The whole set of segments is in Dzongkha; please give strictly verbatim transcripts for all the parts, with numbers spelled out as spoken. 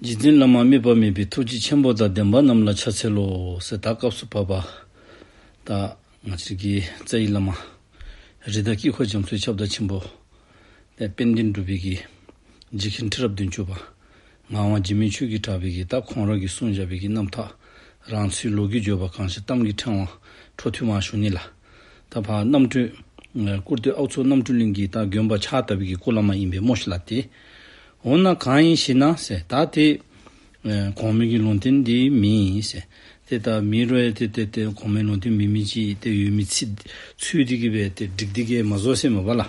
རྗེ་བཙུན་བླ་མ་དམིགས་པ་མེད་པའི་ཐུགས་རྗེ་ཆེན་པོ་དང་ལྡན་པ་རྣམས་ལ་ཕྱག་འཚལ་ལོ་ཟེར། ད་སྐབས་སུ་བབ་པ་ད་ང་བཅས་ཀྱི་རྩ་བའི་བླ་མ་རི་དྭགས་དཀྱིལ་འཁོར་རྒྱ་མཚོའི་ཁྱབ་བདག་ཆེན་པོ་ཏེ་དཔལ་ལྡན་འབྲུག་པའི་གི་རྗེ་མཁན་ཁྲི་རབས་བདུན་ཅུ་པ་ངག་དབང་འཇིགས་མེད་ཆོས་ཀྱི་གྲགས་པའི་གི་ད་ཁོང་ར་གིས་གསུངས་བཞག་པའི་གི་རྣམ་ཐར་རང་ཚོའི་ལོ་རྒྱུས་བརྗོད་པ་གང་ཞིག་གཏམ་གྱི་ཕྲེང་བ་འཕྲོ་མཐུད་མར་ཞུ་ནི་ལགས། ད་ཕར་རྣམ་གྲོལ་ཨ་བཀུར་སྟི་ཨའུ་མཚོ་རྣམ་གྲོལ་གླིང་གི་ད་དགོན་པ་ཕྱག་བཏབ་པའི་གི་སྐུ་བླ་མ་ཨིན་པས་སྨོ་ཤིག་ལགས། ཏེ་འོ་ན་གང་ཡིན་ཞེ་ན་ཟེར་ད་ཏེ་ཨ་གོང་མའི་གི་ལུང་བསྟན་འདི་མེན་ཟེར། ཏེ་ད་མེད་རུང་ཡང་ཏེ་ཏེ་ཏེ་གོང་མའི་ལུང་བསྟན་མེན་མི་ཅིག་ཏེ་ཡོད་མི་ཚུལ་ཚུལ་འདི་གིས་སྦེ་ཏེ་འགྲིག་འདི་གིས་མ་བཟོ་ཟེར་མས་པ་ལགས།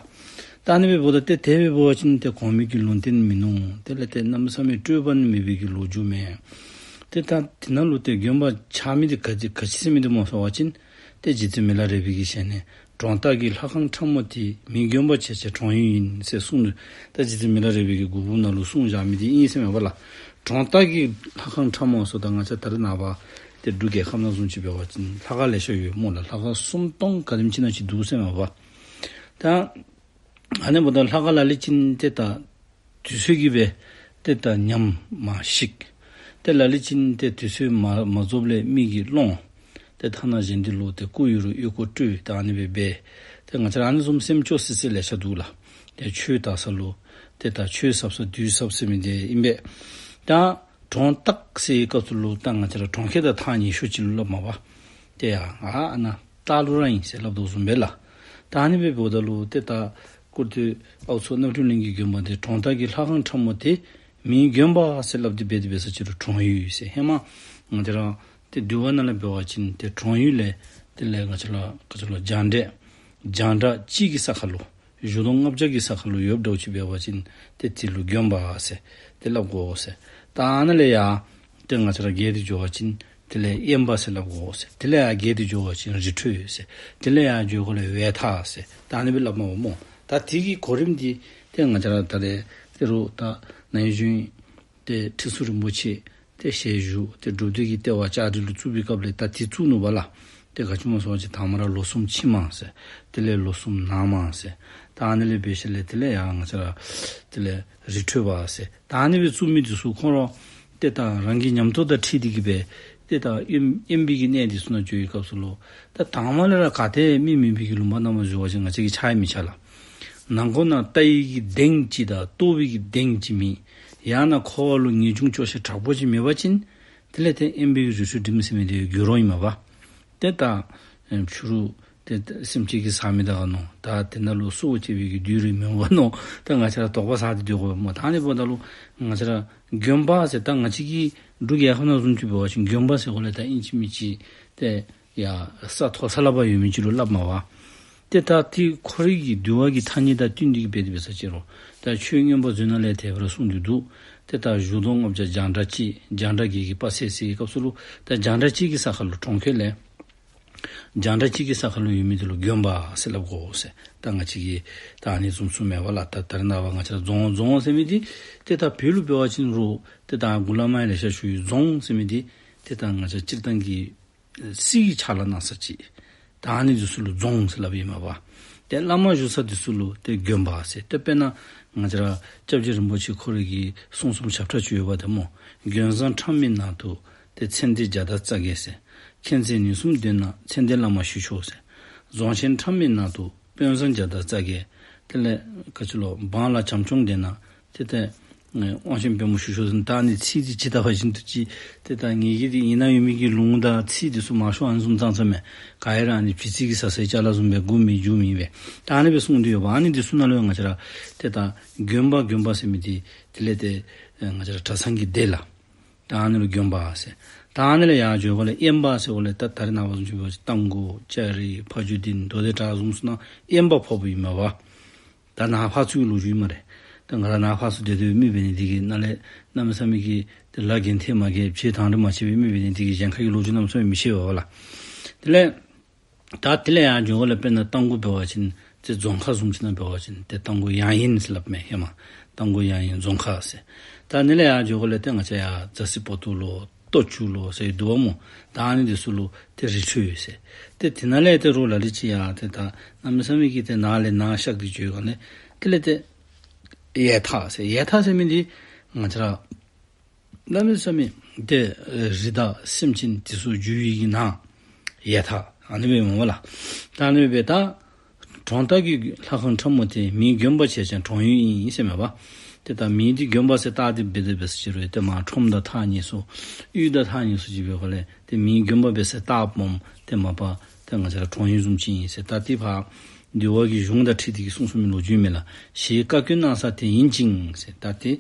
ད་ཨ་ནི་འབདཝ་ད་ཏེ་དེ་འབད་བ་ཅིན་ཏེ་གོང་མའི་གི་ལུང་བསྟན་མིན་ནུག། དེ་ལས་ཏེ་གནམ་མེད་ས་མེད་སྤྲོས་པ་ནི་མེད་པའི་གི་ལོ་རྒྱུས་མས། ཏེ་ད་དེ་ནང་ལུ་ཏེ་དགོན་པ་ཆགས་མི་འདི་ག་ཅི་ག་ཅི་ཟེར་མི་འདི་སྨོ་ཟེར་བ་ཅིན་ཏེ་རྗེ་བཙུན་མི་ལ་རས་པའི་གི་ཞལ་ནས་གྲོང་རྟགས་ཀྱི་ལྷ་ཁང་ཁྲ་མོ་དེ་མིང་དགོན་པ་བྱས་བྱས་གྲོང་ཡུལ་ཡིན་ཟེར་གསུངས་ནུག། ད་རྗེ་བཙུན་མི་ལ་རས་པའི་གི་མགུར་འབུམ་ནང་ལུ་གསུངས་བཞག་མི་འདི་ཨིན་ཟེར་མས་པ་ལགས། གྲོང་རྟགས་ཀྱི་ལྷ་ཁང་ཁྲ་མོ་ཟེརཝ་ད་ང་བཅས་ད་རེས་ནངས་པ་ཏེ་འབྲུག་རྒྱལ་ཁབ་ནང་བཟུམ་ཅིག་འབད་བ་ཅིན་ལྷ་ཁང་ལེ་ཤ་ཡོད་སྨོ་ལགས། ལྷ་ཁང་སུམ་སྟོང་ག་དེམ་ཅིག་ནང་ཅིག་འདུག་ཟེར་མས་པ། ད་ཨ་ནི་འབདཝ་ད་ལྷ་ཁང་ལ་ལུ་ཅིག་ཏེ་ད་དུས་ཚོད་ཀྱིས་སྦེ་ཏེ་ད་ཉམས་མར་ཞིག། ཏེ་ལ་ལུ་ཅིག་ཏེ་དུས་ཚོད་མ་མ་རྫོགསཔ་ལས་མེ་གིས་སློང་། ཏེ་ཐ་ན་གཞན་འདི་ལུ་ཏེ་སྐུ་ཡོད་རུང་ཨོལ་ལྐོག་སྤྲོད། ད་ཨ་ནི་སྦེ་འབད། ཏེ་ང་བཅས་ར་ཨ་ནི་བཟུམ་སེམས་སྐྱོ་སི་སི་ལེ་ཤ་འདུག་ལགས། ཏེ་ཆོས་དར་ས་ལུ་ཏེ་ད་ཆོས་ཟབ་ས་བདུད་ཟབ་ཟེར་མི་འདི་ཨིན་པས། ད་གྲོང་རྟགས་ཟེར་བའི་སྐབས་སུ་ལུ་ད་ང་བཅས་ར་གྲོང་ཁྱེར་དང་ཐག་ཉེ་ཤོས་ཅིག་ལུ་སླབ་མས་པ། ཏེ་ཡ་ཨ་ཨ་ནཱ་རྟ་ལུ་ར་ཨིན་ཟེར་སླབ་དོ་བཟུམ་སྦེ་ལགས། ད་ཨ་ནི་སྦེ་འབདཝ་ད་ལུ་ཏེ་ད་བཀུར་སྟི་ཨའུ་མཚོ་རྣམ་གྲོལ་གླིང་གི་དགོན་པ་འདི་གྲོང་རྟགས་ཀྱི་ལྷ་ཁང་ཁྲ་མོ་དེ་མིང་དགོན་པ་ཟེར་སླབ་སྟེ་འབད་དེ་འབད་ས་ཅིག་རུང་གྲོང་ཡུལ་ཟེར། ཧེ་མ་ང་བཅས་ར་ཏེ་འདུལ་བ་ནང་ལས་འབད་བ་ཅིན་ཏེ་གྲོང་ཡུལ་ལས་དེ་ལས་ང་བཅས་ར་ག་ཅི་ལོ་རྒྱང་གྲགས་རྒྱང་གྲགས་གཅིག་གི་ས་ཁར་ལུ་བཞུགས་སྟོང་ལྔ་བརྒྱ་གི་ས་ཁར་ལུ་ཡོདཔ་འདྲཝ་ཅིག་འབད་བ་ཅིན་ཏེ་དེ་ལུ་དགོན་པ་ཟེར་ཏེ་སླབ་དགོ་ཟེར། ད་ཨ་ནཱ་ལས་ཡར་ཏེ་ང་བཅས་ར་བརྒལ་ཏེ་འགྱོ་བ་ཅིན་དེ་ལས་དབེན་པ་ཟེར་སླབ་དགོ་ཟེར། དེ་ལས་ཡར་བརྒལ་ཏེ་འགྱོ་བ་ཅིན་རི་ཁྲོད་ཟེར། དེ་ལས་ཡར་འགྱོ་དགོ་ལས་ཝེར་ཐག་ཟེར། ད་ཨ་ནི་སྦེ་སླབ་མས་པ་སྨོ། ད་དེ་གི་གོ་རིམ་འདི་ཏེ་ང་བཅས་ར་ད་རེས་ཏེ་རུང་ད་ན་ཧིང་གཞེས་ནིང་ཏེ་ཁྲི་ཟུར་རིན་པོ་ཆེ་ཏེ་ཞལ་བཞུགས་ཏེ་སྒྲུབ་སྡེ་གི་ལྟེ་བ་ལྕགས་རི་ལུ་བཙུགས་པའི་སྐབས་ལས་ད་དེ་བཙུགས་ནུག་པ་ལགས། ཏེ་ག་ཅི་སྨོ་ཟེར་བ་ཅིན་དང་པ་ར་ལོ་གསུམ་ཕྱི་མ་ཟེར། དེ་ལས་ལོ་གསུམ་ནང་མ་ཟེར། ད་ཨ་ནི་ལས་འབད་ཞིནམ་ལས་དེ་ལས་ཡར་ང་བཅས་ར་དེ་ལས་རི་ཁྲོད་པ་ཟེར། ད་ཨ་ནི་སྦེ་བཙུགས་མི་འདི་ཚུ་ཁོང་ར་ཏེ་ད་རང་གི་ཉམས་རྟོགས་དང་འཁྲིལ་ཏེ་གིས་སྦེ་ཏེ་ད་དབེན་དབེན་པའི་གི་གནས་འདི་ཚུ་ནང་འགྱོ་བའི་སྐབས་སུ་ལུ་ད་དང་པ་ལས་ར་ག་ཏེ་མི་མེད་པའི་གི་ལུང་པ་ནང་མར་འགྱོ་བ་ཅིན་ང་བཅས་ཀྱིས་ཆ་ཡང་མི་འཆའ་ལགས། ནང་ཁོག་ནང་ལྟ་བའི་གི་གདེང་ཅིག་དང་རྟོགས་པའི་གི་གདེང་ཅིག་མེད། ཡང་ན་འཁོར་བ་ལུ་ངེས་འབྱུང་སྐྱོ་ཤས་དྲག་པོ་ཅིག་མེད་པ་ཅིན་དེ་ལས་ཏེ་དབེན་པའི་གི་རི་ཁྲོད་འགྲིམ་ཟེར་མི་འདི་འགྱོ་རུང་ཨིན་མས་པ། ཏེ་ད་ཨེ་ཕྱི་རུ་ཏེ་སེམས་ཅན་གྱི་ཟ་མི་དགའ་མནོ། ད་དེ་ནང་ལུ་སྲོག་བཅད་པའི་གི་བདུད་རེ་མི་འོང་མནོ། ད་ང་བཅས་ར་དོགས་པ་ཟ་སྟེ་སྡོད་དགོ་པས་སྨོ། ད་ཨ་ནི་འབདཝ་ད་ལུ་ང་བཅས་ར་དགོན་པ་ཟེར་ད་ང་བཅས་ཀྱི་འབྲུག་རྒྱལ་ཁབ་ནང་བཟུམ་ཅིག་འབད་བ་ཅིན་དགོན་པ་ཟེར་དགོ་ལས་ད་ཨིན་ཅི་མིན་ཅི་ཏེ་ཡར་ས་མཐོ་ས་ལུ་ཕར་ཡོད་མི་ཅིག་ལུ་སླབ་མས་པ། ཏེ་ད་དེ་ཁོ་རའི་གི་འདུལ་བ་གི་ཐ་སྙད་དང་བསྟུན་ཏེ་གིས་འབད་དེ་འབད་ས་ཅིག་རུང་ད་ཆོས་མངོན་པ་མཛོད་ནང་ལས་དེ་སྦེ་ར་གསུངས་ཏེ་འདུག། ཏེ་ད་བཞུགས་སྟོང་ལྔ་བརྒྱ་རྒྱང་གྲགས་གཅིག། རྒྱང་གྲགས་བརྒྱད་ཀྱི་དཔག་ཚད་ཟེར་བའི་སྐབས་སུ་ལུ་ད་རྒྱང་གྲགས་གཅིག་གི་ས་ཁར་ལུ་གྲོང་ཁྱེར་ལས་རྒྱང་གྲགས་གཅིག་གི་ས་ཁར་ལུ་ཡོད་མི་འདི་ལུ་དགོན་པ་ཟེར་སླབ་དགོ་ཟེར། ད་ང་བཅས་ཀྱིས་ད་ཨ་ནི་བཟུམ་གསུངམ་མས་པ་ལགས། ད་ད་རེས་ནངས་པ་ང་བཅས་ར་རྫོང་རྫོང་ཟེར་མི་འདི་ཏེ་ད་བོད་ལུ་འབད་བ་ཅིན་རུང་ཏེ་ད་འགོ་ལས་མར་ཡང་ལེ་ཤ་ཞུ་ཡི། རྫོང་ཟེར་མི་འདི་ཏེ་ད་ང་བཅས་སྤྱིར་བཏང་གི་གསེར་གྱི་ཆ་ལུ་གནས་ས་ཅིག། ད་ཨ་ནི་འདི་ཚུ་ལུ་རྫོང་ཟེར་སླབ་ཨིན་མས་པ། ཏེ་བླ་མ་བཞུགས་ས་འདི་ཚུ་ལུ་ཏེ་དགོན་པ་ཟེར། ཏེ་དཔེར་ན་ང་བཅས་ར་སྐྱབས་རྗེ་རིན་པོ་ཆེ་ཁོ་རའི་གི་གསུང་རྩོམ་ཞབས་ཁྲ་ཅིག་ཡོདཔ་འདི་སྨོ། དགོན་བཟང་ཁྲ་མོའི་ནང་དུ་ཏེ་ཚེ་འདས་བརྒྱ་དང་རྩ་བརྒྱད་ཟེར། མཁྱེན་བརྩེ་ནུས་གསུམ་ལྡན་ན་ཚེ་འདས་བླ་མ་ཞུ་ཆོག་ཟེར། རྫོང་ཆེན་ཁྲ་མོའི་ནང་དུ་དཔོན་བཟང་བརྒྱ་དང་རྩ་བརྒྱད། དེ་ལས་ག་ཅི་ལོ་འབངས་ལ་བྱམས་སྐྱོང་ལྡན་ན་ཏེ་ཏེ་ཨེ་དབང་ཆེན་པད་མོ་ཞུ་ཆོག་ཟེར། ད་ཨ་ནི་ཚིག་འདི་ཅིག་བལྟ་བ་ཅིན་འདུག་ཅི། ཏེ་ད་ངེ་གི་འདི་ཡིག་ནང་ཡོད་མི་གི་ལུང་དང་ཚིག་འདི་ཚུ་མང་ཤོས་ཨ་ནི་བཟུམ་ཙང་ཙང་མས། ག་ཡེ་ར་ཨ་ནི་བྱི་ཙི་གི་ཟ་ཟའི་ཅ་ལ་བཟུམ་སྦེ་མགུ་མི་མཇུག་མེད་པས། ད་ཨ་ནི་སྦེ་གསུངས་ཏེ་ཡོདཔ། ཨ་ནི་འདི་ཚུ་ནང་ལུ་ཡང་ང་བཅས་ར་ཏེ་ད་དགོན་པ་དགོན་པ་ཟེར་མི་འདི་དེ་ལས་ཏེ་ཨེ་ང་བཅས་ར་གྲྭ་ཚང་གི་སྡེ་ལགས། ད་ཨ་ནི་ལུ་དགོན་པ་ཟེར། ད་ཨ་ནི་ལས་ཡར་འགྱོ་དགོ་ལས་དབེན་པ་ཟེར་དགོ་ལས་ད་ད་རེས་ནངས་པ་བཟུམ་ཅིག་འབད་བ་ཅིན་རྟ་མགོ་ལྕགས་རི་ཕ་ཇོ་སྡིངས་མདོ་སྡེ་བྲག་བཟུམ་ཚུ་ནང་དབེན་པ་ཕོགཔ་ཨིན་མས་པ། ད་ནཱ་ཕར་ཚུར་གྱི་ལོ་རྒྱུས་སྨ་རེ། ད་ང་ར་ནཱ་ཕར་ཚུར་སྡོད་སྡོདཔ་མི་འབད་ནི་འདི་གིས་ནཱ་ལས་གནམ་མེད་ས་མེད་ཀྱི་ཏེ་ལཱ་འགན་ཐེག་མ་འགལ་བྱས་དང་འདྲ་མ་བྱས་པའི་མི་འབད་ནི་འདི་གིས་གཞན་ཁ་གི་ལོ་རྒྱུས་གནམ་མེད་ས་མེད་མི་ཤེས་པས་པ་ལགས། དེ་ལས་ད་དེ་ལས་ཡར་འགྱོ་དགོ་ལས་དཔེར་ན་རྟ་མགོ་འབད་བ་ཅིན་ཏེ་རྫོང་ཁ་བཟུམ་ཅིག་ནང་འབད་བ་ཅིན་ཏེ་རྟ་མགོ་གཡང་ཡན་ཟེར་སླབ་མས་ཧེ་མ། རྟ་མགོ་གཡང་ཡན་རྫོང་ཁ་ཟེར། ད་ཨ་ནི་ལས་ཡར་འགྱོ་དགོ་ལས་ཏེ་ང་བཅས་ཡར་རྫ་སི་པོ་ཏོ་ལོ་སྟོད་ཆུ་ལོ་ཟེར་འདུག་པ་སྨོ། ད་ཨ་ནི་འདི་ཚུ་ལུ་ཏེ་རི་ཁྲོད་ཟེར། ཏེ་དེ་ནང་ལས་ཏེ་རོགས་ལ་ལུ་ཅིག་ཡར་ཏེ་ད་གནམ་མེད་ས་མེད་ཀྱི་ཏེ་ནཱ་ལས་ནཱ་གཤགས་ཏེ་འགྱོ་དགོ་ལས་དེ་ལས་ཏེ་ཡས་ཐག་ཟེར། ཡས་ཐག་ཟེར་མི་འདི་ང་བཅས་ར་ གནམ་མེད་ས་མེད་ཏེ་རི་དྭགས་སེམས་ཅན་དེ་ཚུ་རྒྱུ་བའི་གི་ནང་ཡ་ཐག་ཨ་ནི་སྦེ་མས་པ་ལགས། ད་ཨ་ནི་སྦེ་ད་གྲོང་རྡལ་གྱི་ལྷ་ཁང་ཁྲ་མོ་དེ་མིའི་དགོན་པ་བྱས་ཀྱང་གྲོང་ཡུལ་ཨིན་ཟེར་མས་པ། ཏེ་ད་མིའི་འདི་དགོན་པ་ཟེར་བཏགས་ཏེ་འབད་དེ་འབད་ས་ཅིག་རུང་ཏེ་མར་ཁྲོམ་དང་ཐག་ཉེ་སུ་གཡུས་དང་ཐག་ཉེ་སུ་ཅིག་འབད་དགོཔ་ལས་ཏེ་མིའི་དགོན་པ་སྦེ་ཟེར་བཏགསཔ་སྨོ། ཏེ་མ་པ་ཏེ་ང་བཅས་ར་གྲོང་ཡུལ་བཟུམ་ཅིག་ཨིན་ཟེར། ད་ཏེ་ཕར་འདུལ་བ་གི་གཞུང་དང་འཁྲིལ་ཏེ་གིས་གསུངས་གསུངས་མི་ལོ་རྒྱུས་མས་ལགས། ཞེས་བཀའ་བཀྱོན་གནང་ས་དེ་ཡིན་ཅིང་ཟེར། ད་ཏེ་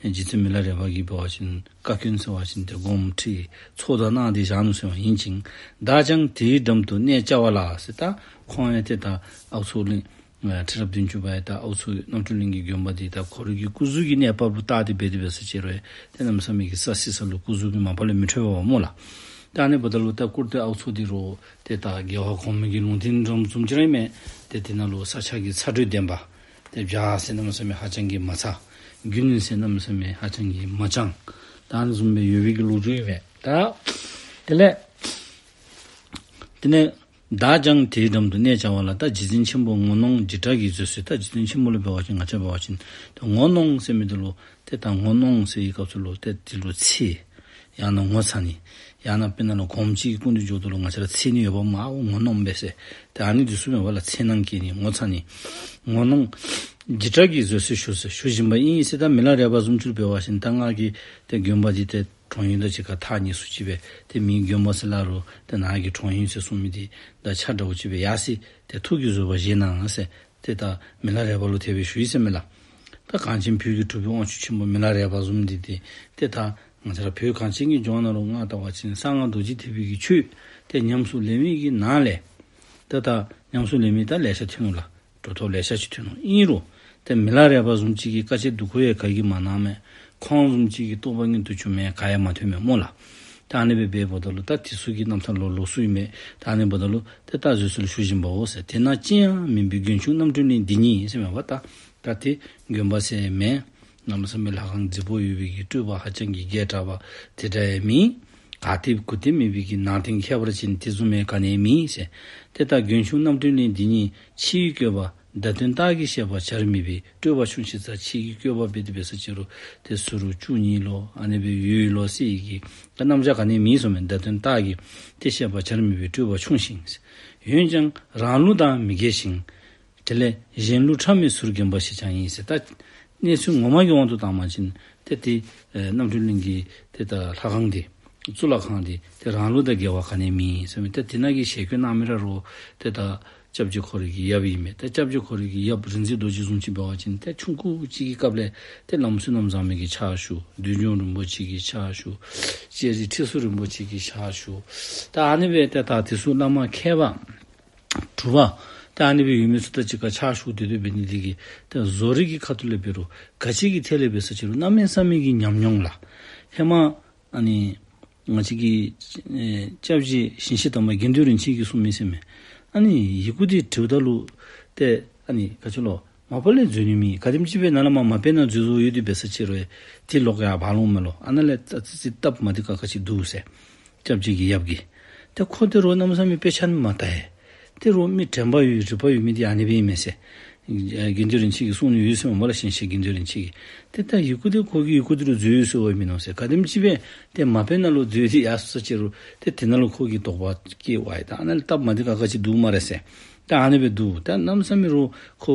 རྗེ་བཙུན་མི་ལ་རས་པ་གིས་འབད་བ་ཅིན་བཀའ་བཀྱོན་ཟེར་བ་ཅིན་ཏེ་དགོངསམ་ཁྲེལ་ཚོགས་གཏམ་གནང་སྟེ་བཞག་ནུག་ཟེར་བ་ཡིན་ཅིང་། བདག་ཀྱང་དེའི་འགྲམ་དུ་གནས་བཅའ་བ་ལགས་ཟེར། ད་ཁོང་ཡང་ཏེ་ད་ཨའུ་མཚོ་གླིང་ཁྲི་རབས་བདུན་ཅུ་པ་ཡང་ད་ཨའུ་མཚོ་རྣམ་གྲོལ་གླིང་གི་དགོན་པ་འདི་ད་ཁོ་རའི་གི་སྐུ་གཟུགས་ཀྱི་གནས་བབ་ལུ་བལྟ་སྟེ་འབད་དེ་འབད་ས་ཅིག་རུང་ཏེ་གནམ་མེད་ས་མེད་ཀྱི་ས་བསིལ་ས་ལུ་སྐུ་གཟུགས་ཀྱིས་མ་པ་ལས་མི་འཕྲོད་པས་སྨོ་ལགས། ད་ཨ་ནི་འབདཝ་ད་ལུ་ད་སྐུར་སྟོད་ཨའུ་མཚོ་འདི་རུང་ཏེ་ད་རྒྱལ་བ་གོང་མའི་གི་ལུང་བསྟན་འདྲཝ་བཟུམ་ཅིག་ར་ཨིན་མས། ཏེ་དེ་ནང་ལུ་ས་ཆ་གི་ཚ་དྲོད་ལྡན་པ། ཏེ་བྱག་ཟེར་གནམ་མེད་ས་མེད་ཧ་ཅང་གི་མ་ཚ། དགུན་ཟེར་གནམ་མེད་ས་མེད་ཧ་ཅང་གི་མ་གྱང་། ད་ཨ་ནི་བཟུམ་སྦེ་ཡོད་པའི་གི་ལོ་རྒྱུས་ཨིན་མས། ད་དེ་ལས་དེ་ནས་བདག་ཀྱང་དེའི་འགྲམ་དུ་གནས་བཅའ་བ་ལགས། ད་རྗེ་བཙུན་ཆེན་པོ་ངོ་གནོང་འཇིགས་སྐྲག་གིས་བཟོད་གསོལ། ད་རྗེ་བཙུན་ཆེན་པོ་ལུ་འབད་བ་ཅིན་ང་བཅས་འབད་བ་ཅིན་ཏེ་ངོ་གནོང་ཟེར་མི་འདི་ལུ་ཏེ་ད་ངོ་གནོང་ཟེར་བའི་སྐབས་སུ་ལུ་ཏེ་དེ་ལུ་འཚེར། ཡང་ན་ངོ་ཚ་ནི། ཡང་ན་དཔེར་ན་ལུ་གོངམ་ཅིག་གི་སྐུ་མདུན་འགྱོཝ་ད་ལུ་ང་བཅས་ར་འཚེར་ནི་ཡོདཔ་མས། ཨའོ་ངོ་གནོང་པས་ཟེར། ཏེ་ཨ་ནི་འདི་ཚུ་མས་པ་ལགས། འཚེར་སྣང་སྐྱེ་ནི་ངོ་ཚ་ནི། ངོ་གནོང་འཇིགས་སྐྲག་གིས་བཟོད་གསོལ་ཞུ་ཟེར་ཞུ་བཞིན་པ་ཨིན་ཟེར། ད་མི་ལ་རས་པ་བཟུམ་ཅིག་འབད་བ་ཅིན་ད་ང་གིས་ཏེ་དགོན་པ་འདི་ཏེ་གྲོང་ཡུལ་དང་གཅིག་ཁར་ཐག་ཉེ་སུ་ཅིག་སྦེ་ཏེ་མིའི་དགོན་པ་ཟེར་སླབ་རུང་ཏེ་ནཱ་གི་གྲོང་ཡུལ་ཟེར་གསུང་མི་འདི་དང་ཆ་འདྲཝ་ཅིག་སྦེ་ཡར་སོ་ཡི། ཏེ་ཐུགས་ཀྱིས་བཟོད་པ་བཞེས་གནང་ཟེར། ཏེ་ད་མི་ལ་རས་པ་ལུ་དེ་སྦེ་ཞུ་ཡི་ཟེར་མས་ལགས། ད་གངས་ཅན་བོད་ཀྱི་གྲུབ་པའི་དབང་ཕྱུག་ཆེན་པོ་མི་ལ་རས་པ་བཟུམ་འདི་ཏེ་ཏེ་ད་ང་བཅས་ར་བོད་གངས་ཅན་གྱི་ལྗོངས་ནང་ལུ་ང་བལྟ་བ་ཅིན་གསང་སྔགས་རྡོ་རྗེ་ཐེག་པའི་གི་ཆོས་ཏེ་ཉམས་སུ་ལེན་མི་གི་ནང་ལས་ཏེ་ད་ཉམས་སུ་ལེན་མི་ད་ལེ་ཤ་ཐོན་ནུག་ལགས། གྲུབ་ཐོབ་ལེ་ཤ་ཅིག་ཐོན་ནུག། ཨིན་རུང་ཏེ་མི་ལ་རས་པ་བཟུམ་ཅིག་གི་བཀའ་ཆད་སྡུག་ཁུར་ཡང་ག་གིས་མ་གནང་མས། ཁོང་བཟུམ་ཅིག་གི་རྟོགས་པ་མངོན་དུ་གྱུར་མི་ག་ཡང་མ་ཐོན་མས་སྨོ་ལགས། ད་ཨ་ནི་སྦེ་འབདཝ་ད་ལུ་ད་དེ་ཚུ་གི་རྣམ་ཐར་ལོགས་ལོགས་སུ་ཨིན་མས། ད་ཨ་ནི་འབདཝ་ད་ལུ་ཏེ་ད་བཟོད་གསོལ་ཞུ་བཞིན་པའོ་ཟེར། དེ་ན་ཅི་ཡང་མིན་པའི་མགོན་ཆུང་རྣམ་གྲོལ་གླིང་འདི་ཉིད་ཟེར་མས་པ། ད་ད་ཏེ་དགོན་པ་ཟེར་མེན། གནམ་མེད་ས་མེད་ལྷ་ཁང་རྫིག་པོ་ཡོད་པའི་གི་སྤྲོས་པ་ཧ་ཅང་གི་རྒྱས་དྲགས་པ་དེ་འདྲ་ཡང་མེན། ག་ཏེ་གུ་ཏེ་མེད་པའི་གི་ནང་རྟེན་ཁྱད་པར་ཅན་དེ་བཟུམ་ཡང་ག་ནི་ཡང་མེན་ཟེར། ཏེ་ད་མགོན་ཆུང་རྣམ་གྲོལ་གླིང་འདི་ཉིད་ཕྱི་ཡི་བཀོད་པ་བརྡ་དོན་རྟགས་ཀྱིས་བཤད་པ་བྱར་མེད་པའི་སྤྲོས་པ་ཆུང་ཞིང་ཚ། ཕྱི་གི་བཀོད་པ་འབད་དེ་འབད་ས་ཅིག་རུང་ཏེ་ཟུར་བཅུ་གཉིས་ལོ་ཨ་ནི་སྦེ་ཡོད་ལོ་ཟེར་བའི་གི་ད་རྣམ་གཞག་ག་ནི་ཡང་མེད་གསུངས་མས། བརྡ་དོན་རྟགས་ཀྱིས་ཏེ་བཤད་པ་བྱར་མེད་པའི་སྤྲོས་པ་ཆུང་ཞིང་། འོན་ཀྱང་རང་ལུགས་དང་མི་འགལ་ཞིང་། དེ་ལས་གཞན་ལུགས་ཕྲ་མོའི་ཟུར་འགེམས་པ་ཞིག་ཀྱང་ཡིན་ཟེར། ད་གནས་ཚུལ་ངོ་མ་གི་དབང་དུ་བཏང་བ་ཅིན་ཏེ་ཏེ་ཨེ་རྣམ་གྲོལ་གླིང་གི་ཏེ་ད་ལྷ་ཁང་འདི་གཙུག་ལག་ཁང་འདི་ཏེ་རང་ལུགས་དང་འགལ་བ་ག་ནི་ཡང་མེད་ཟེར་མས། ཏེ་དེ་ནང་གི་ཞལ་བཀོད་གནང་མི་ར་རུང་ཏེ་ད་སྐྱབས་རྗེ་ཁོ་རའི་གི་ཡབ་ཨིན་མས། ཏེ་སྐྱབས་རྗེ་ཁོ་རའི་གི་ཡབ་རིག་འཛིན་རྡོ་རྗེ་བཟུམ་ཅིག་འབད་བ་ཅིན་ཏེ་ཆུང་ཀུ་ཅིག་གི་སྐབས་ལས་ཏེ་བླམ་བསོད་ནམས་བཟང་མོ་གི་ཕྱག་ཞུ། འདུལ་འབྱུང་རིན་པོ་ཆེ་གི་ཕྱག་ཞུ། ལྕགས་རི་ཁྲི་ཟུར་རིན་པོ་ཆེ་གི་ཕྱག་ཞུ། ད་ཨ་ནི་སྦེ་ཏེ་ད་དེ་ཚུ་བླ་མ་མཁས་པ་གྲུབ་པ་ད་ཨ་ནི་སྦེ་ཡོད་མི་ཚུ་དང་གཅིག་ཁར་ཕྱག་ཞུ་སྡོད་སྡོད་འབད་ནི་འདི་གིས་ད་བཟོ་རིག་གི་ཁ་ཐུག་ལས་འབད་རུང་ག་ཅི་གི་ཐད་ལས་འབད་ས་ཅིག་རུང་གནམ་མེད་ས་མེད་ཀྱི་ཉམས་མྱོང་ལགས། ཧེ་མ་ཨ་ནི་ང་བཅས་ཀྱི་ཨེ་སྐྱབས་རྗེ་ཞིང་གཤེགས་དམ་པ་དགེ་འདུན་རིན་ཆེན་གྱིས་གསུངས་མི་ཟེར་མས། ཨ་ནི་ཡི་གུ་འདི་བྲིཝ་ད་ལུ་ཏེ་ཨ་ནི་ག་ཅི་ལོ་མ་པ་ལས་འཛོལ་ནི་མེད། ག་དེམ་ཅིག་སྦེ་ནཱ་ལས་མར་མ་དཔེར་ན་འཛོལ་འཛོལཝ་ཡོད་དེ་འབད་ས་ཅིག་རུང་ཏེ་ལོག་ཡར་འབག་ལོང་མས་ལོ། ཨ་ནཱ་ལས་ཙི་ཙི་བཏབ་མ་བདེ་ཁག་ཁ་ཅིག་འདུག་ཟེར། སྐྱབས་རྗེ་གི་ཡབ་ཀྱིས། ཏེ་ཁོ་ཏེ་རུང་གནམ་མེད་ས་མེད་དཔེ་ཆ་ནི་མ་བལྟ་ཡས། ཏེ་རུང་མི་དྲན་པ་ཡོད་རིག་པ་ཡོད་མི་འདི་ཨ་ནི་སྦེ་ཨིན་མས་ཟེར། ཨེ་དགེ་འདུན་རིན་ཆེན་གྱིས་གསུངས་ནི་ཡོད་ཟེར་མས་པ་ལགས། ཞིང་གཤེགས་དགེ་འདུན་རིན་ཆེན་གྱིས། ཏེ་ད་ཡི་གུ་འདི་ཁོ་གི་ཡི་གུ་འདི་རུང་འཛོལ་ཡོད་ཟེར་བ་མིན་ནུག་ཟེར། ག་དེམ་ཅིག་སྦེ་ཏེ་མ་དཔེར་ན་ལུ་འཛོལ་ཏེ་ཡར་སོ་ས་ཅིག་རུང་ཏེ་དེ་ནང་ལུ་ཁོ་གིས་དོགས་པ་སྐྱེ་བ་ཡི། ད་ཨ་ནཱ་ལས་བཏབ་མ་བདེ་ཁག་ཁ་ཅིག་འདུག་སྨ་རེ་ཟེར། ད་ཨ་ནི་སྦེ་འདུག། ད་གནམ་མེད་ས་མེད་རུང་ཁོ་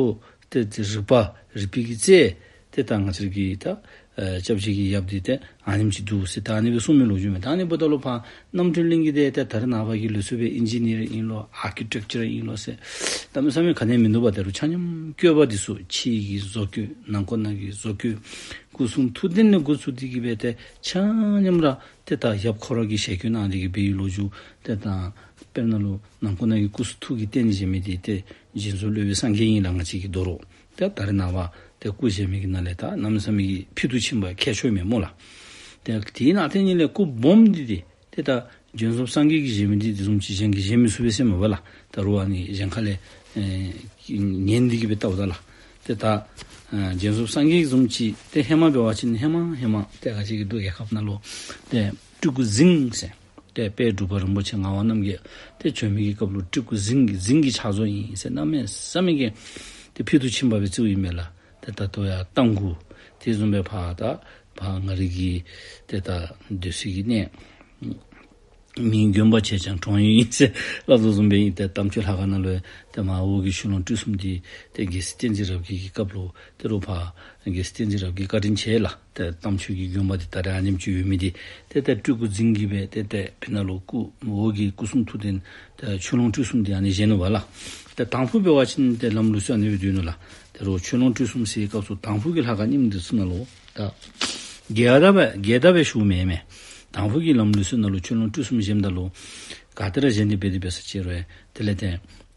ཏེ་ཏེ་རིག་པ་རིག་པའི་གི་རྩལ་ཏེ་ད་ང་བཅས་ཀྱི་ད་ཨེ་སྐྱབས་རྗེ་གི་ཡབ་འདི་ཏེ་ཨ་ནེམ་ཅིག་འདུག་ཟེར་ད་ཨ་ནི་སྦེ་གསུངས་མི་ལོ་རྒྱུས་མས། ད་ཨ་ནི་འབདཝ་ད་ལུ་ཕར་རྣམ་གྲོལ་གླིང་གི་འདི་ཏེ་ད་རེས་ནངས་པ་གི་ལུགས་སྲོལ་སྦེ་ཨིན་ཇི་ནི་ཡར་ཨིན་ལོ་ཨར་ཀི་ཊེག་ཅར་ཨིན་ལོ་ཟེར་གནམ་མེད་ས་མེད་ག་ནི་ཡང་མིན་འདུག་པ། ད་རུང་ཆ་མཉམ་བཀོད་པ་འདི་ཚུ་ཕྱི་གི་བཟོ་བཀོད་ནང་ཁོག་ནང་གི་བཟོ་བཀོད་སྐུ་གསུང་ཐུགས་རྟེན་ལས་འགོ་བཙུགས་ཏེ་གི་སྦེ་ཏེ་ཆ་མཉམ་ར་ཏེ་ད་ཡབ་ཁོ་ར་གིས་ཞལ་བཀོད་གནང་སྟེ་གི་སྦེ་ཡོད་ལོ་རྒྱུས། ཏེ་ད་དཔེར་ན་ལུ་ནང་ཁོག་ནང་གི་སྐུ་གསུང་ཐུགས་ཀྱི་རྟེན་བཞེངས་མི་འདི་ཏེ་རྗེ་བཙུན་སློབ་དཔོན་སངས་རྒྱས་ཨིན་ལགས། ང་བཅས་ཀྱི་དོ་རུང་ཏེ་ད་རེས་ནངས་པ་ཏེ་སྐུ་བཞེངས་མི་གི་ནང་ལས་ད་གནམ་མེད་ས་མེད་ཀྱི་ཕུལ་དུ་ཕྱིན་པ་ཁྱད་ཆོས་མས་སྨོ་ལགས། ཏེ་དེའི་ནང་དེ་ཉིད་ལས་སྐུ་སྦོམ་འདི་ཏེ་ཏེ་ད་རྗེ་བཙུན་སངས་རྒྱས་ཀྱིས་བཞེངས་མི་འདི་དེ་བཟུམ་ཅིག་གཞན་གྱིས་བཞེངས་མི་ཚུགས་པས་ཟེར་མས་པ་ལགས། ད་རུང་ཨ་ནི་གཞན་ཁ་ལས་ཨེ་ཉན་ཏེ་གི་སྦེ་བལྟཝ་ད་ལགས། ཏེ་ད་ཨེ་རྗེ་བཙུན་སངས་རྒྱས་བཟུམ་ཅིག་ཏེ་ཧེ་མ་འབད་བ་ཅིན་ཧེ་མ་ཧེ་མ་ཏེ་ག་ཅི་གི་འདུག། རྒྱལ་ཁབ་ནང་ལུ་ཏེ་སྤྲུལ་སྐུ་རྫིང་ཟེར་ཏེ་དཔལ་འབྲུག་པ་རིན་པོ་ཆེ་ངག་དབང་རྣམ་རྒྱལ་ཏེ་བྱོན་མི་གི་སྐབས་ལུ་སྤྲུལ་སྐུ་རྫིང་གི་རྫིང་གི་ཕྱག་བཟོ་ཨིན་ཟེར་གནམ་མེད་ས་མེད་ཀྱི་ཏེ་ཕུལ་དུ་ཕྱིན་པ་སྦེ་བརྩིཝ་ཨིན་མས་ལགས། ཏེ་ད་ལྟོ་ཡང་རྟ་མགོ་དེ་བཟུམ་སྦེ་ཕར་ད་ ཕར་ང་རའི་གི་ཏེ་ད་སྡོད་སའི་གི་གནས་མིང་དགོན་པ་བྱས་ཀྱང་གྲོང་ཡུལ་ཨིན་ཟེར་སླབ་དོ་བཟུམ་སྦེ་ཨིན། ཏེ་རྟ་མཆོག་ལྷ་ཁང་ནང་ལུ་ཏེ་མར་འོག་གི་ཆོས་ལོངས་སྤྲུལ་གསུམ་འདི་ཏེ་རྒྱལ་སྲས་བསྟན་འཛིན་རབ་རྒྱས་ཀྱི་སྐབས་ལུ་ཏེ་རུང་ཕར་རྒྱལ་སྲས་བསྟན་འཛིན་རབ་རྒྱས་བཀའ་དྲིན་ཆེ་ལགས། ཏེ་རྟ་མཆོག་གི་དགོན་པ་འདི་ད་རེས་ཨ་ནེམ་ཅིག་ཡོད་མི་འདི་ཏེ་ཏེ་སྤྲུལ་སྐུ་རྫིང་གིས་སྦེ་ཏེ་ཏེ་ཕི་ནང་ལུ་སྐུ་འོག་གི་སྐུ་གསུང་ཐུགས་རྟེན་ཏེ་ཆོས་ལོངས་སྤྲུལ་གསུམ་འདི་ཨ་ནི་བཞེངས་ནུག་པ་ལགས། ཏེ་དང་ཕུ་འབད་བ་ཅིན་ཏེ་ལམ་ལུགས་སྲོལ་ཨ་ནི་སྦེ་སྡོད་ནུག་ལགས། ཏེ་རུང་ཆོས་ལོངས་སྤྲུལ་གསུམ་ཟེར་སྐབས་སུ་དང་ཕུ་གི་ལྷ་ཁང་རྙིངམ་འདི་ཚུ་ནང་ལུ་ད་བརྒལ་བརྡབ་སྦེ་བརྒལ་བརྡབ་སྦེ་ཞུཝ་མེན་མས། དང་ཕུ་གི་ལམ་ལུགས་སྲོལ་ནང་ལུ་ཆོས་ལོངས་སྤྲུལ་གསུམ་བཞེངསམ་ད་ལུ་ག་ཏེ་ར་བཞེངས་ཏེ་འབད་དེ་འབད་ས་ཅིག་རུང་དེ་ལས་ཏེ་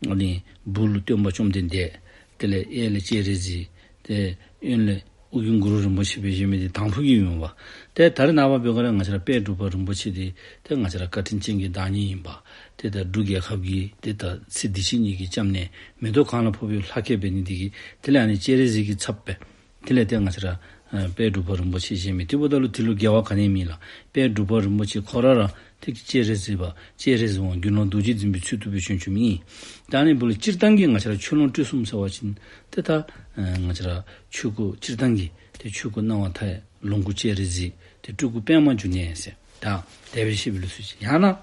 ཨ་ནི་སྦུག་ལུ་སྟོན་པ་བཅོམ་ལྡན་འདས། དེ་ལས་གཡས་ལས་སྤྱན་རས་གཟིགས། ཏེ་གཡོན་ལས་ཨོ་རྒྱན་གུ་རུ་རིན་པོ་ཆེ་སྦེ་བཞེངས་མི་འདི་དང་ཕུ་གི་ཨིན་པས། ཏེ་ད་རེས་ནངས་པ་འབད་བ་ཅིན་ང་བཅས་ར་དཔལ་འབྲུག་པ་རིན་པོ་ཆེ་འདི་ཏེ་ང་བཅས་ར་བཀའ་དྲིན་ཅན་གྱི་བདག་ཉིད་ཨིན་པས། ཏེ་ད་འབྲུག་རྒྱལ་ཁབ་ཀྱི་ཏེ་ད་ཚེ་འདི་ཕྱི་གཉིས་ཀྱི་སྐྱབས་གནས་མེ་ཏོག་གང་ལ་ཕོག་པའི་ལྷ་སྐལ་འབད་ནི་འདི་གིས་དེ་ལས་ཨ་ནི་སྤྱན་རས་གཟིགས་ཀྱི་ཚབ་སྦེ་དེ་ལས་ཏེ་ང་བཅས་ར་ཨ་དཔལ་འབྲུག་པ་རིན་པོ་ཆེ་བཞེངས་མི་འདི་འབདཝ་ད་ལུ་དེ་ལུ་འགལ་བ་ག་ནི་མེད་ལགས། དཔལ་འབྲུག་པ་རིན་པོ་ཆེ་ཁོ་ར་ར་ཏེ་སྤྱན་རས་གཟིགས་པ་སྤྱན་རས་གཟིགས་དབང་དགེ་སློང་རྡོ་རྗེ་འཛིན་པའི་ཚུལ་དུ་སྦེ་བྱོན་བྱོནམ་ཨིན། ད་ཨ་ནི་འབདཝ་ལས་སྤྱིར་བཏང་གི་ང་བཅས་ར་ཆོས་ལོངས་སྤྲུལ་གསུམ་ཟེར་བ་ཅིན་ཏེ་ད་ཨ་ང་བཅས་ར་ཆོས་སྐུ་སྤྱིར་བཏང་གི་ཏེ་ཆོས་སྐུ་སྣང་བ་མཐའ་ཡས། ལོངས་སྐུ་སྤྱན་རས་གཟིགས། ཏེ་སྤྲུལ་སྐུ་པདྨ་འབྱུང་གནས་ཟེར་ད་དེ་སྦེ་ཤེས་པའི་ལུགས་སྲོལ་ཅིག། ཡང་ན་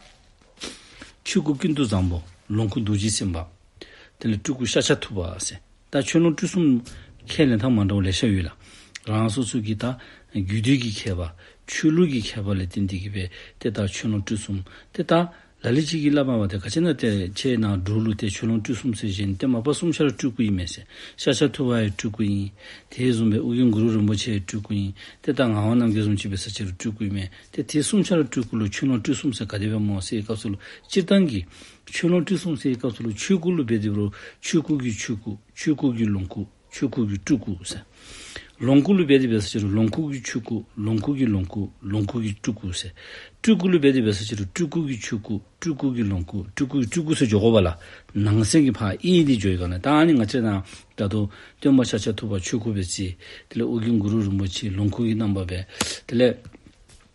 ཆོས་སྐུ་ཀུན་ཏུ་བཟང་པོ། ལོངས་སྐུ་རྡོ་རྗེ་སེམས་དཔའ། དེ་ལས་སྤྲུལ་སྐུ་ཤཱཀྱ་ཐུབ་པ་ཟེར། ད་ཆོས་ལོངས་སྤྲུལ་གསུམ་ཁས་ལེན་ཐངས་མ་འདྲཝ་ལེ་ཤ་ཡོད་ལགས། རང་སོ་སོ་གི་ད་རྒྱུད་སྡེ་གི་ཁྱད་པར་ཆོས་ལུགས་ཀྱི་ཁྱད་པར་ལས་བརྟེན་ཏེ་གིས་སྦེ་ཏེ་ད་ཆོས་ལོངས་སྤྲུལ་གསུམ་ཏེ་ད་ལ་ལུ་ཅིག་གིས་སླབ་པ་འབདཝ་ད་ག་ཅི་ན་ཏེ་ཁྱེད་ནཱ་འབྲུག་ལུ་ཏེ་ཆོས་ལོངས་སྤྲུལ་གསུམ་ཟེར་བཞེངས་ཏེ་མ་པ་གསུམ་ཆ་ར་སྤྲུལ་སྐུ་ཨིན་མས་ཟེར། ཤཱཀྱ་ཐུབ་པ་ཡང་སྤྲུལ་སྐུ་ཨིན། དེ་བཟུམ་སྦེ་ཨོ་རྒྱན་གུ་རུ་རིན་པོ་ཆེ་ཡང་སྤྲུལ་སྐུ་ཨིན། ཏེ་ད་ངག་དབང་རྣམ་རྒྱལ་བཟུམ་ཅིག་འབད་ས་ཅིག་རུང་སྤྲུལ་སྐུ་ཨིན་མས། ཏེ་དེ་གསུམ་ཆ་ར་སྤྲུལ་སྐུ་ལུ་ཆོས་ལོངས་སྤྲུལ་གསུམ་ཟེར་ག་དེ་སྦེ་སྨོ་ཟེར་བའི་སྐབས་སུ་ལུ་སྤྱིར་བཏང་གི་ཆོས་ལོངས་སྤྲུལ་གསུམ་ཟེར་བའི་སྐབས་སུ་ལུ་ཆོས་སྐུ་ལུ་འབད་དེ་འབད་རུང་ཆོས་སྐུ་གི་ཆོས་སྐུ། ཆོས་སྐུ་གི་ལོངས་སྐུ། ཆོས་སྐུ་གི་སྤྲུལ་སྐུ་ཟེར། ལོངས་སྐུ་ལུ་འབད་དེ་འབད་ས་ཅིག་རུང་ལོངས་སྐུ་གི་ཆོས་སྐུ། ལོངས་སྐུ་གི་ལོངས་སྐུ། ལོངས་སྐུ་གི་སྤྲུལ་སྐུ་ཟེར། སྤྲུལ་སྐུ་ལུ་འབད་དེ་འབད་ས་ཅིག་རུང་སྤྲུལ་སྐུ་གི་ཆོས་སྐུ། སྤྲུལ་སྐུ་གི་ལོངས་སྐུ། སྤྲུལ་སྐུ་གི་སྤྲུལ་སྐུ་ཟེར་འགྱོ་དགོ་པས་ལགས། ནང་གསེས་ཀྱི་ཕར་ཨེ་འདི་འགྱོ་ཡི་ག་ན། ད་ཨ་ནི་ང་བཅས་ནཱ་ད་ལྟོ་སྟོན་པ་ཤཱཀྱ་ཐུབ་པ་ཆོས་སྐུ་སྦེ་བརྩི། དེ་ལས་ཨོ་རྒྱན་གུ་རུ་རིན་པོ་ཆེ་ལོངས་སྐུ་གི་རྣམ་པ་སྦེ། དེ་ལས་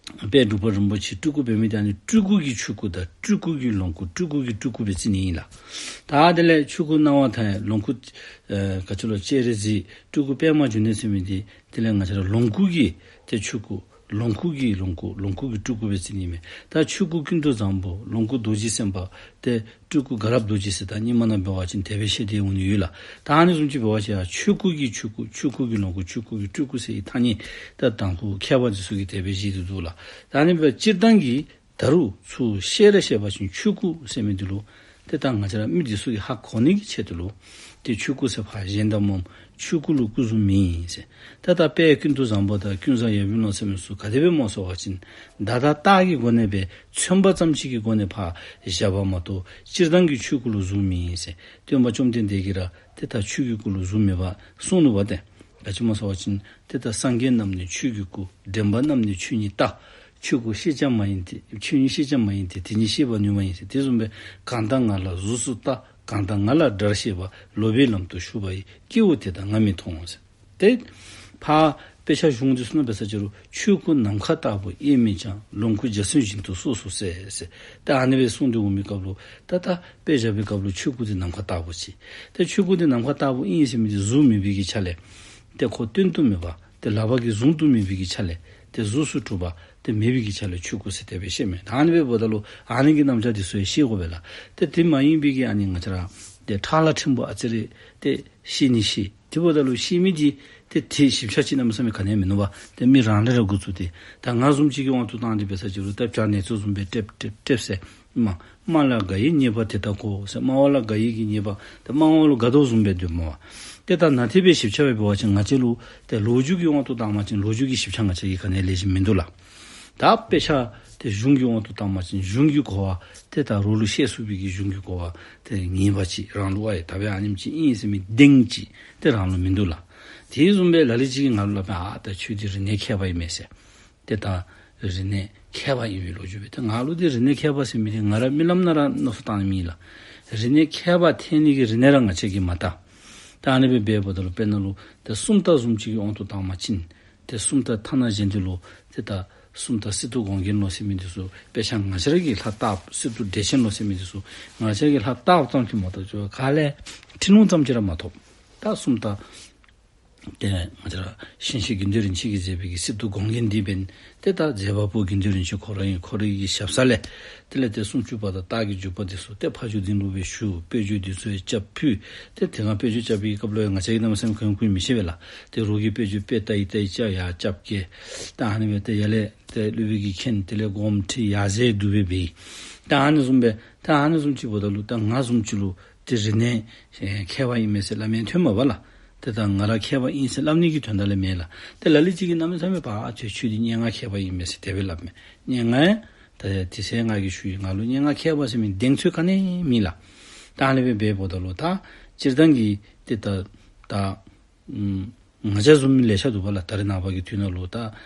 དཔལ་འབྲུག་པ་རིན་པོ་ཆེ་སྤྲུལ་སྐུ་འབད་མི་འདི་ཨ་ནི་སྤྲུལ་སྐུ་གི་ཆོས་སྐུ་དང་སྤྲུལ་སྐུ་གི་ལོངས་སྐུ། སྤྲུལ་སྐུ་གི་སྤྲུལ་སྐུ་སྦེ་བརྩི་ནི་ཨིན་ལགས། ད་དེ་ལས་ཆོས་སྐུ་སྣང་བ་མཐའ་ཡས། ལོངས་སྐུ་ཨེ་ག་ཅི་ལོ་སྤྱན་རས་གཟིགས། སྤྲུལ་སྐུ་པདྨ་འབྱུང་གནས་ཟེར་མི་འདི་དེ་ལས་ང་བཅས་ར་ལོངས་སྐུ་གི་ཏེ་ཆོས་སྐུ། ལོངས་སྐུ་གི་ལོངས་སྐུ། ལོངས་སྐུ་གི་སྤྲུལ་སྐུ་སྦེ་བརྩི་ནི་མས། ད་ཆོས་སྐུ་ཀུན་ཏུ་བཟང་པོ། ལོངས་སྐུ་རྡོ་རྗེ་སེམས་དཔའ། ཏེ་སྤྲུལ་སྐུ་དགའ་རབ་རྡོ་རྗེ་ཟེར་ད་རྙིང་མ་ནང་འབད་བ་ཅིན་དེ་སྦེ་བཤད་དེ་འོང་ནི་ཡོད་ལགས། ད་ཨ་ནི་བཟུམ་ཅིག་འབད་བ་ཅིན་ཡང་ཆོས་སྐུ་གི་ཆོས་སྐུ། ཆོས་སྐུ་གི་ལོངས་སྐུ། ཆོས་སྐུ་གི་སྤྲུལ་སྐུ་ཟེར་བའི་ཐ་སྙད་ད་དང་ཕུ་མཁས་པ་འདི་ཚུ་གིས་དེ་སྦེ་བཞེད་དེ་འདུག་ལགས། ད་ཨ་ནི་སྦེ་སྤྱིར་བཏང་གི་ད་རུང་ཚུར་བཤད་ར་བཤད་པ་ཅིན་ཆོས་སྐུ་ཟེར་མི་འདི་ལུ་ཏེ་ད་ང་བཅས་ར་མི་འདི་ཚུ་གིས་ཧ་གོ་ནི་གི་ཆེད་དུ་ལུ་ཏེ་ཆོས་སྐུ་ཟེར་ཕར་བཞེངསམ་ད་སྨོ། ཆོས་སྐུ་ལུ་སྐུ་བཟུམ་མེད་ཟེར། ད་ད་དཔལ་ཀུན་ཏུ་བཟང་པོ་དང་ཀུན་བཟང་ཡབ་ཡུམ་ལོ་ཟེར་མི་ཚུ་ག་དེ་སྦེ་སྨོ་ཟེར་བ་ཅིན་བརྡ་དང་རྟགས་ཀྱི་སྒོ་ནས་སྦེ་མཚོན་པ་ཙམ་ཅིག་གི་སྒོ་ནས་ཕར་བཞག་པ་མ་གཏོགས་སྤྱིར་བཏང་གི་ཆོས་སྐུ་ལུ་བཟུམ་མེད་ཟེར། སྟོན་པ་བཅོམ་ལྡན་འདས་ཀྱིས་ར་ཏེ་ད་ཆོས་ཀྱི་སྐུ་ལུ་བཟུམ་མེད་པར་གསུངས་ནུག་པ་ཏེ། ག་ཅི་སྨོ་ཟེར་བ་ཅིན་ཏེ་ད་སངས་རྒྱས་རྣམས་ནི་ཆོས་ཀྱི་སྐུ། འདྲེན་པ་རྣམས་ནི་ཆོས་ཉིད་ལྟ། ཆོས་སྐུ་ཤེས་བྱ་མ་ཡིན་ཏེ། ཆོས་ཉིད་ཤེས་བྱ་མ་ཡིན་ཏེ། དེ་ཉིད་ཤེས་པར་ནུས་མ་ཡིན་ཟེར། དེ་བཟུམ་སྦེ་གང་དག་ང་ལ་གཟུགས་སུ་བལྟ། གང་དག་ང་ལ་སྒྲར་ཤེས་པ། ལོག་པའི་ལམ་དུ་ཞུགས་པ་ཡི། སྐྱེ་བོ་དེ་དག་ང་མི་མཐོང་ཟེར། ཏེ་ཕར་དཔེ་ཆ་གཞུང་འདི་ཚུ་ནང་འབད་ས་ཅིག་རུང་ཆོས་སྐུ་ནམ་མཁའ་ལྟ་བུ་དབྱེར་མི་འབྱང་། ལོངས་སྐུ་འཇའ་ཚོན་བཞིན་དུ་སོ་སོར་གསལ་ཟེར། ད་ཨ་ནི་སྦེ་གསུངས་ཏེ་འོང་མི་སྐབས་ལུ་ད་ད་དཔེ་བཞག་པའི་སྐབས་ལུ་ཆོས་སྐུ་འདི་ནམ་མཁའ་ལྟ་བུ་ཅིག། ཏེ་ཆོས་སྐུ་འདི་ནམ་མཁའ་ལྟ་བུ་ཨིན་ཟེར་མི་འདི་གཟུགས་མེད་པའི་གི་ཆ་ལས་ཏེ་ཁོ་སྟོན་དུ་མེད་པ། ཏེ་ལག་པ་གིས་བཟུང་དུ་མེད་པའི་གི་ཆ་ལས་ཏེ་གཟུགས་སུ་གྲུབ་པ་ཏེ་མེད་པའི་གི་ཆ་ལས་ཆོས་སྐུ་ཟེར་དེ་སྦེ་བཤད་མས། ད་ཨ་ནི་སྦེ་འབདཝ་ད་ལུ་ཨ་ནི་གི་རྣམ་གཞག་འདི་ཚུ་ཡང་ཤེས་དགོ་པས་ལགས། ཏེ་དེ་མ་ཡིན་པའི་གི་ཨ་ནི་ང་བཅས་ར་ཏེ་ཕྲ་ལ་ཕྲན་བུ་ཨ་ཙི་རེ་ཏེ་ཤེས་ནི་ཤེས། དེ་འབདཝ་ད་ལུ་ཤེས་མི་འདི་ཏེ་དེ་ཞིབ་ཆ་ཅིག་གནམ་མེད་ས་མེད་ག་ནི་ཡང་མིན་ནུག་པ། ཏེ་མི་རང་ལས་ར་འགོ་བཙུགས་ཏེ་ད་ང་བཟུམ་ཅིག་གི་དབང་དུ་བཏང་སྟེ་འབད་ས་ཅིག་རུང་ད་བྱ་ནེ་ཙོ་བཟུམ་སྦེ་ཏེབ་ཏེབ་ཏེབ་ཟེར་མ། སྨྲ་ལ་དགའ་བའི་ཉེས་པ་དེ་དག་གོ་ཟེར། སྨྲ་བ་ལ་དགའ་བའི་གི་ཉེས་པ་ཏེ་སྨྲ་བ་ལུ་དགའ་དོ་བཟུམ་སྦེ་སྡོདཔ་མས་པ། ཏེ་ད་ནཱ་དེ་སྦེ་ཞིབ་ཆ་སྦེ་འབད་བ་ཅིན་ང་བཅས་ལུ་ཏེ་ལོ་རྒྱུས་ཀྱི་དབང་དུ་བཏང་བ་ཅིན་ལོ་རྒྱུས་ཀྱི་ཞིབ་ཆ་ང་བཅས་ཀྱིས་ག་ནི་ཡང་ལེགས་ཤོམ་མིན་འདུག་ལགས། ད་དཔེ་ཆ་ཏེ་གཞུང་གི་དབང་དུ་བཏང་བ་ཅིན་གཞུང་གི་གོ་བ་ཏེ་ད་རོགས་ལུ་བཤད་ཚུགས་པའི་གི་གཞུང་གི་གོ་བ་ཏེ་ངེས་པ་ཅིག་རང་ལུ་ཨ་ཡེ་ད་སྦེ་ཨ་ནེམ་ཅིག་ཨིན་ཟེར་མི་གདེང་ཅིག་ཏེ་རང་ལུ་མིན་འདུག་ལགས། དེ་བཟུམ་སྦེ་ལ་ལུ་ཅིག་གིས་ང་ལུ་སླབ་པས། ཨ་ད་ཁྱོད་འདི་རིག་གནས་མཁས་པ་ཨིན་མས་ཟེར། ཏེ་ད་རིག་གནས་མཁས་པ་ཨིན་པའི་ལོ་རྒྱུས་སྦེ། ཏེ་ང་ལུ་འདི་རིག་གནས་མཁས་པ་ཟེར་མི་འདི་ང་ར་རྨི་ལམ་ནང་ར་མནོ་བསམ་བཏང་ནི་མེད་ལགས། རིག་གནས་མཁས་པ་ཐོན་ནི་གི་རིག་གནས་ར་ང་བཅས་ཀྱིས་མ་བལྟ། ད་ཨ་ནི་སྦེ་འབདཝ་ད་ལུ་དཔེར་ན་ལུ་ཏེ་སུམ་རྟགས་བཟུམ་ཅིག་གི་དབང་དུ་བཏང་བ་ཅིན་ཏེ་སུམ་རྟགས་ཐ་ན་གཞན་འདི་ལུ་ཏེ་ད་སུམ་རྟགས་སི་ཏུ་གོང་རྒྱན་ལོ་ཟེར་མི་འདི་ཚུ་དཔེ་ཆ་ང་བཅས་ར་གིས་ལྷག་བལྟ། སི་ཏུ་འགྲེལ་ཆེན་ལོ་ཟེར་མི་འདི་ཚུ་ང་བཅས་ར་གིས་ལྷག་བལྟ་ཙམ་ཅིག་མ་གཏོགས་ཁ་ལས་ཁྲིད་ལུང་ཙམ་ཅིག་ར་མ་ཐོབ། ད་སུམ་རྟགས་ ཏེ་ང་བཅས་ར་ཞིང་གཤེགས་དགེ་འདུན་རིན་ཆེན་གྱིས་མཛད་པའི་གི་སི་ཏུ་དགོངས་རྒྱན་འདི་འབདན། ཏེ་ད་མཛད་པ་པོ་དགེ་འདུན་རིན་ཆེན་ཁོ་ར་ཨིན། ཁོ་རའི་གི་ཞབས་ས་ལས་དེ་ལས་ཏེ་སུམ་ཅུ་པ་དང་རྟགས་ཀྱི་འཇུག་པ་འདི་ཚུ་ཏེ་ཕ་ཇོ་སྡིངས་ལུ་སྦེ་ཞུ། དཔེ་བརྗོད་འདི་ཚུ་ཡང་རྐྱབ་ཕུལ། ཏེ་དེ་སྒང་དཔེ་བརྗོད་རྐྱབ་པའི་སྐབས་ལུ་ཡང་ང་བཅས་ཀྱིས་གནམ་མེད་ས་མེད་གང་ཡང་གོ་མི་ཤེས་པས་ལགས། ཏེ་རོགས་ཀྱིས་དཔེ་བརྗོད་དཔེ་ལྟ་ཡི་ལྟ་ཡི་རྐྱབ་ཡང་རྐྱབ་བཀལ། ད་ཨ་ནི་སྦེ་ཏེ་ཡར་ལས་ཏེ་སློབ་དཔོན་གྱིས་མཁྱེན། དེ་ལས་སྒོམ་ཁྲིད་ཡར་ཟེར་འདུག་པས་སྦེ། ད་ཨ་ནི་བཟུམ་སྦེ་ད་ཨ་ནི་བཟུམ་ཅིག་འབདཝ་ད་ལུ་ད་ང་བཟུམ་ཅིག་ལུ་ཏེ་རིག་གནས་ཨེ་མཁས་པ་ཨིན་མས་ཟེར་སླབ་མི་ཐོན་མས་པ་ལགས། ཏེ་ད་ང་ར་མཁས་པ་ཨིན་ཟེར་སླབ་ནི་གི་དོན་དག་ལས་མེན་ལགས། ཏེ་ལ་ལུ་ཅིག་གིས་གནམ་མེད་ས་མེད་པ་ཨ་ཁྱོད་ཁྱོད་འདི་སྙན་ངག་མཁས་པ་ཨིན་མས་ཟེར་དེ་སྦེ་སླབ་མས། སྙན་ངག་ཡང་ད་དེ་ཚེ་ང་གིས་ཞུ་ཡི། ང་ལུ་སྙན་ངག་མཁས་པ་ཟེར་མི་གདེང་ཚོད་ག་ནི་མེད་ལགས། ད་ཨ་ནི་སྦེ་འབདཝ་ད་ལུ་ད་སྤྱིར་བཏང་གི་ཏེ་ད་ད་ཨམ་ང་བཅས་བཟུམ་མི་ལེ་ཤ་འདུག་པ་ལགས། ད་རེས་ནངས་པ་གི་དུས་ནང་ལུ་ད་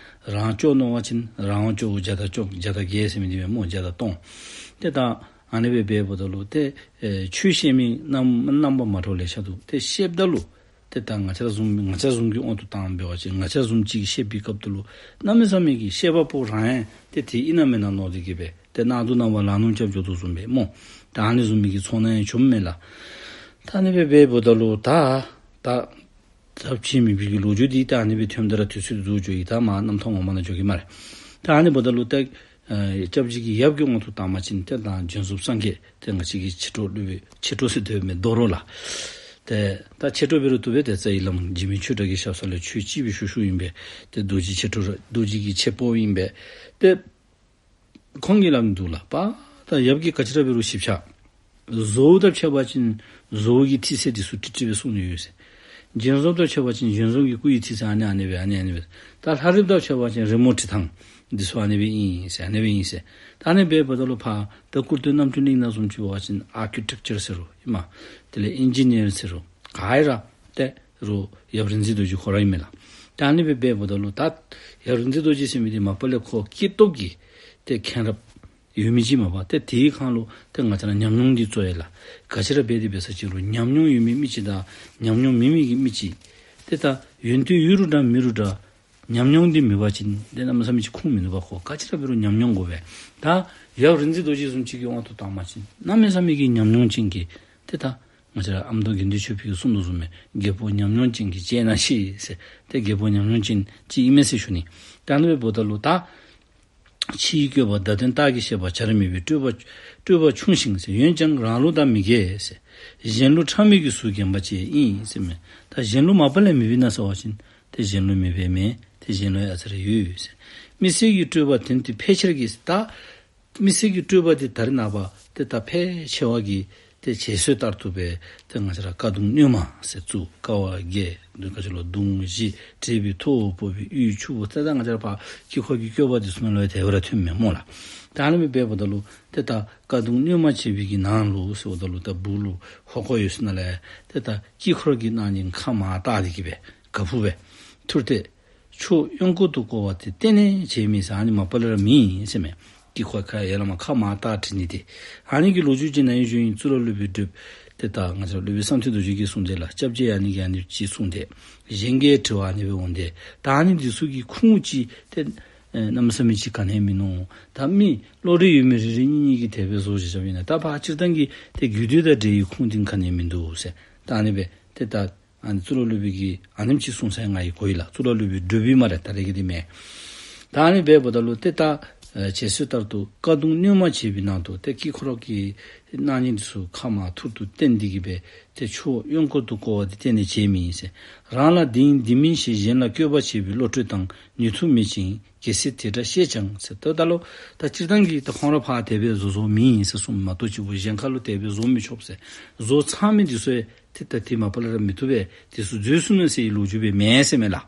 རང་ཅོག་རྣོ་བ་ཅིན་རང་ཅོག་བརྒྱ་དང་བཅོ་བརྒྱ་དང་བརྒྱད་ཟེར་མི་འདི་སྦེ་སྨོ། བརྒྱ་དང་སྟོང་། ཏེ་ད་ཨ་ནི་སྦེ་འབདཝ་ད་ལུ་ཏེ་ཨེ་ཆོས་བཤད་མི་རྣམ་རྣམ་པ་མ་འདྲཝ་ལེ་ཤ་འདུག། ཏེ་བཤདཔ་ད་ལུ་ཏེ་ད་ང་བཅས་ར་བཟུམ་ང་བཅས་བཟུམ་གྱི་དབང་དུ་བཏང་འབད་བ་ཅིན་ང་བཅས་བཟུམ་ཅིག་གིས་བཤད་པའི་སྐབས་ད་ལུ་གནམ་མེད་ས་མེད་ཀྱི་བཤད་པ་པོ་རང་ཡང་ཏེ་དེ་ཨིན་ན་མེན་ན་མནོ་སྟེ་གི་སྦེ་ཏེ་གནག་དུང་གནག་པ་ལག་ནུམ་རྐྱབ་འགྱོ་དོ་བཟུམ་སྦེ་སྨོ། ད་ཨ་ནི་བཟུམ་མའི་གི་ཚོར་སྣང་ཡང་བྱུངམ་མས་ལགས། ད་ཨ་ནི་སྦེ་འབདཝ་ད་ལུ་ད་ད་ཐབས་ཤེས་མེད་པའི་གི་ལོ་རྒྱུས་འདི་ད་ཨ་ནི་སྦེ་ཐོནམ་ད་ར་དུས་ཚོད་རྫོགས་འགྱོ་ཡི། ད་མར་རྣམ་ཐར་ངོ་མ་ནང་འགྱོ་གེ་སྨ་རེ། ད་ཨ་ནི་འབདཝ་ད་ལུ་ཏེ་ཨེ་སྐྱབས་རྗེ་གི་ཡབ་ཀྱི་དབང་དུ་བཏང་བ་ཅིན་ཏེ་ད་བྱོན་ཟུར་སངས་རྒྱས་ཏེ་ང་བཅས་ཀྱི་མཆེད་གྲོགས་སློབ་དཔོན་མཆེད་གྲོགས་ཟེར་དོ་མེན་རྡོ་རོག་ལགས། ཏེ་ད་མཆེད་གྲོགས་འབད་རུང་བཏུབ་པས། ཏེ་རྩ་བའི་བླམ་འཇིགས་མེད་ཆོས་གྲགས་ཀྱི་ཞབས་ས་ལས་ཆོས་གཅིག་སྦེ་ཞུ་ཞུཝ་ཨིན་པས། ཏེ་རྡོ་རྗེ་མཆེད་གྲོགས་ར་རྡོ་རྗེ་གི་མཆེད་པོ་ཨིན་པས། ཏེ་ཁོང་གིས་སླབ་ནི་འདུག་ལགས། པ་ད་ཡབ་ཀྱིས་ག་ཅི་ར་འབད་རུང་ཞིབ་ཆ་བཟོཝ་དང་ཕྱད་པ་ཅིན་བཟོཝ་གི་ཐིག་ཚད་འདི་ཚུ་ཏིག་ཏིག་སྦེ་གསུང་ནི་ཡོད་ཟེར། བྱོན་ཟུར་དང་ཕྱད་པ་ཅིན་བྱོན་ཟུར་གྱི་སྐུ་ཡི་ཐིག་ཚད་ཨ་ནི་ཨ་ནི་སྦེ་ཨ་ནི་ཨ་ནི་སྦེ། ད་ལྷ་རིཔ་དང་ཕྱད་པ་ཅིན་རི་མོ་བྲིས་ཐངས་འདི་ཚུ་ཨ་ནི་སྦེ་ཨིན་ཟེར་ཨ་ནི་སྦེ་ཨིན་ཟེར། ད་ཨ་ནི་སྦེ་འབདཝ་ད་ལུ་ཕར་ད་སྐུར་སྟོད་རྣམ་འཕྲུལ་གླིང་ནང་བཟུམ་ཅིག་འབད་བ་ཅིན་ཨར་ཀི་ཊེག་ཅར་ཟེར་རུང་ཨིན་མས། དེ་ལས་ཨིན་ཇི་ནི་ཡར་ཟེར་རུང་ག་ར་ཏེ་རུང་ཡབ་རིག་འཛིན་རྡོ་རྗེ་ཁོ་ར་ཨིན་མས་ལགས། ད་ཨ་ནི་སྦེ་འབདཝ་ད་ལུ་ད་ཡབ་རིག་འཛིན་རྡོ་རྗེ་ཟེར་མི་འདི་མ་པ་ལས་ཁོ་སྐྱེས་སྟོབས་ཀྱིས་ཏེ་མཁྱེན་རབ་ཡོད་མི་ཅིག་མས་པ། ཏེ་དེའི་སྒང་ལུ་ཏེ་ང་བཅས་ར་ཉམས་མྱོང་འདི་གཙོ་ཡོད་ལགས། ག་ཅི་ར་འབད་དེ་འབད་ས་ཅིག་རུང་ཉམས་མྱོང་ཡོད་མི་མི་ཅིག་དང་ཉམས་མྱོང་མེད་མི་གི་མི་ཅིག་ཏེ་ད་ཡོན་ཏན་ཡོད་རུང་འདྲ་མེད་རུང་འདྲ་ཉམས་མྱོང་འདི་མེད་པ་ཅིན་ཏེ་གནམ་མེད་ས་མེད་ཅིག་ཁུངས་མིན་འདུག་པ། ཁོ་ག་ཅི་ར་འབད་རུང་ཉམས་མྱོང་དགོ་པས། ད་ཡབ་རིག་འཛིན་རྡོ་རྗེ་བཟུམ་ཅིག་གི་དབང་དུ་བཏང་བ་ཅིན་གནམ་མེད་ས་མེད་ཀྱི་ཉམས་མྱོང་ཅན་གྱི་ཏེ་ད་ང་བཅས་ར་ཨ་མདོ་དགེ་འདུན་ཆོས་འཕེལ་གྱིས་གསུངས་དོ་བཟུམ་སྦེ་རྒད་པོ་ཉམས་མྱོང་ཅན་གྱིས་གཅེས་ན་ཤེས་ཟེར། ཏེ་རྒད་པོ་ཉམས་མྱོང་ཅན་ཅིག་ཨིན་མས་ཟེར་ཞུ་ནི། ད་ཨ་ནི་སྦེ་འབདཝ་ད་ལུ་ད་ཕྱིའི་བཀོད་པ་བརྡ་དོན་རྟགས་ཀྱིས་ཤེས་པ་བྱར་མེད་པའི་སྤྲོས་པ་སྤྲོས་པ་ཆུང་ཞིང་ཟེར། འོན་ཀྱང་རང་ལུགས་དང་མི་འགལ་ཟེར། གཞན་ལུགས་ཕྲ་མོའི་གི་ཟུར་རྒྱན་པ་ཅིག་ཨིན་ཟེར་མས། ད་གཞན་ལུགས་མ་པ་ལས་མེདཔ་ཨིན་ན་ཟེར་བ་ཅིན་ཏེ་གཞན་ལུགས་མེདཔ་མེན། ཏེ་གཞན་ལུགས་ཡང་ཨ་ཙི་རེ་ཡོད་ཟེར། དམིགས་བསལ་གྱི་སྤྲོས་པ་དོན་དེ་ཕལ་ཆེར་གྱིས་ཟེར། ད་དམིགས་བསལ་གྱི་སྤྲོས་པ་འདི་ད་རེས་ནངས་པ་ཏེ་ད་ཕལ་ཆེ་བ་གིས་ཏེ་བྱད་གསོད་ལྟར་དུ་སྦེ་ཏེ་ང་བཅས་ར་ཀ་གདུང་བསྣོལ་མ་ཟེར་བཙུགས། ཀ་བ་བརྒྱད་གདུང་ག་ཅི་ལོ་གདུང་བཞི་བྲེས་པའི་ཐོག་ཕོག་པའི་གཡུ་ཕྱུག་པོ་ཏེ་ད་ང་བཅས་ར་ཕར་དཀྱིལ་འཁོར་གྱི་བཀོད་པ་འདི་ཚུ་ནང་ལུ་ཡང་དེ་སྦེ་ར་ཐོནམ་མས་སྨོ་ལགས། ད་ཨ་ནི་སྦེ་འབདཝ་ད་ལུ་ཏེ་ད་ཀ་གདུང་བསྣོལ་མ་བྱས་པའི་གི་ནང་ལུ་ཟེརཝ་ད་ལུ་ད་སྦུག་ལུ་ཧོ་ཀོ་ཡོད་ས་ནང་ལས་ཏེ་ད་དཀྱིལ་འཁོར་གྱི་གནང་སྦྱིན་ཁ་མར་བཏགས་ཏེ་གི་སྦེ་ག་ཕུབ་སྦེ་ཐུར་ཏེ་ཕྱོགས་གཡོན་སྐོར་དུ་བསྐོར་བ་དེ་གཏན་ནས་བྱས་མེད་ཟེར། ཨ་ནི་མ་པ་ལས་ར་མེད་ཟེར་མས། དཀྱིལ་འཁོར་ཁ་ཡར་ལས་མར་ཁ་མར་བཏགས་བྲིས་ནི་དེ། ཨ་ནི་གི་ལོ་རྒྱུས་ཅིག་ནཱ་ཡང་ཞུ་ཡི། གཙུག་ལག་སློབ་དཔོན་སྒྲུབ་ཏེ་ད་ང་བཅས་སློབ་དཔོན་བསམ་གཏན་རྡོ་རྗེ་གིས་གསུངས་དེ་ལགས། སྐྱབས་རྗེ་ཨ་ནི་གིས་ཨ་ནི་ཅིག་གསུངས་དེ། གཞན་གྱིས་དྲི་བ་ཨ་ནི་སྦེ་འོང་དེ། ད་ཨ་ནི་འདི་ཚུ་གི་ཁུངས་ཅིག་ཏེ་ཨེ་གནམ་མེད་ས་མེད་ཅིག་ག་ནི་ཡང་མིན་ནུག། ད་མི་བློ་རིག་ཡོད་མི་རེ་རེ་གཉིས་གཉིས་ཀྱིས་དེ་སྦེ་བཟོ་བཞག་བཞགཔ་ཨིན་ན། ད་ཕར་སྤྱིར་བཏང་གི་ཏེ་རྒྱུད་སྡེ་དང་འབྲེལ་བའི་ཁུངས་འདི་ག་ནི་ཡང་མིན་འདུག་ཟེར། ད་ཨ་ནི་སྦེ་ཏེ་ད་ཨ་ནི་གཙུག་ལག་སློབ་དཔོན་གྱིས་ཨ་ནེམ་ཅིག་གསུངས་ས་ང་ཡང་གོ་ཡི་ལགས། གཙུག་ལག་སློབ་དཔོན་སྒྲུབ་པའི་སྨ་རེ། ད་རེས་ཀྱི་འདི་མེན། ད་ཨ་ནི་སྦེ་འབདཝ་ད་ལུ་ཏེ་ད་ཨེ་བྱད་གསོད་ལྟར་དུ་ཀ་གདུང་བསྣོལ་མ་བྱས་པའི་ནང་དུ་ཏེ་དཀྱིལ་འཁོར་གྱི་གནང་སྦྱིན་འདི་ཚུ་ཁ་མར་ཐུར་དུ་བསྟན་ཏེ་གི་སྦེ་ཏེ་ཕྱོགས་གཡོན་སྐོར་དུ་བསྐོར་བ་དེ་གཏན་ནས་བྱས་མེད་ཟེར། རང་ལ་འདི་ཨིན་འདི་མིན་ཞེས་གཞན་ལ་བཀོད་པ་བྱེད་པའི་བློ་གྲོས་དང་ནུས་མཐུ་མེད་ཅིང་། གལ་སྲིད་དེ་འདྲ་ཤེས་ཀྱང་ཟེར། ད་ད་ལོ་ད་སྤྱིར་བཏང་གི་ད་ཁོང་ར་ཕར་དེ་སྦེ་བཟོ་བཟོཝ་མེན་ཟེར་གསུངམ་མ་གཏོགས་གཅིག་པུ་གཞན་ཁ་ལུ་དེ་སྦེ་བཟོ་མི་ཆོག་ཟེར། བཟོ་ཚར་མི་འདི་ཚུ་ཡང་ཏེ་ད་དེ་མ་པ་ལས་ར་མི་བཏུབ་པས། དེ་ཚུ་འཛོལ་སོ་ནུག་ཟེར་བའི་ལོ་རྒྱུས་སྦེ་མེན་ཟེར་མས་ལགས།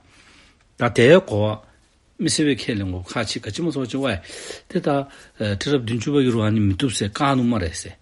ད་དེ་གོ་བ་མི་སེར་སྦེ་ཁས་ལེན་དགོ། ཁག་ཆེ་ག་ཅི་སྨོ་ཟེར་བ་ཅིན་ཝའི་ཏེ་ད་ཨེ་ཁྲི་རབས་བདུན་ཅུ་པ་གིས་ར་ཨ་ནི་མི་བཏུབ་ཟེར་བཀག་ནུག་སྨ་རེ་ཟེར།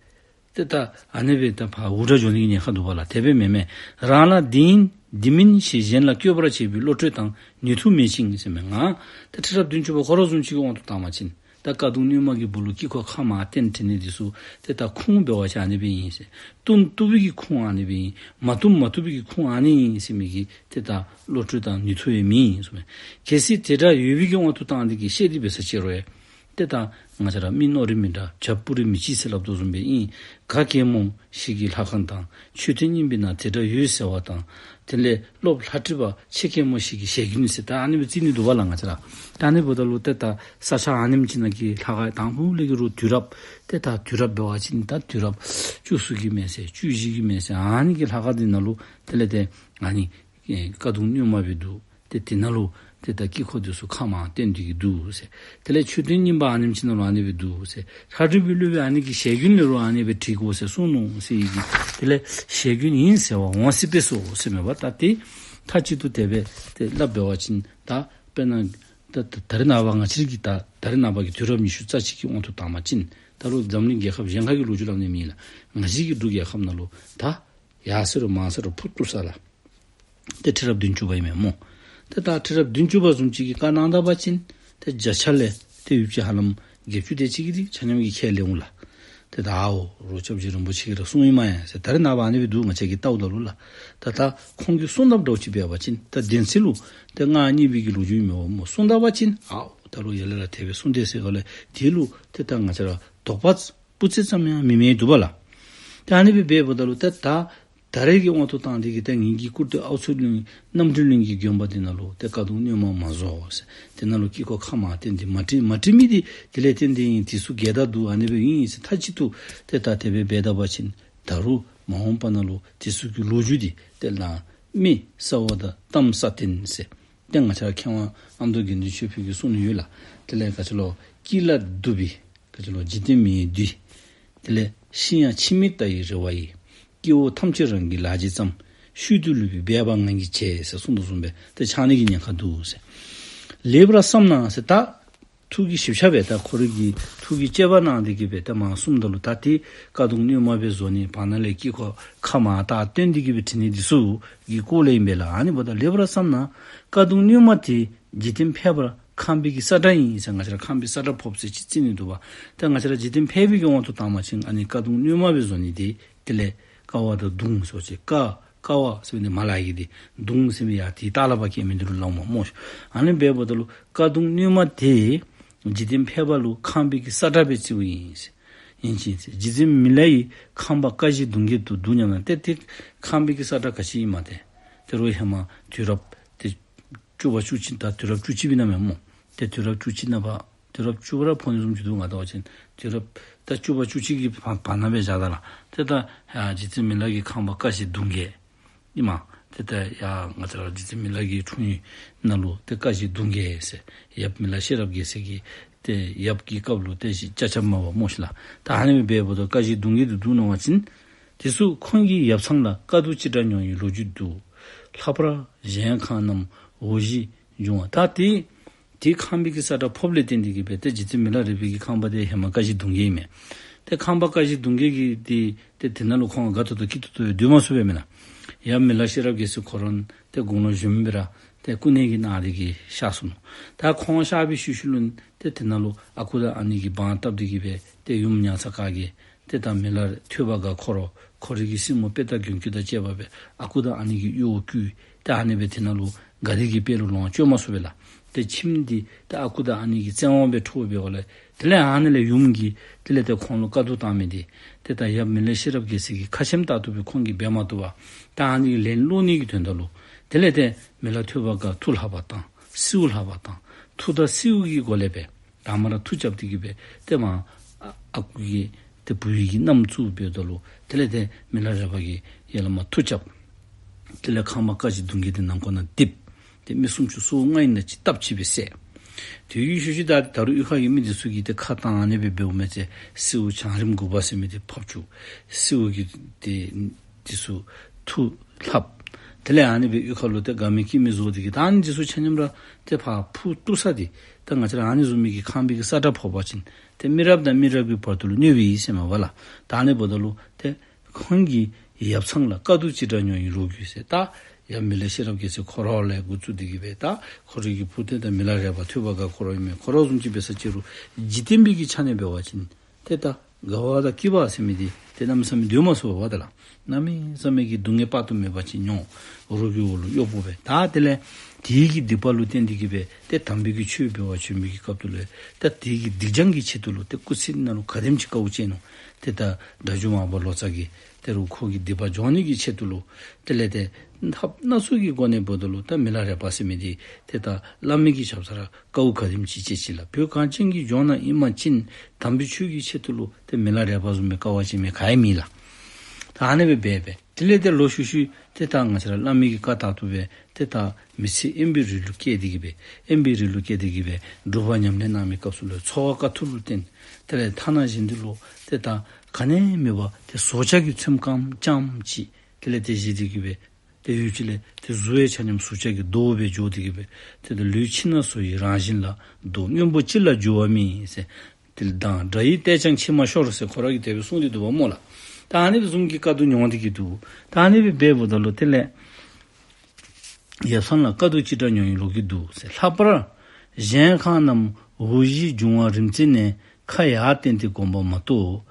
ཏེ་ད་ཨ་ནི་སྦེ་ད་ཕར་འུར་སྒྲ་འགྱོ་ནི་གི་ཉེན་ཁ་འདུག་པ་ལགས། དེ་སྦེ་མེན་མས། རང་ལ་འདི་ཨིན་འདི་མིན་ཞེས་གཞན་ལ་བཀོད་པར་བྱེད་པའི་བློ་གྲོས་དང་ནུས་མཐུ་མེད་ཅིང་ཟེར་མས། ང་ཏེ་ཁྲི་རབས་བདུན་ཅུ་པ་ཁོ་ར་བཟུམ་ཅིག་གི་དབང་དུ་བཏང་བ་ཅིན་ད་ཀ་གདུང་བསྣོལ་མ་གི་སྦུག་ལུ་དཀྱིལ་འཁོར་ཁ་མར་བསྟན་བྲིས་ནི་འདི་ཚུ་ཏེ་ད་ཁུངས་འབད་བ་ཅིན་ཨ་ནི་སྦེ་ཨིན་ཟེར། བཏུབ་བཏུབ་པའི་གི་ཁུངས་ཨ་ནི་སྦེ་ཨིན། མ་བཏུབ་མ་བཏུབ་པའི་གི་ཁུངས་ཨ་ནི་ཨིན་ཟེར་མི་གི་ཏེ་ད་བློ་གྲོས་དང་ནུས་མཐུ་ཡང་མེད་ཟེར་མས། གལ་སྲིད་དེ་འདྲ་ཡོད་པའི་གི་དབང་དུ་བཏང་སྟེ་གི་བཤད་དེ་འབད་ས་ཅིག་རུང་ཡང་ ཏེ་ད་ང་བཅས་ར་མི་མནོ་རིགས་མི་འདྲ་བྱ་སྤུ་རིས་མི་གཅིག་ཟེར་སླབ་དོ་བཟུམ་སྦེ་ཨིན། ག་གེ་མོ་ཞིག་གི་ལྷ་ཁང་དང་མཆོད་རྟེན་རྙིང་པའི་ནང་དེ་འདྲ་ཡོད་ཟེར་བ་དང་དེ་ལས་སློབ་ལྷ་བྲིས་པ་ཆེ་གེ་མོ་ཞིག་གི་ཞལ་རྒྱུན་ཟེར་ད་ཨ་ནི་སྦེ་རྩིས་ནི་འདུག་པ་ལགས་ང་བཅས་ར། ད་ཨ་ནི་འབདཝ་ད་ལུ་ཏེ་ད་ས་ཆ་ཨ་ནེམ་ཅིག་ནང་གི་ལྷ་ཁང་དང་ཕུ་ལས་ཀྱི་རུང་དུས་རབས་ཏེ་ད་དུས་རབས་འབད་བ་ཅིན་ད་དུས་རབས་བཅུ་གསུམ་གྱི་མས་ཟེར་བཅུ་བཞི་གི་མས་ཟེར་ཨ་ནི་གི་ལྷ་ཁང་འདི་ནང་ལུ་དེ་ལས་ཏེ་ཨ་ནི་ཨེ་ཀ་གདུང་བསྣོལ་མ་སྦེ་འདུག། ཏེ་དེ་ནང་ལུ་ཏེ་ད་དཀྱིལ་འཁོར་འདི་ཚུ་ཁ་མར་བསྟན་ཏེ་གི་འདུག་ཟེར། དེ་ལས་མཆོད་རྟེན་རྙིང་པ་ཨ་ནེམ་ཅིག་ནང་ལུ་ཨ་ནི་སྦེ་འདུག་ཟེར། ལྷ་བྲིས་པའི་སློབ་དཔོན་ཨ་ནི་གི་ཞལ་རྒྱུན་ལས་རུང་ཨ་ནི་སྦེ་བྲི་དགོ་ཟེར་གསུངས་ནུག་ཟེར་ཡི་གི། དེ་ལས་ཞལ་རྒྱུན་ཨིན་ཟེར་བ་འོང་སྲིད་པས་སོ་ཟེར་མས་པ། ད་ཏེ་མཐའ་གཅིག་ཏུ་དེ་སྦེ་ཏེ་སླབ་འབད་བ་ཅིན་ད་དཔེར་ན་ད་ད་ད་རེས་ནངས་པ་ང་བཅས་ཀྱི་ད་ད་རེས་ནངས་པ་གི་དུས་རབས་ཉི་ཤུ་རྩ་གཅིག་གི་དབང་དུ་བཏང་བ་ཅིན་ད་རུང་འཛམ་གླིང་རྒྱལ་ཁབ་གཞན་ཁ་གི་ལོ་རྒྱུས་སླབ་ནི་མེན་ལགས། ང་བཅས་ཀྱི་འབྲུག་རྒྱལ་ཁབ་ནང་ལུ་ད་ཡར་ཟེར་རུང་མར་ཟེར་རུང་ཕུ་ཏོག་ས་ལགས། ཏེ་ཁྲི་རབས་བདུན་ཅུ་པ་ཨིན་མས་སྨོ། ཏེ་ད་ཁྲི་རབས་བདུན་ཅུ་པ་བཟུམ་ཅིག་གིས་བཀའ་གནང་ད་པ་ཅིན་ཏེ་བརྒྱ་ཆ་ལས་ཏེ་ཡུདཔ་ཅིག་ཧ་ལམ་བརྒྱད་ཅུ་དེ་ཅིག་གིས་ཏེ་ཆ་མཉམ་གྱིས་ཁས་ལེན་འོང་ལགས། ཏེ་ད་ཨའོ་རོགས་སྐྱབས་རྗེ་རིན་པོ་ཆེ་གིས་ར་གསུངས་ཡི་མས་ཟེར། ད་རེས་ནངས་པ་ཨ་ནི་སྦེ་འདུག། ང་བཅས་ཀྱིས་བལྟཝ་ད་ལུ་ལགས། ད་ད་ཁོང་གིས་གསུངས་དཔ་འདྲཝ་ཅིག་འབད་བ་ཅིན་ད་བདེན་ཚིག་ལུ་ཏེ་མངའ་བརྙེས་པའི་གི་ལོ་རྒྱུས་ཨིན་མས་པ་སྨོ། གསུངས་ད་པ་ཅིན་ཨའོ་ད་རུང་ཡར་ལས་ར་དེ་སྦེ་གསུངས་དེས་ཟེར་ག་ལས་དེ་ལུ་ཏེ་ད་ང་བཅས་ར་དོགས་པ་སྤུ་རྩེ་ཙམ་ཡང་མེད་མི་འདུག་པ་ལགས། ཏེ་ཨ་ནི་སྦེ་འབདཝ་ད་ལུ་ཏེ་ད་ད་རེས་ཀྱི་དབང་དུ་བཏང་སྟེ་གི་ཏེ་ངེ་གི་སྐུར་སྟོད་ཨའུ་མཚོ་གླིང་རྣམ་གྲོལ་གླིང་གི་དགོན་པ་འདི་ནང་ལུ་ཏེ་ཀ་གདུང་བསྣོལ་མ་མ་བཟོ་ཟེར། དེ་ནང་ལུ་དཀྱིལ་འཁོར་ཁ་མར་བསྟན་ཏེ་མ་བྲི་མ་བྲི་མི་འདི་དེ་ལས་བརྟེན་ཏེ་ཨིན། དེ་ཚུ་འགལ་ཟླ་འདུག། ཨ་ནི་སྦེ་ཨིན་ཟེར་མཐའ་གཅིག་ཏུ་ཏེ་ད་དེ་སྦེ་འབད་ད་པ་ཅིན་ད་རུང་མ་འོངས་པ་ནང་ལུ་དེ་ཚུ་གི་ལོ་རྒྱུས་འདི་ཏེ་ལ་མི་ས་འོག་དང་གཏམ་ས་སྟེང་ཟེར། ཏེ་ང་བཅས་ར་མཁས་དབང་ཨ་མདོ་དགེ་འདུན་ཆོས་འཕེལ་གྱིས་གསུངས་ནི་ཡོད་ལགས། དེ་ལས་ག་ཅི་ལོ་སྐྱིད་ལ་སྡུག་པའི་ག་ཅི་ལོ་འཇིག་རྟེན་མི་ཡི་བདུད། དེ་ལས་ཤི་ཡང་འཆི་མེད་ལྟ་ཡི་རེ་བ་ཡིས། སྐྱེ་བོ་ཐམས་ཅད་རང་གི་ལག་རྗེས་བརྩམས། ཤུལ་དུ་ལུས་པའི་སྦས་པ་ང་གིས་བྱས་ཟེར་གསུངས་དོ་བཟུམ་སྦེ་ཏེ་ཆགས་ནི་གི་ཉེན་ཁ་འདུག་ཟེར། ལེགས་པར་བསམ་ན་ཟེར་ད་ཐུགས་ཀྱི་ཞིབ་ཆ་སྦེ་ད་ཁོ་རའི་གི་ཐུགས་ཀྱི་དཔྱད་པ་གནང་སྟེ་གི་སྦེ་ད་མར་གསུངམ་ད་ལུ་ད་ཏེ་ཀ་གདུང་བསྣོལ་མ་སྦེ་བཟོ་ནི་བར་ན་ལས་དཀྱིལ་འཁོར་ཁ་མར་ད་བསྟན་ཏེ་གི་སྦེ་བྲི་ནི་འདི་ཚུ་གི་སྐོར་ལས་ཨིན་པས་ལགས། ཨ་ནི་འབདཝ་ད་ལེགས་པར་བསམ་ན་ཀ་གདུང་བསྣོལ་མ་དེ་འཇིག་རྟེན་ཕལ་པར་ཁང་པའི་གི་ས་ཁྲ་ཨིན་ཟེར། ང་བཅས་ར་ཁང་པའི་ས་ཁྲ་ཕབ་ཟེར་ཅིག་རྩི་ནི་འདུག་པ། ཏེ་ང་བཅས་ར་འཇིག་རྟེན་ཕལ་པའི་གི་དབང་དུ་བཏང་བ་ཅིན་ཨ་ནི་ཀ་གདུང་བསྣོལ་མ་སྦེ་བཟོ་ནི་དེ་དེ་ལས་ཀ་བ་དང་གདུང་ཟེར་ཅིག། ཀ་ཀ་བ་ཟེར་མི་འདི་མར་ལུ་ཡར་གྱི་འདི། གདུང་ཟེར་མི་ཡར་དེའི་ལྟག་ལས་ཕར་སྐྱེ་མི་འདི་ལུ་སླབ་མས་སྨོ། ཨ་ནི་འབདཝ་ད་ལུ་ཀ་གདུང་བསྣོལ་མ་དེ་འཇིག་རྟེན་ཕལ་པ་ལུ་ཁང་པའི་གི་ས་ཁྲ་སྦེ་བརྩིཝ་ཨིན་ཟེར། ཨིན་ཅི་ཟེར། རྗེ་བཙུན་མི་ལ་ཡི་ཁང་པ་ཀ་བཞི་གདུང་བརྒྱད་དུ་འདུག་སྙམ་ན། ཏེ་ཏེ་ཁང་པའི་གི་ས་ཁྲ་ག་ཅི་ཨིན་མས་ཏེ། ད་རུང་ཧེ་མ་དུས་རབས་ཏེ་བཅུ་པ་བཅུ་གཅིག་ད་དུས་རབས་བཅུ་གཅིག་པའི་ནང་མས་སྨོ། ཏེ་དུས་རབས་བཅུ་གཅིག་ནང་པ་དུས་རབས་བཅུ་པ་ར་ཕོག་ནི་བཟུམ་ཅིག་འདུག། ང་བལྟ་བ་ཅིན་དུས་རབས་ད་བཅུ་པ་བཅུ་གཅིག་གི་བར་བར་ན་སྦེ་བཞག་ད་ལགས། ཏེ་ད་ཡ་རྗེ་བཙུན་མི་ལ་གི་ཁང་པ་ཀ་བཞི་གདུང་བརྒྱད་ཨིན་མས། ཏེ་ད་ཡ་ང་བཅས་ར་རྗེ་བཙུན་མི་ལ་གི་འཁྲུངས་ཡུལ་ནང་ལུ་ཏེ་ཀ་བཞི་གདུང་བརྒྱད་ཟེར་ཡབ་མི་ལ་ཤེས་རབ་རྒྱལ་མཚན་གྱི་ཏེ་ཡབ་ཀྱི་སྐབས་ལུ་ཏེ་ཅ་ཆས་མ་པ་སྨོ་ཤིག་ལགས། ད་ཨ་ནི་སྦེ་འབདཝ་ད་ཀ་བཞི་གདུང་བརྒྱད་དུ་འདུག་མནོ་བ་ཅིན་དེ་ཚུ་ཁོང་གི་ཡབ་ཚང་ལ་དཀའ་སྡུག་ཅི་འདྲ་མྱོང་ཡི་ལོ་རྒྱུས་འདུག། ལྷག་པར་གཞལ་ཁང་རྣམས་འོག་གཞི་འབྱུང་བ། ད་ཏེ་ཏེ་ཁང་པའི་གི་ས་ཁྲ་ཕབ་ལས་བརྟེན་ཏེ་གི་སྦེ་ཏེ་རྗེ་བཙུན་མི་ལ་རས་པའི་གི་ཁང་པ་དེ་ཧེ་མ་ཀ་བཞི་གདུང་བརྒྱད་ཨིན་མས། ཏེ་ཁང་པ་ཀ་བཞི་གདུང་བརྒྱད་ཀྱི་ཏེ་ཏེ་དེ་ནང་ལུ་ཁོང་དགའ་ཏོག་ཏོ་སྐྱིད་ཏོག་ཏོ་སྦེ་སྡོད་མ་ཚུགས་པས་མེན་ན། ཡབ་མི་ལ་ཤེས་རབ་རྒྱལ་མཚན་ཁོ་ར་ཏེ་དགུང་ལོ་གཞོནམ་སྦེ་ར་ཏེ་སྐུ་ནད་ཀྱིས་ན་སྟེ་གི་གཤགས་སོ་ནུག། ད་ཁོང་གཤགས་པའི་ཤུལ་ཤུལ་ལུ་ཏེ་དེ་ནང་ལུ་ཨ་ཁུ་དང་ཨ་ནེ་གིས་དབང་བཏབ་སྟེ་གི་སྦེ་ཏེ་ཡུམ་ཉང་ཚ་ཀ་གིས་ཏེ་ད་མི་ལ་ཐོས་པ་དགའ་ཁོ་ར་ཁོ་རའི་གི་སྲིང་མོ་དཔལ་རྟ་མགོན་སྐྱབས་དང་བཅས་པ་སྦེ་ཨ་ཁུ་དང་ཨ་ནེ་གི་གཡོག་བཀོལ། ཏེ་ཨ་ནི་སྦེ་དེ་ནང་ལུ་དགའ་བདེ་གི་དཔལ་ལུ་ལོངས་སྤྱོད་མ་ཚུགས་པས་ལགས། ཏེ་ཁྱིམ་འདི་ཏེ་ཨ་ཁུ་དང་ཨ་ནེ་གི་བཙན་དབང་སྦེ་འཕྲོག་པའི་སྒོ་ལས་དེ་ལས་ཨ་ནི་ལས་ཡུམ་གྱིས་དེ་ལས་ཏེ་ཁོང་ལུ་དཀའ་སྡུག་བཏང་མི་འདི་ཏེ་ད་ཡབ་མི་ལ་ཤེས་རབ་རྒྱལ་མཚན་གྱི་ཁ་ཆེམས་ལྟར་དུ་སྦེ་ཁོང་གིས་འབད་མ་བཏུབ་པར་ད་ཨ་ནི་ལན་སློག་ནི་གི་དོན་དག་ལུ་དེ་ལས་ཏེ་མི་ལ་ཐོས་པ་དགའ་མཐུ་ལྷག་པ་དང་སྲིའུ་ལྷག་པ་དང་མཐུ་དང་སྲིའུ་གི་སྒོ་ལས་སྦེ་དང་པ་ར་མཐུ་རྐྱབ་སྟེ་གི་སྦེ་ཏེ་མར་ཨ་ཨ་ཁུ་གི་ཏེ་བུ་ཡི་གི་མནའམ་བཙུགས་འབདཝ་ད་ལུ་དེ་ལས་ཏེ་མི་ལ་རས་པ་གིས་ཡར་ལས་མར་མཐུ་རྐྱབ། དེ་ལས་ཁང་པ་ཀ་བཞི་གདུང་བརྒྱད་དེ་ནང་ཁོག་ནང་རྡིབ། ཏེ་མི་སུམ་ཅུ་སོ་ལྔ་ཨིན་ན་ཅིག་སྟབས་གཅིག་སྦེ་བསད། དེ་གི་ཤུལ་ཤུལ་ད་ད་རུང་གཡུས་ཁ་གི་མི་འདི་ཚུ་གིས་ཏེ་ཁ་བཏང་ཨ་ནི་སྦེ་འབདཝ་མས་ཟེར་སྲིའུ་བྱང་རིམ་དགུ་པ་ཟེར་མི་འདི་ཕབ་བཅུག། སྲིའུ་གིས་ཏེ་འདི་ཚུ་མཐུ་ལྷགཔ། དེ་ལས་ཨ་ནི་སྦེ་གཡུས་ཁ་ལུ་ཏེ་དགའ་མི་སྐྱིད་མི་བཟོ་སྟེ་གི་ད་ཨ་ནི་འདི་ཚུ་ཆ་མཉམ་ར་ཏེ་ཕར་ཕུ་བཏུབ་ས་འདི་ད་ང་བཅས་ར་ཨ་ནི་བཟུམ་མའི་གི་ཁང་པའི་གི་ས་ཁྲ་ཕབ་པ་ཅིན་ཏེ་མི་རབས་དང་མི་རབས་ཀྱི་བར་དུ་ལུ་གནོད་པའི་ཟེར་མས་པ་ལགས། ད་ཨ་ནི་འབདཝ་ད་ལུ་ཏེ་ཁོང་གི་ཡབ་ཚང་ལ་དཀའ་སྡུག་ཅི་འདྲ་མྱོང་ཡི་ལོ་རྒྱུས་ཟེར་ད་ཡབ་མི་ལ་ཤེས་རབ་རྒྱལ་མཚན་ཁོ་ར་ལས་འགོ་བཙུགས་ཏེ་གི་སྦེ་ད་ཁོ་རའི་གི་བུ་ཏེ་ད་མི་ལ་རས་པ་ཐོས་པ་དགའ་ཁོ་ར་ཨིན་མས། ཁོ་ར་བཟུམ་ཅིག་འབད་ས་ཅིག་རུང་འཇིག་རྟེན་པའི་གི་ཆ་ནས་འབད་བ་ཅིན་ཏེ་ད་དགའ་བ་དང་སྐྱིད་པ་ཟེར་མི་འདི་ ཏེ་གནམ་མེད་ས་མེད་སྡོད་མ་ཚུགས་པར་ད་ལགས། གནམ་མེད་ས་མེད་ཀྱི་སྡུག་བསྔལ་དཔག་ཏུ་མེད་པ་ཅིག་མྱོང་། རོགས་ཀྱི་འོག་ལུ་གཡོགཔོ་སྦེ། ད་དེ་ལས་དེ་གི་སྡིག་པ་ལུ་བརྟེན་ཏེ་གིས་སྦེ་ཏེ་དམ་པའི་གི་ཆོས་འབད་བར་བྱོན་པའི་གི་སྐབས་དེ་ལུ་ཏེ་དེ་གི་སྡིག་སྦྱང་གི་ཆེད་དུ་ལུ་ཏེ་སྐུ་ཚེ་ནང་ལུ་ག་དེམ་ཅིག་དཀའཝ་སྤྱད་ནུག། ཏེ་ད་སྒྲ་སྒྱུར་མར་པ་ལོ་ཙཱ་གིས་ཏེ་རོགས་ཁོ་གི་སྡིག་པ་སྦྱང་ནི་གི་ཆེད་དུ་ལུ་དེ་ལས་ཏེ་ཐབས་སྣ་ཚོགས་ཀྱི་སྒོ་ནས་འབདཝ་ད་ལུ་ད་མི་ལ་རས་པ་ཟེར་མི་འདི་ཏེ་ད་བླ་མའི་གི་ཞབས་སར་དཀའཝ་ག་དེམ་ཅིག་སྤྱད་ཅི་ལགས། བོད་གངས་ཅན་གྱི་ལྗོངས་ནང་ཨིན་པ་ཅིན་དམ་པའི་ཆོས་ཀྱི་ཆེད་དུ་ལུ་ཏེ་མི་ལ་རས་པ་བཟུམ་མའི་དཀའ་བ་ཅིག་མེད་ག་ཡང་མེད་ལགས། ད་ཨ་ནི་སྦེ་འབད་སྦེ་དེ་ལས་ཏེ་ལོག་ཤུལ་ཤུལ་ཏེ་ད་ང་བཅས་ར་བླ་མའི་གི་བཀའ་ལྟར་དུ་སྦེ་ཏེ་ད་མི་ཚེ་དབེན་པའི་རི་ལུ་བསྐྱལ་ཏེ་གིས་སྦེ་དབེན་པའི་རི་ལུ་བསྐྱལ་ཏེ་གིས་སྦེ་སྒྲུབ་པ་ཉམས་ལེན་གནང་བའི་སྐབས་སུ་ལུ་འཚོ་བ་དཀའ་ཐུབ་ལུ་བརྟེན། དེ་ལས་ཐ་ན་གཞན་དུ་ལུ་ཏེ་ད་ག་ནི་མེད་པར་ཏེ་ཟོག་ཆག་གི་ཚོདམ་རྐྱངམ་རྐྱངམ་ཅིག་དེ་ལས་ཏེ་བཞེས་ཏེ་གིས་སྦེ་ཏེ་ཡུལ་ཅིག་ལས་ཏེ་གཟུགས་ཡང་ཆ་མཉམ་ཟོག་ཆག་གི་རྡོ་སྦེ་འགྱོ་སྟེ་གིས་སྦེ་ཏེ་ད་ལུས་ཕྱི་ནང་གཟུགས་ཡི་རང་བཞིན་ལ། རྡོ་སྔོན་པོ་ཅི་ལ་འགྱུར་བ་མེད་ཟེར། དེ་ལས་མདངས་འདྲ་ཡི་ལྟས་ཀྱང་ཕྱིར་མ་ཤོར་ཟེར་ཁོ་ར་གིས་དེ་སྦེ་གསུངས་ཏེ་འདུག་པ་སྨོ་ལགས། ད་ཨ་ནི་བཟུམ་གྱི་དཀའ་སྡུག་མྱོང་སྟེ་གིས་འདུག། ད་ཨ་ནི་སྦེ་འབདཝ་ད་ལུ་དེ་ལས་ཡབ་བཟང་ལ་དཀའ་སྡུག་ཅི་འདྲ་མྱོང་ཡི་ལོ་རྒྱུས་འདུག་ཟེར། ལྷག་པར་གཞན་ཁམས་རྣམས་འོག་གཞི་འབྱུང་བ་རིམ་བརྩེགས་ནས་ཁ་ཡར་བསྟན་ཏེ་བསྒོམ་པ་མ་གཏོགས་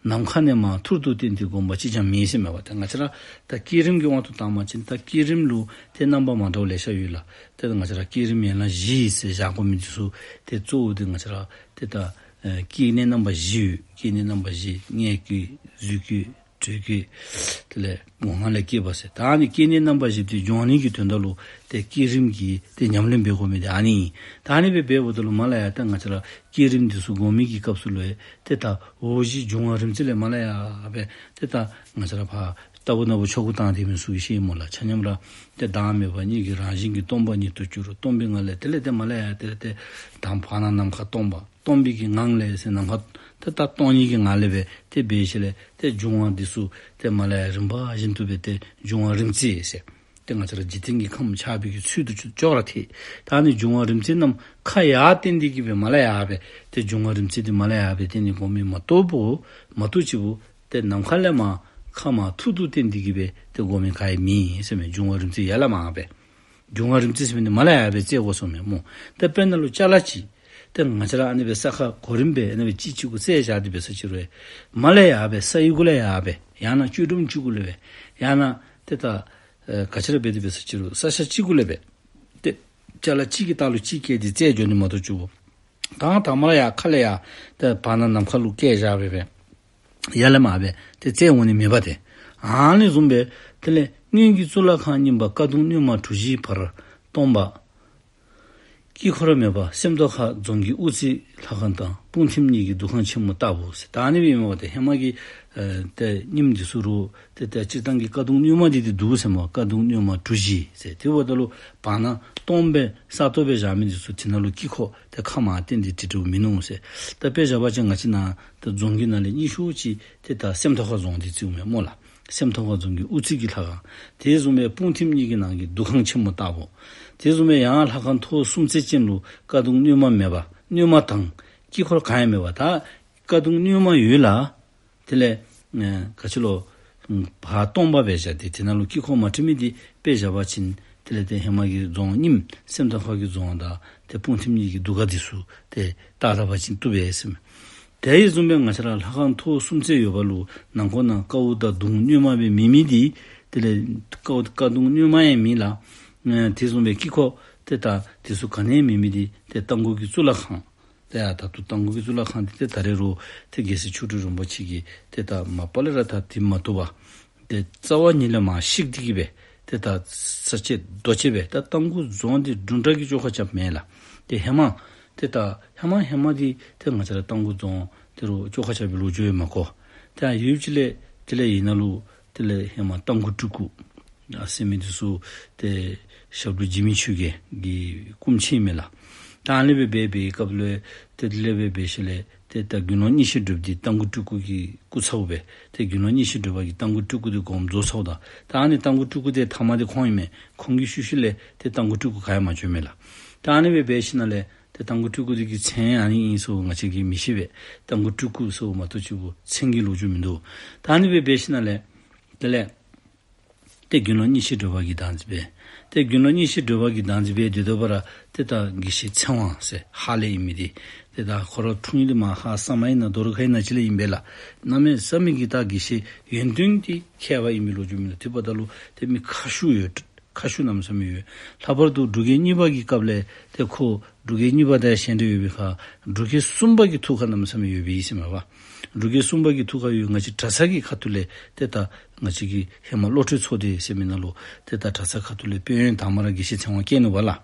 ནམ་མཁའ་ནས་མར་ཐུར་དུ་བསྟན་ཏེ་བསྒོམ་པ་ཅིས་ཀྱང་མེད་ཟེར་མས་པ། ཏེ་ང་བཅས་ར་ད་བསྐྱེད་རིམ་གྱི་དབང་དུ་བཏང་བ་ཅིན་ད་བསྐྱེད་རིམ་ལུ་ཏེ་རྣམ་པ་མ་འདྲཝ་ལེ་ཤ་ཡོད་ལགས། ཏེ་ང་བཅས་ར་བསྐྱེད་རིམ་ཡན་ལག་བཞི་ཟེར་བཞག་དགོ་མི་འདི་ཚུ་ཏེ་གཙོ་བོ་འདི་ང་བཅས་ར་ཏེ་ད་ཨེ་སྐྱེ་གནས་རྣམ་པ་བཞི་ཡོད། སྐྱེ་གནས་རྣམ་པ་བཞི། མངལ་སྐྱེས། འཛུལ་སྐྱེས། གྲོལ་སྐྱེས། དེ་ལས་སྒོ་ལྔ་ལས་སྐྱེས་པ་ཟེར། ད་ཨ་ནི་སྐྱེ་གནས་རྣམ་པ་བཞི་འདི་སྦྱང་ནི་གི་དོན་དག་ལུ་ཏེ་བསྐྱེད་རིམ་གྱི་ཏེ་ཉམས་ལེན་འབད་དགོ་མི་འདི་ཨ་ནི་ཨིན། ད་ཨ་ནི་སྦེ་འབདཝ་ད་ལུ་མར་ལས་ཡར་ད་ང་བཅས་ར་བསྐྱེད་རིམ་འདི་ཚུ་སྒོམ་མི་གི་སྐབས་སུ་ལུ་ཡང་ཏེ་ད་འོག་གཞི་འབྱུང་བ་རིམ་བརྩེགས་ལས་མར་ལས་ཡར་སྦེ་ཏེ་ད་ང་བཅས་ར་ཕར་རྟག་བུ་ན་བུ་ཆོ་ག་བཏང་སྟེ་མི་ཚུ་གིས་ཤེས་སྨོ་ལགས། ཆ་མཉམ་ར་ཏེ་བདག་མེད་པ་གཉིས་ཀྱི་རང་བཞིན་གྱིས་སྟོང་པ་ཉིད་དུ་གྱུར། སྟོང་པའི་ངང་ལས་དེ་ལས་ཏེ་མར་ལས་ཡར་ཏེ་ཏེ་ད་བར་ན་ནམ་མཁའ་སྟོང་པ། སྟོང་པའི་གི་ངང་ལས་ཟེར་ནམ་མཁའ་ཏེ་ད་སྟོང་ཉིད་ཀྱི་ངང་ལས་སྦེ་ཏེ་འབད་ཞིནམ་ལས་ཏེ་འབྱུང་བ་འདི་ཚུ་ཏེ་མར་ལས་ཡར་རིམ་པ་བཞིན་དུ་སྦེ་ཏེ་འབྱུང་བ་རིམ་བརྩེགས་ཟེར། ཏེ་ང་བཅས་ར་འཇིག་རྟེན་གྱི་ཁམས་ཆགས་པའི་གི་ཚུལ་དུ་ཅོག་ར་འཐད། ད་ཨ་ནི་འབྱུང་བ་རིམ་བརྩེགས་རྣམས་ཁ་ཡར་བསྟན་ཏེ་གིས་སྦེ་མར་ལས་ཡར་སྦེ་ཏེ་འབྱུང་བ་རིམ་བརྩེགས་འདི་མར་ལས་ཡར་སྦེ་བསྟན་ནི་སྒོམ་མི་མ་གཏོགས་པོ་མ་གཏོགས་ཅིག་པོ་ཏེ་ནམ་མཁའ་ལས་མར་ཁ་མར་ཐུར་དུ་བསྟན་ཏེ་གིས་སྦེ་ཏེ་སྒོམ་མི་ག་ཡང་མེད་ཟེར་མས། འབྱུང་བ་རིམ་བརྩེགས་ཡར་ལས་མར་སྦེ། འབྱུང་བ་རིམ་བརྩེགས་ཟེར་མི་འདི་མར་ལས་ཡར་སྦེ་བརྩེགས་དགོ་ཟེར་མས་སྨོ། ཏེ་དཔེར་ན་ལུ་ཅ་ལ་ཅིག་ཏེ་ང་བཅས་ར་ཨ་ནི་སྦེ་ས་ཁར་གོ་རིམ་སྦེ་ཨ་ནི་སྦེ་གཅིག་གཅིག་གུ་བརྩེགས་བཞག་སྟེ་འབད་ས་ཅིག་རུང་མར་ལས་ཡར་སྦེ་ས་གཡུས་གུ་ལས་ཡར་སྦེ་ཡང་ན་ཆུ་དྲུམ་གཅིག་གུ་ལས་སྦེ་ཡང་ན་ཏེ་ད་ཨེ་ག་ཅི་ར་འབད་དེ་འབད་ས་ཅིག་རུང་ས་ཆ་གཅིག་གུ་ལས་སྦེ་ཏེ་ཅ་ལ་གཅིག་གི་ལྟག་ལུ་གཅིག་བཀལ་ཏེ་བརྩེགས་འགྱོ་ནི་མ་གཏོགས་ཅིག་པོ། དང་དང་མར་ཡར་ཁ་ལས་ཡར་ཏེ་བར་ན་ནམ་མཁའ་ལུ་བཀལ་བཞག་སྦེ་སྦེ་ཡར་ལས་མར་སྦེ་ཏེ་བརྩེགས་འོང་ནི་མེད་པ་ཏེ། ཨ་ནི་བཟུམ་སྦེ་དེ་ལས་སྔོན་གྱི་གཙུག་ལག་ཁང་རྙིང་པ་ཀ་གདུང་བསྣོལ་མ་གྲུ་བཞིའི་བར་སྟོང་པ། དཀྱིལ་འཁོར་མེད་པ་སེམས་རྟོགས་ཁ་རྫོང་གི་དབུ་རྩེའི་ལྷ་ཁང་དང་སྤུངས་ཐིམ་གཉིས་ཀྱི་འདུ་ཁང་ཆེན་མོ་ལྟ་བུ་ཟེར། ད་ཨ་ནི་སྦེ་ཨིན་མས་པ་ཏེ། ཧེ་མ་གི་ཨེ་ཏེ་རྙིངམ་འདི་ཚུ་རུང་ཏེ་ཏེ་སྤྱིར་བཏང་གི་ཀ་གདུང་བསྣོལ་མ་འདི་ཏེ་འདུག་ཟེར་མས། ཀ་གདུང་བསྣོལ་མ་གྲུ་བཞི་ཟེར། དེ་འབདཝ་ད་ལུ་བར་ན་སྟོང་པའི་ས་སྟོང་སྦེ་བཞག་མི་འདི་ཚུ་དེ་ནང་ལུ་དཀྱིལ་འཁོར་ཏེ་ཁ་མར་བསྟན་ཏེ་བྲིས་བྲིསཝ་མིན་ནུག་ཟེར། ད་དཔེ་བཞག་པ་ཅིན་ང་བཅས་ནཱ་ད་རྫོང་གི་ནང་ལས་རྙིང་ཤོས་ཅིག་ཏེ་ད་སེམས་རྟོགས་ཁ་རྫོང་འདི་བརྩིཝ་མས་སྨོ་ལགས། སེམས་རྟོགས་ཁ་རྫོང་གི་དབུ་རྩེ་གི་ལྷ་ཁང་། དེ་བཟུམ་སྦེ་སྤུངས་ཐིམ་གཉིས་ཀྱི་ནང་གི་འདུ་ཁང་ཆེན་མོ་ལྟ་བུ། དེ་བཟུམ་སྦེ་ཡང་ལྷ་ཁང་མཐོ་གསུམ་རྩེ་ཅན་ལུ་ཀ་གདུང་བསྣོལ་མ་མེད་པ། བསྣོལ་མ་དང་དཀྱིལ་འཁོར་གང་ཡང་མེད་པ། ད་ཀ་གདུང་བསྣོལ་མ་ཡོད་ལགས། དེ་ལས་ཨེ་ག་ཅི་ལོ་ཨམ་བར་སྟོང་པ་སྦེ་བཞག་སྟེ་དེ་ནང་ལུ་དཀྱིལ་འཁོར་མ་བྲིས་མི་འདི་དཔེ་བཞག་པ་ཅིན་དེ་ལས་ཏེ་ཧེ་མ་གི་རྫོང་རྙིངམ་སེམས་རྟོགས་ཁ་གི་རྫོང་དང་ཏེ་སྤུངས་ཐིམ་གཉིས་ཀྱི་འདུ་ཁང་འདི་ཚུ་ཏེ་བལྟ་བལྟ་བ་ཅིན་བཏུབ་པས་ཟེར་མས། དེ་བཟུམ་སྦེ་ང་བཅས་ར་ལྷ་ཁང་མཐོ་གསུམ་རྩེ་ཡོད་པ་ལུ་ནང་ཁོག་ནང་ཀ་དབུ་དང་གདུང་བསྣོལ་མ་སྦེ་མེད་མི་འདི་དེ་ལས་ཀ་དབུ་ཀ་གདུང་བསྣོལ་མ་ཡང་མེད་ལགས། ཨེ་དེ་བཟུམ་སྦེ་དཀྱིལ་འཁོར་ཏེ་ད་དེ་ཚུ་ག་ནི་ཡང་མེད་མི་འདི་ཏེ་རྟ་མགོ་གི་གཙུག་ལག་ཁང་། ཏེ་ཡ་ད་ལྟོ་རྟ་མགོ་གི་གཙུག་ལག་ཁང་འདི་ཏེ་ད་རེས་རུང་ཏེ་རྒྱལ་སྲས་མཆོག་སྤྲུལ་རིན་པོ་ཆེ་གིས་ཏེ་ད་མ་པ་ལས་ར་ད་དེ་མ་བཏུབ་པར་ཏེ་རྩ་བ་ཉིད་ལས་མར་བཤིག་སྟེ་གིས་སྦེ་ཏེ་ད་ས་བཅད་རྡོ་བཅད་སྦེ་ད་རྟ་མགོ་རྫོང་འདི་དུམ་གྲ་གི་བཅོ་ཁ་རྐྱབ་མེད་ལགས། ཏེ་ཧེ་མ་ཏེ་ད་ཧེ་མ་ཧེ་མ་འདི་ཏེ་ང་བཅས་ར་རྟ་མགོ་རྫོང་འདི་རུང་བཅོ་ཁ་རྐྱབ་པའི་ལོ་རྒྱུས་ཡང་མ་གོ། ཏེ་ཡུདཔ་ཅིག་ལས་དེ་ལས་ཨ་ནཱ་ལུ་དེ་ལས་ཧེ་མ་རྟ་མགོ་སྤྲུལ་སྐུ་ཨ་ཟེར་མི་འདི་ཚུ་ཏེ་ཞབས་དྲུང་འཇིགས་མེད་ཆོས་རྒྱལ་གྱི་སྐུ་མཆེད་མས་ལགས། ད་ཨ་ནི་སྦེ་འབད་བའི་སྐབས་ལུ་ཏེ་དེ་ལས་འབད་འབད་ཞིནམ་ལས་ཏེ་ད་དགེ་སློང་སྙན་ཤལ་སྒྲོལ་མ་འདི་རྟ་མགོ་སྤྲུལ་སྐུ་གི་སྐུ་ཚ་བོ་སྦེ་ཏེ་དགེ་སློང་སྙན་ཤལ་སྒྲོལ་མ་གིས་རྟ་མགོ་སྤྲུལ་སྐུ་འདི་སྒོམ་རྫོགས་ཚརཝ་ད་ད་ཨ་ནི་རྟ་མགོ་སྤྲུལ་སྐུ་འདི་ཐ་མ་འདི་ཁོང་ཨིན་མས། ཁོང་གི་ཤུལ་ཤུལ་ལས་ཏེ་རྟ་མགོ་སྤྲུལ་སྐུ་ག་ཡང་མ་བྱོན་མས་ལགས། ད་ཨ་ནི་སྦེ་འབད་ཞིནམ་ལས་ཏེ་རྟ་མགོ་སྤྲུལ་སྐུ་འདི་གི་མཚན་ཨ་ནི་ཨིན་ཟེར་ང་བཅས་ཀྱིས་མི་ཤེས་པས། རྟ་མགོ་སྤྲུལ་སྐུ་ཟེར་མ་གཏོགས་ཅིག་པོ་མཚན་གྱི་ལོ་རྒྱུས་མིན་འདུག། ད་ཨ་ནི་སྦེ་འབད་ཞིནམ་ལས་དེ་ལས་ཏེ་དགེ་སློང་སྙན་ཤལ་སྒྲོལ་མ་གིས་ད་ཨ་ནི་སྦེ་ ཏེ་དགེ་སློང་གཉིས་ཆ་འགྲོ་བ་གི་བདག་འཛིན་འབད་དེ་སྡོད་པ་ར་ཏེ་ད་དགེ་བཤེས་ཚེ་དབང་ཟེར་ཧཱ་ལས་ཨིན་མི་འདི་ཏེ་ད་ཁོ་ར་འཁྲུངས་ཡུལ་འདི་མར་ཧཱ་ས་མ་ཡིན་ན་རྡོ་རུ་ཁ་ཡིན་ན་ཅིག་ལས་ཨིན་པས་ལགས། གནམ་མེད་ས་མེད་ཀྱི་ད་དགེ་བཤེས་ཡོན་ཏན་འདི་མཁས་པ་ཨིན་མི་ལོ་རྒྱུས་མེད་ལགས། དེ་འབདཝ་ད་ལུ་ཏེ་མི་ཁ་ཤུགས་ཡོད། ཁ་ཤུགས་གནམ་མེད་ས་མེད་ཡོད། ལྷག་པར་དུ་འབྲུག་རྒྱལ་གཉིས་པ་གི་སྐབས་ལས་ཏེ་ཁོ་འབྲུག་རྒྱལ་གཉིས་པ་དང་ཞལ་འདྲིས་ཡོད་པའི་ཁར་འབྲུག་རྒྱལ་གསུམ་པ་གི་ཐུགས་ཁར་གནམ་མེད་ས་མེད་ཡོད་པའི་ཨིན་ཟེར་མས་པ། འབྲུག་རྒྱལ་གསུམ་པ་གི་ཐུགས་ཁར་ཡོད། ང་བཅས་གྲྭ་ཚང་གི་ཁ་ཐུག་ལས་ཏེ་ད་ང་བཅས་ཀྱི་ཧེ་མ་བློ་གྲོས་ཚོགས་སྡེ་ཟེར་མི་ནང་ལུ་ཏེ་ད་གྲྭ་ཚང་ཁ་ཐུག་ལས་དཔོན་གཡོག་དང་པ་ར་དགེ་བཤེས་ཚེ་དབང་བཀལ་ནུག་པ་ལགས།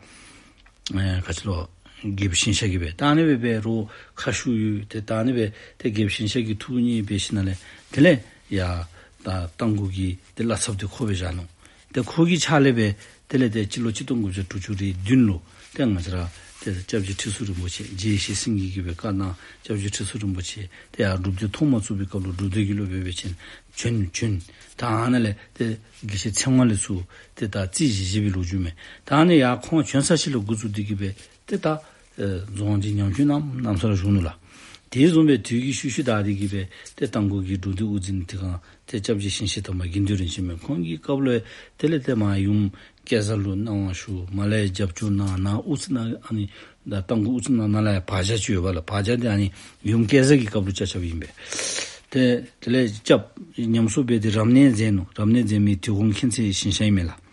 ཨེ་ག་ཅི་ལོ། རྒྱལཔོ་ཞིང་གཤེགས་ཀྱིས་སྦེ། ད་ཨ་ནི་སྦེ་འབད་རུང་ཁ་ཤུགས་ཡོད། ཏེ་ད་ཨ་ནི་སྦེ་ཏེ་རྒྱལཔོ་ཞིང་གཤེགས་ཀྱིས་ཐུགས་མཉེས་འབད་ཞིནམ་ལས་དེ་ལས་ཡར་ད་རྟ་མགོ་གི་ཏེ་བླ་ཚབ་འདི་ཁོ་སྦེ་བཞག་ནུག། ཏེ་ཁོ་གི་ཕྱག་ལས་སྦེ་དེ་ལས་ཏེ་སྤྱི་ལོ་གཅིག་སྟོང་དགུ་བརྒྱ་དྲུག་ཅུ་རེ་བདུན་ལུ་ཏེ་ང་བཅས་ར་ཏེ་སྐྱབས་རྗེ་ཁྲི་ཟུར་རིན་པོ་ཆེ་རྗེ་ཡེ་ཤེས་སེང་གེ་གིས་སྦེ་བཀའ་གནང་། སྐྱབས་རྗེ་ཁྲི་ཟུར་རིན་པོ་ཆེ་ཏེ་ཡར་སྒྲུབ་སྡེ་ཐོག་མ་བཙུགས་པའི་སྐབས་ལུ་སྒྲུབ་སྡེ་གི་སློབ་དཔོན་སྦེ་བྱོན་བྱོན་བྱོན། ད་ཨ་ནཱ་ལས་ཏེ་དགེ་བཤེས་ཚེ་དབང་ལས་ཚུར་ཏེ་ད་རྩིས་བཞེས་བཞེས་པའི་ལོ་རྒྱུས་མས། ད་ཨ་ནི་ཡར་ཁོང་བྱོན་ས་ཅིག་ལུ་འགོ་བཙུགས་ཏེ་གིས་སྦེ་ཏེ་ད་ཨེ་རྫོང་འདི་ཉམས་བཅོས་གནང་གནངམ་ས་ར་བཞུགས་ནུག་ལགས། དེ་བཟུམ་སྦེ་དུས་ཀྱི་ཤུལ་ཤུལ་ད་དེ་གིས་སྦེ་ཏེ་རྟ་མགོ་གི་འབྲུག་སྡེ་དབུ་འཛིན་དེ་སྒང་ཏེ་སྐྱབས་རྗེ་ཞིང་གཤེགས་དམ་པ་དགེ་འདུན་རིན་ཆེན་མས། ཁོང་གི་སྐབས་ལུ་དེ་ལས་ཏེ་མར་ཡུམ་སྐལ་བཟང་ལུ་གནང་བ་ཞུ། མར་ལས་ཡར་རྒྱབ་སྐྱོར་གནང་། ནཱ་དབུ་རྩེ་ནང་ཨ་ནི་ད་རྟ་མགོ་དབུ་རྩེ་ནང་ནཱ་ལས་ཡར་བག་ཇ་ཅིག་ཡོད་པ་ལགས། བག་ཇ་འདི་ཨ་ནི་ཡུམ་སྐལ་བཟང་གི་སྐབས་ལུ་ཅ་ཆ་ཨིན་པས། ཏེ་དེ་ལས་སྐྱབས་ཉམས་གསོ་འབད་དེ་རབ་གནས་མཛད་ནུག། རབ་གནས་མཛད་མི་དུས་འཁོར་མཁྱེན་བརྩེ་ཞིང་གཤེགས་ཨིན་མས་ལགས།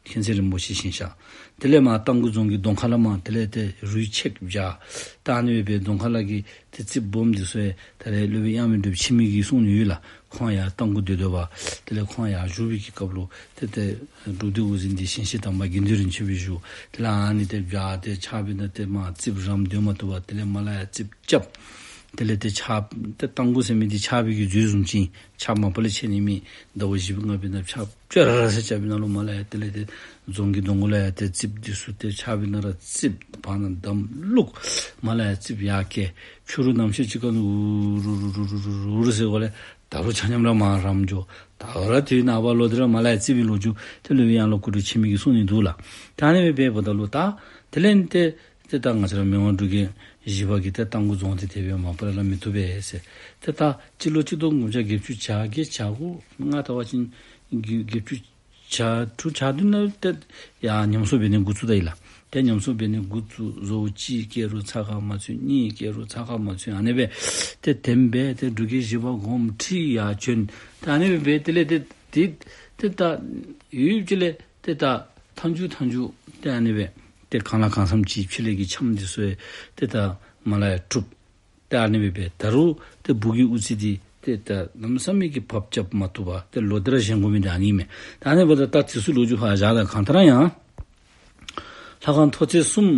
མཁྱེན་བརྩེ་རིན་པོ་ཆེ་ཞིང་གཤེགས། དེ་ལས་མར་རྟ་མགོ་རྫོང་གི་གདོང་ཁ་ལས་མར་དེ་ལས་ཏེ་རུས་ཆེག་བཞག། ད་ཨ་ནི་སྦེ་གདོང་ཁ་ལས་ཀྱི་ཏེ་རྩིགཔ་སྦོམ་འདི་ཚུ་ཡང་ད་རེས་སློབ་དཔོན་དབྱངས་སྨན་གྲུབ་འཆི་མེད་ཀྱིས་གསུང་ནི་ཡོད་ལགས། ཁོང་ཡར་རྟ་མགོ་སྡོད་སྡོད་པ། དེ་ལས་ཁོང་ཡར་བཞུགས་པའི་གི་སྐབས་ལུ་ཏེ་ཏེ་སྒྲུབ་སྡེ་དབུ་འཛིན་འདི་ཞིང་གཤེགས་དམ་པ་དགེ་འདུན་རིན་ཆེན་སྦེ་བཞུགས། དེ་ལས་ཨ་ནི་ཏེ་བཞག་སྟེ་ཕྱག་འབད་ནི་ཏེ་མར་རྩིགཔ་རམ་སྡོད་མ་བཏུབ་པར་དེ་ལས་མར་ལས་ཡར་རྩིགཔ་རྐྱབ། དེ་ལས་ཏེ་ཕྱག་ཏེ་རྟ་མགོ་ཟེར་མི་འདི་ཕྱག་དཔེ་གི་མཛོད་བཟུམ་ཅིག་ཨིན། ཕྱག་མ་པ་ལས་ཕྱེ་ནི་མེད། ཟླཝ་བཞི་པ་ལྔ་པའི་ནང་ཕྱག་ཅོག་ར་ར་ཟེར་རྐྱབ་པའི་ནང་ལུ་མར་ལས་ཡར་དེ་ལས་ཏེ་རྫོང་གི་གདོང་ཁ་ལུ་ཡར་ཏེ་རྩིགཔ་འདི་ཚུ་ཏེ་ཕྱག་དཔེ་ནང་ར་རྩིགཔ་བར་ན་འདམ་བླུགས། མར་ལས་ཡར་རྩིགཔ་ཡར་བཀལ། ཕྱི་རུ་གནམ་ཤེལ་ཅིག་ཁ་ནང་འུ་རུ་རུ་རུ་རུ་རུ་རུ་ཟེར་འགོ་ལས་ད་རུང་ཆ་མཉམ་ར་མར་རམ་འགྱོ། ད་རུང་ར་དེ་ནངས་པ་ལོག་སྟེ་ར་མར་ལས་ཡར་རྩིག་པའི་ལོ་རྒྱུས་དེ་སློབ་དཔོན་དབྱངས་སློབ་སྐུ་དྲིན་ཆེན་མོ་གིས་གསུང་ནི་འདུག་ལགས། ད་ཨ་ནི་སྦེ་འབདཝ་ད་ལུ་ད་དེ་ལས་ཏེ་ཏེ་ད་ང་བཅས་ར་མི་དབང་འབྲུག་རྒྱལ་བཞི་པ་གིས་ཏེ་རྟ་མགོ་རྫོང་འདི་དེ་སྦེ་མ་པ་ལས་སླབ་མི་བཏུབ་པས་ཟེར། ཏེ་ད་སྤྱི་ལོ་གཅིག་སྟོང་དགུ་བརྒྱ་བརྒྱད་ཅུ་གྱ་བརྒྱད་གྱ་དགུ་ང་ལྟ་བ་ཅིན་བརྒྱད་བརྒྱད་ཅུ་གྱ་དྲུག་གྱ་བདུན་ནང་ཏེ་ཡར་ཉམས་གསོ་འབད་ནི་འགོ་བཙུགས་ད་ཡི་ལགས། ཏེ་ཉམས་གསོ་འབད་ནི་འགོ་བཙུགས། བཟོ་བོ་གཅིག་བསྐྱལ་རུང་ཚགས་ཁར་མ་ཚུད། གཉིས་བསྐྱལ་རུང་ཚགས་ཁར་མ་ཚུད། ཨ་ནི་སྦེ་ཏེ་དེ་སྦེ་ཏེ་འབྲུག་རྒྱལ་བཞི་པ་དགོངསམ་ཁྲེལ་ཡར་བྱོན། ཏེ་ཨ་ནི་སྦེ་འབད་དེ་ལས་ཏེ་ཏེ་ཏེ་ད་ཡུན་ཅིག་ལས་ཏེ་ད་མཐའ་མཇུག་མཐའ་མཇུག་ཏེ་ཨ་ནི་སྦེ་ཏེ་གང་ལ་གང་འཚམས་ཅིག་ཕྱི་ལས་ཀྱི་འཆམ་འདི་ཚུ་ཡང་ཏེ་ད་མར་ལས་ཡར་གྲུབ། ཏེ་ཨ་ནི་སྦེ་འབད་ད་རུང་ཏེ་སྦུག་གི་དབུ་རྩེ་འདི་ཏེ་ད་གནམ་མེད་ས་མེད་ཀྱི་བབས་རྐྱབ་མ་བཏུབ་པར་ཏེ་ལོག་སྟེ་ར་བཞེངས་དགོ་མི་འདི་ཨ་ནི་མས། ད་ཨ་ནི་འབདཝ་ད་ད་དེ་ཚུ་ལོ་རྒྱུས་ཕར་བཞག། ད་གང་ལྟར་ར་ཡང་ལྷ་ཁང་ཐོག་ཚད་གསུམ་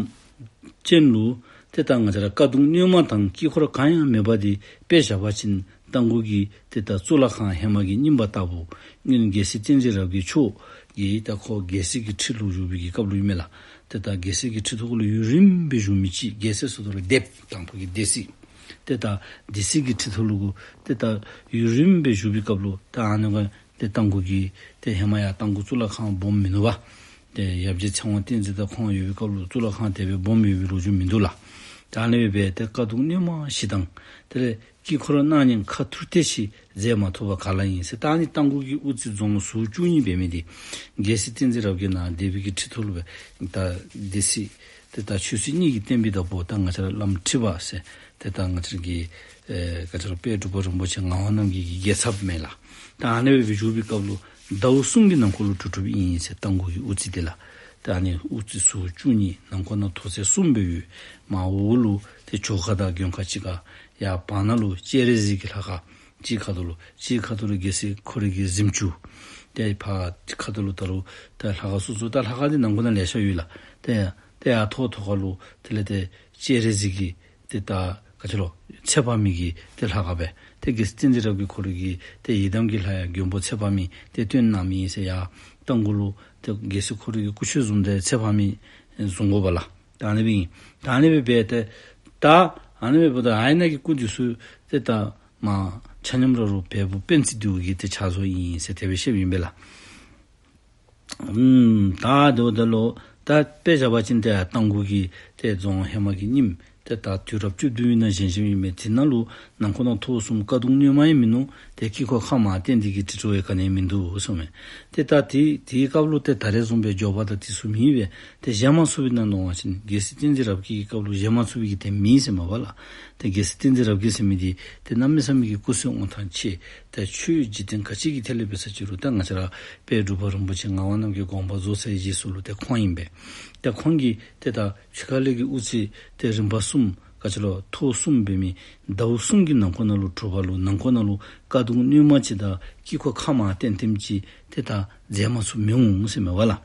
ཅན་ལུ་ཏེ་ད་ང་བཅས་ར་དཀའ་སྡུག་གནོད་མ་དང་དཀྱིལ་འཁོར་གང་ཡང་མེད་པ་འདི་དཔེ་བཞག་པ་ཅིན་རྟ་མགོ་གི་ཏེ་ད་གཙུག་ལག་ཁང་ཧེ་མ་གི་རྙིང་པ་ལྟ་བུ། སྔོན་རྒྱལ་སྲས་བསྟན་འཛིན་རབ་རྒྱས་མཆོག་གིས་ད་ཁོ་རྒྱལ་སྲས་ཀྱི་ཁྲི་ལུ་བཞུགས་པའི་གི་སྐབས་ལུ་ཨིན་མས་ལགས། ཏེ་ད་རྒྱལ་སྲས་ཀྱི་ཁྲི་ཐོག་ལུ་ཡུན་རིངམོ་སྦེ་བཞུགས་མི་ཅིག། རྒྱལ་སྲས་ཟེརཝ་ད་ལུ་སྡེཔ་དང་པ་གི་སྡེ་སྲིད། ཏེ་ད་སྡེ་སྲིད་ཀྱི་ཁྲི་ཐོག་ལུ་གུ་ཏེ་ད་ཡུན་རིངམོ་སྦེ་བཞུགས་པའི་སྐབས་ལུ་ད་ཨ་ནི་གུ་ཏེ་རྟ་མགོ་གི་ཏེ་ཧེ་མ་ཡར་རྟ་མགོ་གཙུག་ལག་ཁང་སྦོམ་མིན་ནུག་པ། ཏེ་ཡབ་རྗེ་ཚེ་དབང་བསྟན་འཛིན་དང་ཁོང་ཡོད་པའི་སྐབས་ལུ་གཙུག་ལག་ཁང་དེ་སྦེ་སྦོམ་ཡོད་པའི་ལོ་རྒྱུས་མིན་འདུག་ལགས། ད་ཨ་ནི་སྦེ་འབད་ཏེ་དཀའ་སྡུག་གནོད་མ་བཞི་དང་དེ་ལས་དཀྱིལ་འཁོར་གནང་སྙིང་ཁ་ཐུག་ཏེ་ཅིག་མཛད་མ་ཐུབ་པར་ག་ལ་ཨིན་ཟེར། ད་ཨ་ནི་རྟ་མགོ་གི་དབུ་རྩེ་རྫོང་ཟུར་བཅུ་གཉིས་འབད་མི་འདི་རྒྱལ་སྲས་བསྟན་འཛིན་རབ་རྒྱས་ནཱ་སྡེ་པའི་གི་ཁྲི་ཐོག་ལུ་སྦེ་ད་སྡེ་སྲིད་ཏེ་ད་ཆོས་སྲིད་གཉིས་ཀྱི་བསྟན་པའི་བདག་པོ་ད་ང་བཅས་ར་བླམ་ཁྲི་པ་ཟེར་ཏེ་ད་ང་བཅས་ར་གི་ཨེ་ག་ཅི་ལོ་དཔལ་འབྲུག་པ་རིན་པོ་ཆེ་ངག་དབང་རྣམ་རྒྱལ་གྱི་རྒྱལ་ཚབ་མས་ལགས། ད་ཨ་ནི་སྦེ་བཞུགས་པའི་སྐབས་ལུ་ཟླཝ་གསུམ་གྱི་ནང་འཁོད་ལུ་གྲུབ་གྲུབ་ཨིན་ཟེར། རྟ་མགོ་གི་དབུ་རྩེ་འདི་ལགས། ད་ཨ་ནི་དབུ་རྩེ་ཟུར་བཅུ་གཉིས་ནང་འཁོད་ནང་ཐོག་ཚད་གསུམ་སྦེ་ཡོད། མར་འོག་ལུ་ཏེ་ཇོ་ཁ་དང་མགོན་ཁ་གཅིག་ཁར། ཡར་བར་ན་ལུ་སྤྱན་རས་གཟིགས་ཀྱི་ལྷ་ཁང་གཅིག་ཁ་ཐུག་ལུ། གཅིག་ཁ་ཐུག་ལུ་རྒྱལ་སྲས་ཁོ་རའི་གི་གཟིམ་ཅུང་། ཏེ་ཕར་ཁ་ཐུག་ལུ་ད་རུང་ཏེ་ལྷ་ཁང་སོ་སོ་ད་ལྷ་ཁང་འདི་ནང་འཁོད་ནང་ལེ་ཤ་ཡོད་ལགས། ཏེ་ཏེ་ཡར་ཐོག་ཐོག་ཁ་ལུ་དེ་ལས་ཏེ་སྤྱན་རས་གཟིགས་ཀྱི་ཏེ་ད་ག་ཅི་ལོ་ཚེ་དཔག་མེད་ཀྱི་ཏེ་ལྷ་ཁང་སྦེ། ཏེ་རྒྱལ་སྲས་བསྟན་འཛིན་རབ་རྒྱས་ཁོ་རའི་གི་ཏེ་ཡི་དམ་གྱི་ལྷ་ཡང་མགོན་པོ་ཚེ་དཔག་མེད་ཏེ་སྟོན་གནང་མི་ཨིན་ཟེར། ཡར་རྟ་མགོ་ལུ་ཏེ་རྒྱལ་སྲས་ཁོ་རའི་གི་སྐུ་མཆོད་བཟུམ་ཏེ་ཚེ་དཔག་མེད་བཟུམ་དགོ་པས་ལགས། ད་ཨ་ནི་སྦེ་ཨིན། ད་ཨ་ནི་སྦེ་འབད་དེ་ད་ཨ་ནི་སྦེ་འབདཝ་ད་ཨ་ནཱ་གི་སྐུ་འདི་ཚུ་ཏེ་ད་མར་ཆ་མཉམ་ར་རུང་བལ་པོ་པཎ་རྩི་ལྡེའུ་གིས་ཏེ་ཕྱག་བཟོ་ཨིན་ཟེར་དེ་སྦེ་བཤདཔ་ཨིན་པས་ལགས། ཨུམ་ད་དེ་འབདཝ་ད་ལུ་ད་དཔེ་བཞག་པ་ཅིན་ཏེ་རྟ་མགོ་གི་ཏེ་རྫོང་ཧེ་མ་གི་རྙིངམ་ ཏེ་ད་དུས་རབས་བཅུ་བདུན་པའི་ནང་བཞེངས་བཞེངསམ་ཨིན་མས། དེ་ནང་ལུ་ནང་ཁོག་ནང་ཐོག་གསུམ་ཀ་གདུང་བསྣོལ་མ་ཡང་མིན་ནུག། ཏེ་དཀྱིལ་འཁོར་ཁ་མར་བསྟན་ཏེ་གི་བྲིས་འཕྲོ་ཡང་ག་ནི་ཡང་མིན་འདུག་གསུངམ་མས། ཏེ་ད་དེ་དེའི་སྐབས་ལུ་ཏེ་ད་རེས་བཟུམ་སྦེ་མགྱོགས་པ་དང་དེ་ཚུ་མེད་པས། ཏེ་བཞེངས་མ་ཚུགས་པའི་ནང་ལུ་འབད་བ་ཅིན་རྒྱལ་སྲས་བསྟན་འཛིན་རབ་རྒྱས་ཀྱི་སྐབས་ལུ་བཞེངས་མ་ཚུགས་པའི་གི་དེ་མེད་ཟེར་མས་པ་ལགས། ཏེ་རྒྱལ་སྲས་བསྟན་འཛིན་རབ་རྒྱས་ཟེར་མི་འདི་ཏེ་གནམ་མེད་ས་མེད་ཀྱི་སྐུ་བསོད་དབང་ཐང་ཆེ། ཏེ་ཆོས་འཇིག་རྟེན་ག་ཅི་གི་ཐད་ལས་འབད་ས་ཅིག་རུང་ཏེ་ང་བཅས་ར་དཔལ་འབྲུག་པ་རིན་པོ་ཆེ་ངག་དབང་རྣམ་རྒྱལ་དགོངས་པ་རྫོགས་ཚར་བའི་རྗེས་སུ་ལུ་ཏེ་ཁོང་ཨིན་པས། ཏེ་ཁོང་གིས་ཏེ་ད་ཕྱི་ཁ་ལས་ཀྱི་དབུ་རྩེ་ཏེ་རིམ་པ་གསུམ་ག་ཅི་ལོ་ཐོག་གསུམ་འབད་མི་ཟླཝ་གསུམ་གྱི་ནང་ཁོག་ནང་ལུ་དྲོ་པ་ལུ་ནང་ཁོག་ནང་ལུ་ཀ་གདུང་བསྣོལ་མ་ཅིག་དང་དཀྱིལ་འཁོར་ཁ་མར་བསྟན་ཐེངས་ཅིག་ཏེ་ད་མཛད་མ་ཚུགས་མི་འོང་ཟེར་མས་པ་ལགས།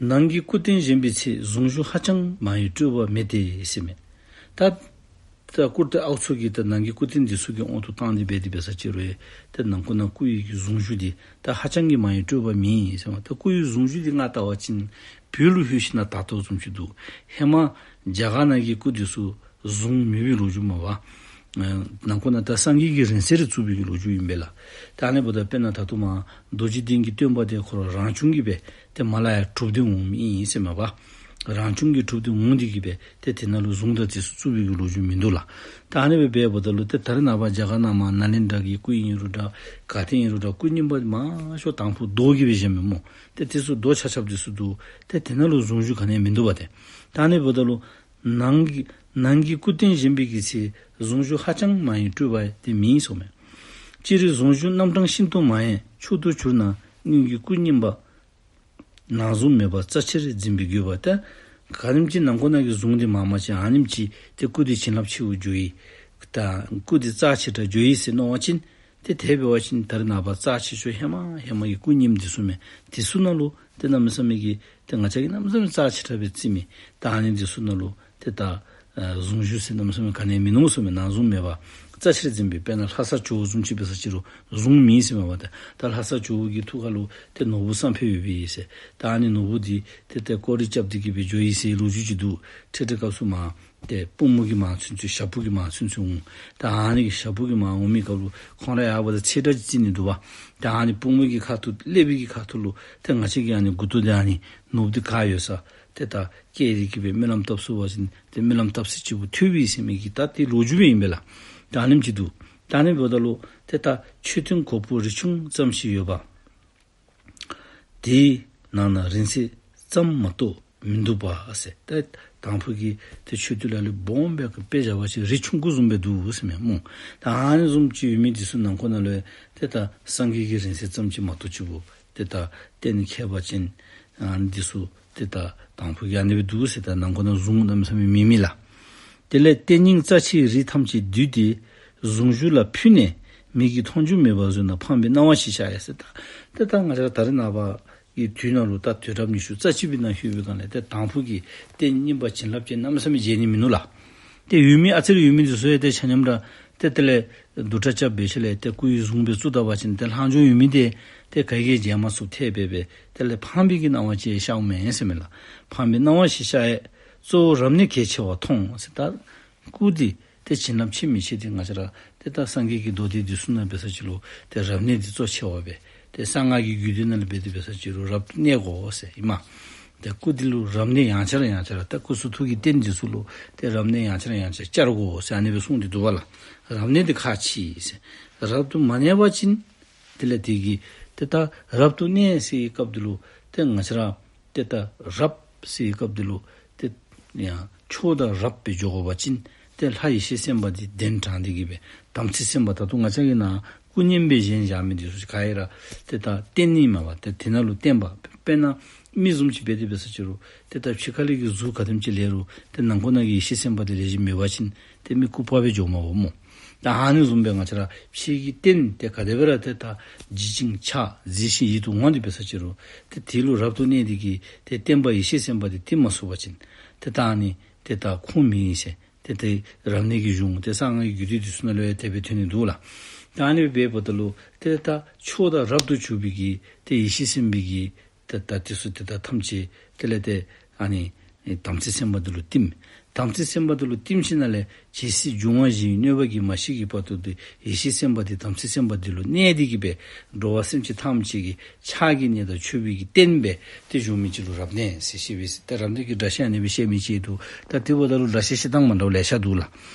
ནང་གི་སྐུ་རྟེན་བཞེངས་པའི་ཚེ་གཟུངས་གཞུག་ཧ་ཅང་མང་ཡང་སྤྲོས་པ་མེད་དེ་ཟེར་མས། ད་ད་སྐུ་རྟེན་ཨའུ་ཚུ་གི་ད་ནང་གི་སྐུ་རྟེན་འདི་ཚུ་གི་དབང་དུ་བཏང་སྟེ་འབད་དེ་འབད་ས་ཅིག་རུང་ཏེ་ནང་ཁོག་ནང་སྐུ་ཡི་གི་གཟུངས་གཞུག་འདི་ད་ཧ་ཅང་གི་མང་ཡང་སྤྲོས་པ་མེད་ཟེར་མས། ད་སྐུ་ཡི་གཟུངས་གཞུག་འདི་ང་བལྟ་བ་ཅིན་བོད་ལུ་ལྷོད་ཞིནམ་ད་ལྟོ་བཟུམ་ཅིག་འདུག། ཧེ་མ་རྒྱ་གར་ནང་གི་སྐུ་འདི་ཚུ་གཟུངས་མེད་པའི་ལོ་རྒྱུས་མས་པ། ཨ་ནང་ཁོག་ནང་ད་སངས་རྒྱས་ཀྱི་རིང་བསྲེལ་རེ་བཙུགས་པའི་གི་ལོ་རྒྱུས་ཨིན་པས་ལགས། ད་ཨ་ནི་འབདཝ་ད་དཔེར་ན་ད་ལྟོ་མར་རྡོ་རྗེ་གདན་གྱི་སྟོན་པ་དེ་ཁོ་ར་རང་བྱུང་གིས་སྦེ་ཏེ་མར་ལས་ཡར་གྲུབ་སྟེ་འོང་མི་ཨིན་ཟེར་མས་པ། རང་བྱུང་གིས་གྲུབ་སྟེ་འོང་སྟེ་གི་སྦེ་ཏེ་དེ་ནང་ལུ་གཟུངས་དང་དེ་ཚུ་བཙུགས་པའི་གི་ལོ་རྒྱུས་མིན་འདུག་ལགས། ད་ཨ་ནི་སྦེ་འབདཝ་ད་ལུ་ཏེ་ད་རེས་ནངས་པ་རྒྱ་གར་ནང་མར་ནཱ་ལེནྡྲ་གི་སྐུ་ཨིན་རུང་འདྲ་ག་ཏེ་ཨིན་རུང་འདྲ་སྐུ་རྙིང་པ་མང་ཤོས་དང་ཕུ་རྡོ་གིས་སྦེ་བཞེངསམ་མས་སྨོ། ཏེ་དེ་ཚུ་རྡོ་ཆག་ཆགཔ་དེ་ཚུ་འདུག། ཏེ་དེ་ནང་ལུ་གཟུངས་གཞུག་ག་ནི་ཡང་མིན་འདུག་པ་ཏེ། ད་ཨ་ནི་འབདཝ་ད་ལུ་ནང་གི་ནང་གི་སྐུ་རྟེན་བཞེངས་པའི་གི་ཚེ་གཟུངས་གཞུག་ཧ་ཅང་མང་ཡང་སྤྲོས་པ་དེ་མེད་གསུངམ་མས། སྤྱིར་གཟུངས་གཞུག་རྣམ་གྲངས་ཤིན་ཏུ་མང་ཡང་མཆོག་ཏུ་གྱུར་ན་སྔོན་གྱི་སྐུ་རྙིང་པ་ནང་གཟུངས་མེད་པར་རྩ་ཆེར་འཛིན་པའི་དགོས་པ། ཏེ་ག་ནེམ་ཅིག་ནང་ཁོག་ནང་གི་གཟུངས་འདི་མང་མང་ཅིག་ཨ་ནེམ་ཅིག་ཏེ་སྐུ་འདི་བྱིན་རླབས་ཆེཝ་འགྱོ་ཡི། ད་སྐུ་འདི་རྩ་ཆེ་དྲགས་འགྱོ་ཡི་ཟེར་མནོ་བ་ཅིན་ཏེ་དེ་འབད་བ་ཅིན་ད་རེས་ནངས་པ་རྩ་ཆེ་ཤོས་ཧེ་མ་ཧེ་མ་གི་སྐུ་རྙིངམ་འདི་ཚུ་མས། དེ་ཚུ་ནང་ལུ་ཏེ་གནམ་མེད་ས་མེད་ཀྱི་ཏེ་ང་བཅས་ཀྱིས་གནམ་མེད་ས་མེད་རྩ་ཆེ་དྲགས་སྦེ་བརྩི་མི་ད་ཨ་ནི་འདི་ཚུ་ནང་ལུ་ཏེ་ད་ཨ་གཟུངས་གཞུག་ཟེར་གནམ་མེད་ས་མེད་ག་ནི་ཡང་མིན་ནུག་གསུངམ་མས། ནང་གཟུངས་མེད་པར་རྩ་ཆེར་འཛིན་པའི། དཔེར་ན་ལྷ་ས་ཇོ་བོ་བཟུམ་ཅིག་འབད་ས་ཅིག་རུང་གཟུངས་མེད་ཟེར་མས་པ་ཏེ། ད་ལྷ་ས་ཇོ་བོ་གི་ཐུགས་ཀ་ལུ་ཏེ་ནོར་བུ་བསམ་འཕེལ་ཡོད་པས་ཟེར། ད་ཨ་ནི་ནོར་བུ་འདི་ཏེ་ཏེ་སྐོར་ར་རྐྱབ་སྟེ་གི་སྦེ་འགྱོ་ཡི་ཟེར་ལོ་རྒྱུས་ཅིག་འདུག། འཕྲལ་འཕྲལ་སྐབས་སུ་མར་ཏེ་སྤུངས་མོ་གིས་མར་ཚུན་ཚོད་ཞྭ་ཕུག་གིས་མར་ཚུན་ཚོད་འོང་། ད་ཨ་ནི་གི་ཞྭ་ཕུག་གིས་མར་འོང་མི་སྐབས་ལུ་ཁོང་ར་ཡར་འབདཝ་ད་ཚེས་གྲངས་ཅིག་བརྩི་ནི་འདུག་པ། ད་ཨ་ནི་སྤུངས་མོ་གི་ཁ་ཐུག་ཀླད་པའི་གི་ཁ་ཐུག་ལུ་ཏེ་ང་བཅས་ཀྱིས་ཨ་ནི་མགུ་ཏོ་འདི་ཨ་ནི་ནོར་བུ་འདི་ག་ཡོད་ས་ཏེ་ད་བཀལ་ཏེ་གི་སྦེ་སྨོན་ལམ་བཏབ་ཚུགས་པ་ཅིན་ཏེ་སྨོན་ལམ་བཏབ་ས་ཅིག་བུ་ཐོབ་པས་ཟེར་མི་གི་ད་ཏེ་ལོ་རྒྱུས་སྦེ་ཨིན་པས་ལགས། ད་ཨ་ནེམ་ཅིག་འདུག། ད་ཨ་ནི་འབདཝ་ད་ལུ་ཏེ་ད་མཆོད་རྟེན་གོག་པོ་རི་ཆུང་ཙམ་ཞིག་ཡོད་པ། དེའི་ནང་ན་རིང་བསྲེལ་ཙམ་མ་གཏོགས་མིན་འདུག་པ་ཟེར། ཏེ་དང་ཕུ་གི་ཏེ་མཆོད་རྟེན་ལ་ལུ་སྦོམ་སྦེ་གི་དཔེ་བཞག་པ་ཅིན་རི་ཆུང་ཀུ་བཟུམ་སྦེ་འདུག་ཟེར་མས་སྨོ། ད་ཨ་ནི་བཟུམ་ཅིག་ཡོད་མི་འདི་ཚུ་ནང་ཁོག་ནང་ལུ་ཏེ་ད་སངས་རྒྱས་ཀྱི་རིང་བསྲེལ་ཙམ་ཅིག་མ་གཏོགས་ཅིག་བུ་ཏེ་ད་གཏན་ནས་ཁྱད་པར་ཅན་ཨ་ནི་འདི་ཚུ་ཏེ་ད་དང་ཕུ་གི་ཨ་ནི་སྦེ་འདུག་ཟེར། ད་ནང་ཁོག་ནང་གཟུངས་གནམ་མེད་ས་མེད་མེད་མི་ལགས། དེ་ལས་རྟེན་རྙིང་རྩ་ཆེའི་རིགས་ཐམས་ཅད་བསྡུས་ཏེ་གཟུངས་གཞུག་ལ་ཕུལ་ནས་མིག་གིས་མཐོང་རྒྱུ་མེད་པར་བཟོས་ན་ཕངས་པའི་སྣང་བ་ཞིག་ཤར་ཡ་ཟེར། ད་ཏེ་ད་ང་བཅས་ར་ད་རེས་ནངས་པ་གི་དུས་ནང་ལུ་ད་དུས་རབས་ཉི་ཤུ་རྩ་གཅིག་པའི་ནང་ལྷོད་པའི་སྒང་ལས་ཏེ་དང་ཕུ་གི་རྟེན་རྙིང་པ་བྱིན་རླབས་ཅན་གནམ་མེད་ས་མེད་མཇལ་ནི་མིན་ནུག་ལགས། ཏེ་ཡོད་མི་ཨ་ཙི་རེ་ཡོད་མི་འདི་ཚུ་ཡང་ཏེ་ཆ་མཉམ་ར་ཏེ་དེ་ལས་རྡོ་ཁྲ་རྐྱབ་འབད་ཞིནམ་ལས་ཏེ་སྐུ་ཡི་གཟུངས་སྦེ་བཙུགས་ད་པ་ཅིན་ཏེ་ལྷག་འཕྲོ་ཡོད་མི་འདི་ཏེ་ག་གིས་ཡང་མཇལ་མ་ཚུགས། ཏེ་འབད་འབད་དེ་ལས་ཕངས་པའི་གི་སྣང་བ་ཅིག་ཤརཝ་མས་ཟེར་མས་ལགས། ཕངས་པའི་སྣང་བ་ཞིག་ཤར་ཡ། གཙོ་བོ་རབ་གནས་གལ་ཆེ་བར་མཐོང་ཟེར། ད་སྐུ་འདི་ཏེ་བྱིན་རླབས་ཆེ་མི་ཆེ་འདི་ང་བཅས་ར་ཏེ་ད་སངས་རྒྱས་ཀྱི་མདོ་སྡེ་འདི་ཚུ་ནང་འབད་ས་ཅིག་ལུ་ཏེ་རབ་གནས་འདི་གཙོ་ཆེ་བ་སྦེ་ཏེ་གསང་སྔགས་ཀྱི་རྒྱུད་སྡེ་ནང་ལུ་འབད་དེ་འབད་ས་ཅིག་ལུ་རབ་ཏུ་གནས་དགོ་ཟེར་ཨིན་མས། ཏེ་སྐུ་འདི་ལུ་རབ་གནས་ཡང་བསྐྱར་ཡང་བསྐྱར་ད་སྐུ་གསུང་ཐུགས་ཀྱི་རྟེན་འདི་ཚུ་ལུ་ཏེ་རབ་གནས་ཡང་བསྐྱར་ཡང་བསྐྱར་བསྐྱར་དགོ་ཟེར་ཨ་ནི་སྦེ་གསུངས་ཏེ་འདུག་པ་ལགས། རབ་གནས་འདི་ཁག་ཆེ་ཟེར། རབ་ཏུ་མ་གནས་པ་ཅིན་དེ་ལས་དེ་གིས་ཏེ་ད་རབ་ཏུ་གནས་ཟེར་བའི་སྐབས་འདི་ལུ་ཏེ་ང་བཅས་ར་ཏེ་ད་རབ་ཟེར་བའི་སྐབས་འདི་ལུ་ཏེ་ཡང་མཆོག་དང་རབ་སྦེ་འགྱོ་དགོ་པ་ཅིན་ཏེ་ལྷ་ཡེ་ཤེས་སེམས་དཔའ་འདི་གདན་དྲངས་ཏེ་གི་སྦེ་དམ་ཚིག་སེམས་དཔའ་ད་ལྟོ་ང་བཅས་ཀྱིས་ནཱ་སྐུ་བརྙན་སྦེ་བཞེངས་བཞག་མི་འདི་ཚུ་ག་ར་ཏེ་ད་རྟེན་ཨིན་མས་པ། ཏེ་དེ་ནང་ལུ་བརྟེན་པ་དཔེར་ན་མི་བཟུམ་ཅིག་འབད་དེ་འབད་ས་ཅིག་རུང་ཏེ་ད་ཕྱི་ཁ་ལས་ཀྱི་གཟུགས་ག་དེམ་ཅིག་ལེགས་རུང་ཏེ་ནང་ཁོག་ནང་གི་ཡེ་ཤེས་སེམས་དཔའ་འདི་ལེགས་ཤོམ་མེད་པ་ཅིན་ཏེ་མི་ལྐུགས་པ་སྦེ་འགྱོཝ་མས་པ་སྨོ། ད་ཨ་ནི་བཟུམ་སྦེ་ང་བཅས་ར་ཕྱི་གི་རྟེན་ཏེ་ག་དེ་སྦེ་ར་ཏེ་ད་བརྗིད་ཅིང་ཕྱག་མཛེས་ཤིང་ཡིད་དུ་འོང་སྟེ་འབད་ས་ཅིག་རུང་ཏེ་དེ་ལུ་རབ་ཏུ་གནས་ཏེ་གི་ཏེ་བརྟེན་པ་ཡེ་ཤེས་སེམས་དཔའ་འདི་བརྟེན་མ་ཚུགས་པ་ཅིན་ཏེ་ད་ཨ་ནི་ཏེ་ད་ཁུངས་མེད་ཟེར། ཏེ་ཏེ་རབ་གནས་ཀྱི་གཞུང་ཏེ་གསང་སྔགས་ཀྱི་རྒྱུད་སྡེ་འདི་ཚུ་ནང་ལུ་ཡང་དེ་སྦེ་ཐོན་ནི་འདུག་ལགས། ད་ཨ་ནི་སྦེ་འབདཝ་ད་ལུ་ཏེ་ད་མཆོག་དང་རབ་ཏུ་གྱུར་པའི་གི་ཏེ་ཡེ་ཤེས་སེམས་དཔའི་གི་ཏེ་ད་འདི་ཚུ་ཏེ་ད་ཐམས་ཅད་དེ་ལས་ཏེ་ཨ་ནི་དམ་ཚིག་སེམས་དཔའ་འདི་ལུ་བསྟིམ། དམ་ཚིག་སེམས་དཔའ་འདི་ལུ་བསྟིམ་ཞིནམ་ལས་ཇི་སྲིད་འབྱུང་བ་བཞིའི་གནོད་པ་གིས་མ་ཞི་གི་བར་དུ་ཏེ་ཡེ་ཤེས་སེམས་དཔའ་འདི་དམ་ཚིག་སེམས་དཔའ་འདི་ལུ་གནས་ཏེ་གི་སྦེ་འགྲོ་བ་སེམས་ཅན་ཐམས་ཅད་ཀྱི་ཕྱག་གི་གནས་དང་མཆོད་པའི་གི་རྟེན་སྦེ་ཏེ་བཞུགས་མི་ཅིག་ལུ་རབ་གནས་ཟེར་བཤད་པས། ཏེ་རབ་གནས་ཀྱི་སྒྲ་བཤད་ཨ་ནི་སྦེ་བཤད་མི་ཅིག་འདུག། ད་དེ་འབདཝ་ད་ལུ་སྒྲ་བཤད་བཤད་ཐངས་མ་འདྲཝ་ལེ་ཤ་འདུག་ལགས།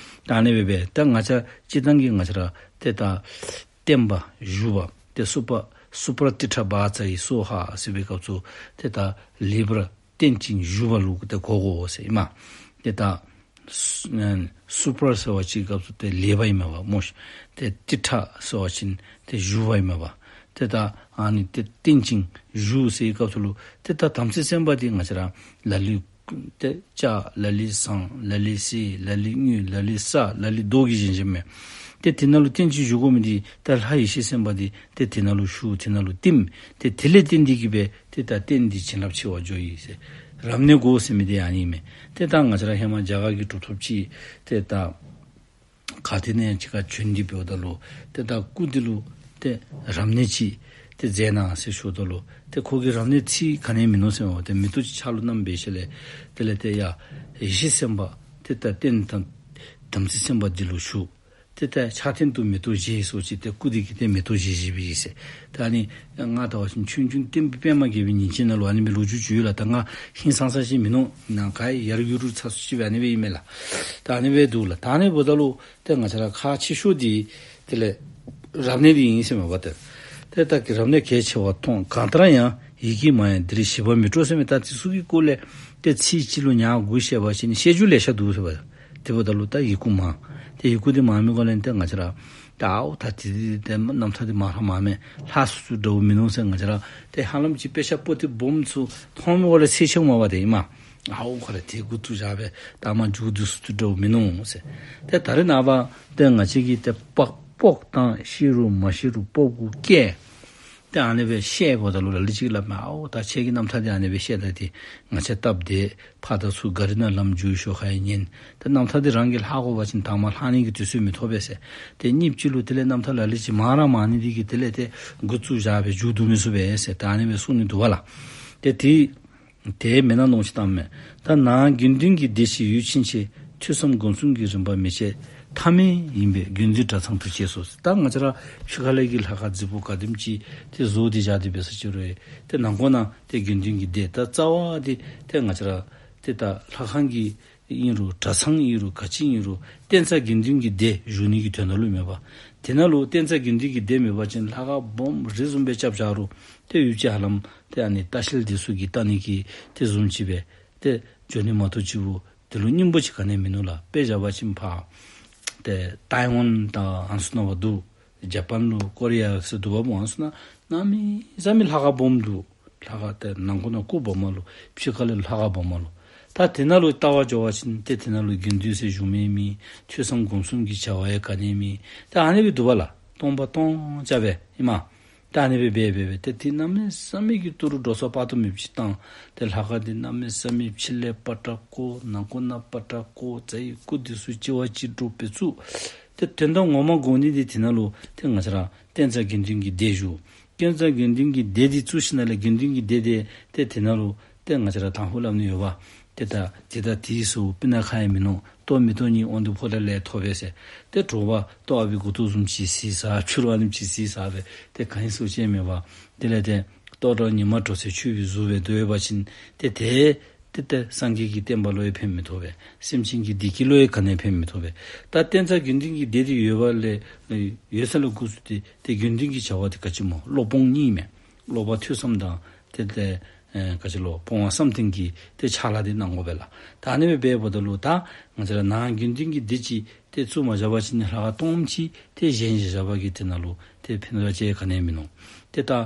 ད་ཨ་ནི་སྦེ་སྦེ་ད་ང་བཅས་སྤྱིར་བཏང་གི་ང་བཅས་ར་ཏེ་ད་བརྟན་པ་བཞུགས་པ་ཏེ་སུ་པ་སུ་པྲ་ཏིཥྛ་བཛྲ་ཡེ་སྭཱ་ཧཱ་ཟེར་བའི་སྐབས་སུ་ཏེ་ད་ལེགས་པར་བརྟན་ཅིང་བཞུགས་པ་ལུ་ཏེ་གོ་དགོ་ཟེར་ཨིན་མས། ཏེ་ད་སུ་ཨ་སུ་པྲ་ཟེར་བ་ཅིན་སྐབས་སུ་ཏེ་ལེགས་པ་ཨིན་མས་པ་སྨོ་ཤིག། ཏེ་ཏིཥྛ་ཟེར་བ་ཅིན་ཏེ་བཞུགས་པ་ཨིན་མས་པ། ཏེ་ད་ཨ་ནི་ཏེ་བརྟན་ཅིང་བཞུགས་ཟེར་བའི་སྐབས་སུ་ལུ་ཏེ་ད་དམ་ཚིག་སེམས་དཔའ་འདི་ང་བཅས་ར་ལ་ལུ་ཏེ་ལྕགས་ལ་ལུ་ཟངས་ལ་ལུ་གསེར་ལ་ལུ་དངུལ་ལ་ལུ་ས་ལ་ལུ་རྡོ་གིས་བཞེངས་བཞེངསམ་མས། ཏེ་དེ་ནང་ལུ་བརྟན་ཅིང་བཞུགས་དགོ་མི་འདི་ད་ལྷ་ཡེ་ཤེས་སེམས་དཔའ་འདི་ཏེ་དེ་ནང་ལུ་བཞུགས། དེ་ནང་ལུ་བསྟིམ། ཏེ་དེ་ལས་བརྟེན་ཏེ་གི་སྦེ་ཏེ་ད་རྟེན་འདི་བྱིན་རླབས་ཆེ་བར་འགྱོཝ་ཨིན་ཟེར། རབ་གནས་དགོ་ཟེར་མི་འདི་ཨ་ནི་ཨིན་མས། ཏེ་ད་ང་བཅས་ར་ཧེ་མ་རྒྱ་གར་གྱི་གྲུབ་ཐོབ་ཅིག་ཏེ་ད་ག་ཏེ་ནང་ཅིག་ཁར་བྱོན་ཏེ་འབདཝ་ད་ལུ་ཏེ་ད་སྐུ་འདི་ལུ་ཏེ་རབ་གནས་ཅིག་ཏེ་མཛད་གནང་ཟེར་ཞུཝ་ད་ལུ་ཏེ་ཁོ་གིས་རབ་གནས་ཚིག་ག་ནི་ཡང་མིན་ནུག་ཟེར་མས་པ། ཏེ་མེ་ཏོག་ཅིག་ཕྱག་ལུ་བསྣམས་སྦེ་ཞིནམ་ལས་དེ་ལས་ཏེ་ཡ་ཡེ་ཤེས་སེམས་དཔའ་ཏེ་ད་རྟེན་དང་དམ་ཚིག་སེམས་དཔའ་འདི་ལུ་བཞུགས། ཏེ་ད་ཕྱག་རྟེན་དུ་མེ་ཏོག་བཞེས་ཟེར་ཅི། ཏེ་སྐུ་འདི་གིས་ཏེ་མེ་ཏོག་བཞེས་བཞེས་པའི་ཨིན་ཟེར། ད་ཨ་ནི་ང་ལྟ་བ་ཅིན་ཆོས་འབྱུང་བསྟན་པའི་པདྨ་རྒྱས་པའི་ཉིན་བྱེད་ནང་ལུ་ཨ་ནི་སྦེ་ལོ་རྒྱུས་ཅིག་ཡོད་ལགས། ད་ང་ཧིང་སངས་ས་ཅིག་མིན་ནུག། ནཱ་ག་ཡར་རྒྱུག་རུང་ཚ་སུ་ཅིག་སྦེ་ཨ་ནི་སྦེ་ཨིན་མས་ལགས། ད་ཨ་ནི་སྦེ་འདུག་ལགས། ད་ཨ་ནི་འབདཝ་ད་ལུ་ཏེ་ང་བཅས་ར་ཁག་ཆེ་ཤོས་འདི་དེ་ལས་རབ་གནས་འདི་ཨིན་ཟེར་མས་པ། ཏེ་ཏེ་ད་གི་རབ་གནས་གལ་ཆེ་བ་མཐོང་། གང་ལྟར་ཡང་ཡི་གེ་མང་ཡང་འདིར་ཞིབ་པར་མི་སྤྲོ་ཟེར་མས། ད་དེ་ཚུ་གི་སྐོར་ལས་ཏེ་ཚིག་གཅིག་ལུ་ཉ་དགུ་བཤད་པ་ཅིན་བཤད་རྒྱུ་ལེ་ཤ་འདུག་ཟེར་བ། དེ་འབདཝ་ད་ལུ་ད་ཡི་གུ་མང་། ཏེ་ཡི་གུ་འདི་མང་མི་སྒང་ལས་ཏེ་ང་བཅས་ར་ད་ཨའོ་ད་དེ་དེ་དེ་རྣམ་ཐར་འདི་མང་ར་མང་མས། ལྷག་སུ་སུ་འདྲཝ་མིན་ནུག་ཟེར་ང་བཅས་ར་ཏེ་ཧ་ལམ་ཅིག་དཔེ་ཆ་པོ་ཏི་སྦོམ་ཚུ་མཐོང་མི་སྒང་ལས་ཚེགས་ཆེཝ་མས་པ་ཏེ་ཨིན་མས། ཨའོ་ཁོ་ར་དེ་འགོ་བཙུགས་བཞག་སྦེ་ད་མ་མཇུག་བསྡུ་སུ་སུ་འདྲཝ་མིན་ནུག་ཟེར། ཏེ་ད་རེས་ནངས་པ་ཏེ་ང་བཅས་ཀྱིས་ཏེ་པག་པོག་དང་ཤེས་རུང་མ་ཤེས་རུང་པོག་གུ་སྐྱེས། ཏེ་ཨ་ནི་སྦེ་བཤད་འབདཝ་ད་ལུ་ལ་ལུ་ཅིག་སླབ་མས། ཨའོ་ད་ཁྱེད་ཀྱི་རྣམ་ཐར་འདི་ཨ་ནི་སྦེ་བཤད་ད་འདི་ང་བཅས་སྟབས་བདེ། ཕར་དང་ཚུར་ག་རི་ནང་ལམ་འགྱོ་ཞོར་ཁར་ཡང་ཉན། ཏེ་རྣམ་ཐར་འདི་རང་གིས་ལྷག་དགོ་པ་ཅིན་དང་པ་ལྷག་ནི་གི་དུས་ཚོད་མི་ཐོབ་པས་ཟེར། ཏེ་གཉིས་པ་ཅིག་ལུ་དེ་ལས་རྣམ་ཐར་ལ་ལུ་ཅིག་མང་ར་མང་ནི་འདི་གིས་དེ་ལས་ཏེ་འགོ་བཙུགས་བཞག་སྦེ་མཇུག་བསྡུ་མི་ཚུགས་པས་ཟེར། ད་ཨ་ནི་སྦེ་གསུང་ནི་འདུག་པ་ལགས། ཏེ་དེ་དེ་མེན་ན་མནོ་ཅིག་བཏངམ་མས། ད་ནང་དགེ་འདུན་གྱི་སྡེ་ཞིག་ཡུལ་ཕྱིན་ཆད་ཐོས་བསམ་སྒོམ་གསུམ་གྱི་རིམ་པ་མི་བརྗེད་ཐ་མལ་ཡིན་པས་དགེ་འདུན་གྲྭ་ཚང་དུ་སྐྱེས་སོ། ད་ང་བཅས་ར་ཕྱི་ཁ་ལས་ཀྱི་ལྷ་ཁང་རྫིག་པོ་ག་དེམ་ཅིག་ཏེ་བཟོ་སྟེ་བཞག་སྟེ་འབད་ས་ཅིག་རུང་ཏེ་ནང་ཁོག་ནང་ཏེ་དགེ་འདུན་གྱི་སྡེ་ད་རྩ་བ་འདི་ཏེ་ང་བཅས་ར་ཏེ་ད་ལྷ་ཁང་གི་ཨིན་རུང་གྲྭ་ཚང་ཨིན་རུང་ག་ཅི་ཨིན་རུང་བསྟན་རྩ་དགེ་འདུན་གྱི་སྡེ་བཞུགས་ནི་གི་དོན་དག་ལུ་མས་པ། དེ་ནང་ལུ་བསྟན་རྩ་དགེ་འདུན་གྱི་སྡེ་མེད་པ་ཅིན་ལྷ་ཁང་སྦོམ་རི་བཟུམ་སྦེ་རྐྱབ་བཞག་རུང་ཏེ་ཡུལ་གྱི་ཧ་ལམ་ཏེ་ཨ་ནི་ལྟ་བཤལ་འདི་ཚུ་གིས་བལྟ་ནི་གི་ཏེ་བཟུམ་ཅིག་སྦེ་ཏེ་འགྱོ་ནི་མ་གཏོགས་ཅིག་འབདཝ་ད་ལུ་སྙིང་པོ་ཅིག་ག་ནི་ཡང་མིན་ནུག་ལགས། དཔེ་བཞག་པ་ཅིན་ཕར་ཏེ་ཐའི་ཝན་དང་ཨ་ནི་ཚུ་ནང་འབད་རུང་ཇ་པཱན་ལུ་ཀོ་རི་ཡ་ཟེར་འདུག་པ་སྨོ། ཨ་ནི་ཚུ་ནང་གནམ་མེད་ས་མེད་ལྷ་ཁང་སྦོམ་འདུག། ལྷ་ཁང་ཏེ་ནང་ཁོག་ནང་སྐུ་སྦོམ་ལུ་ཕྱི་ཁ་ལས་ལྷ་ཁང་སྦོམ་ལུ། ད་དེ་ནང་ལུ་བལྟ་བར་འགྱོ་བ་ཅིན་ཏེ་དེ་ནང་ལུ་དགེ་འདུན་ཟེར་བཞུགས་མི་མེད། ཐོས་བསམ་སྒོམ་གསུམ་གྱི་བྱ་བ་ཡང་ག་ནི་ཡང་མེད། ད་ཨ་ནི་སྦེ་འདུག་པ་ལགས། སྟོང་པ་སྟོང་རྐྱབ་སྦེ་ཨིན་མས། ད་ཨ་ནི་སྦེ་འབད་འབད་འབད་ཏེ་དེ་གནམ་མེད་ས་མེད་ཀྱི་ཏི་རུ་འགྲོ་སོང་དཔག་ཏུ་མེདཔ་ཅིག་བཏང་། ཏེ་ལྷ་ཁང་འདི་གནམ་མེད་ས་མེད་ཕྱི་ལས་པ་ཏྲ་བརྐོ་ནང་ཁོག་ནང་པ་ཏྲ་བརྐོ་རྩྭའི་སྐུ་འདི་ཚུ་གཅིག་བ་གཅིག་དྲུག་སྦེ་བཙུགས། ཏེ་དོན་དག་ངོ་མ་དགོ་ནི་འདི་དེ་ནང་ལུ་ཏེ་ང་བཅས་ར་བསྟན་རྩ་དགེ་འདུན་གྱི་སྡེ་བཞུགས། བསྟན་རྩ་དགེ་འདུན་གྱི་སྡེ་འདི་བཙུགས་ཞིནམ་ལས་དགེ་འདུན་གྱི་སྡེ་འདི་ཏེ་དེ་ནང་ལུ་ཏེ་ང་བཅས་ར་དང་ཕུ་སླབ་ནི་ཡོད་པ། ཏེ་ད་ཏེ་ད་དེ་ཚུ་སྤུ་ན་ཁ་ཡང་མིན་ནུག། ལྟོ་མི་ལྟོ་གཉིས་དབང་དུ་ཕོ་ལས་ལས་ཐོབ་པས་ཟེར། ཏེ་དྲོ་པ་ལྟོ་ཨ་པའི་མགུ་ཏོ་བཟུམ་ཅིག་བཟི་ཟ་ཕྱི་རུ་ཨ་ནེམ་ཅིག་བཟི་ཟ་སྦེ་ཏེ་ག་ནི་ཚུ་ཅིག་མེད་པར་དེ་ལས་ཏེ་ལྟོ་དང་ཉི་མ་དྲོ་ཚེ་ཆོས་པའི་གཟུགས་སྦེ་སྡོད་པ་ཅིན་ཏེ་དེ་ཏེ་ཏེ་སངས་རྒྱས་ཀྱི་བསྟན་པ་ལུ་ཡང་ཕན་མི་ཐོགས་པས། སེམས་ཅན་གྱི་བདེ་སྐྱིད་ལུ་ཡང་ག་ནི་ཡང་ཕན་མི་ཐོགས་པས། ད་བསྟན་རྩ་དགེ་འདུན་གྱི་སྡེ་འདི་ཡོད་པ་ལས་ཡོད་ས་ལས་འགོ་བཙུགས་ཏེ་ཏེ་དགེ་འདུན་གྱི་བྱ་བ་འདི་ག་ཅི་སྨོ། སློབ་སྦྱོང་གཉིས་མས། སློབ་པ་ཐོས་བསམ་དང་ཏེ་ཏེ་ཨེ་ག་ཅི་ལོ་སྤོང་བ་བསམ་གཏན་གྱི་ཏེ་ཕྱག་ལཱ་འདི་གནང་དགོ་པས་ལགས། ད་ཨ་ནི་སྦེ་འབདཝ་ད་ལུ་ད་ང་བཅས་ར་ནང་དགེ་འདུན་གྱི་སྡེ་ཅིག་ཏེ་བཙུགས་མ་བཞག་པ་ཅིན་ལྷ་ཁང་སྟོངམ་ཅིག་ཏེ་བཞེངས་བཞག་པ་གིས་དེ་ནང་ལུ་ཏེ་ཕན་ཐོགས་ཅིག་ག་ནི་ཡང་མིན་ནུག། ཏེ་ད་ཨེ་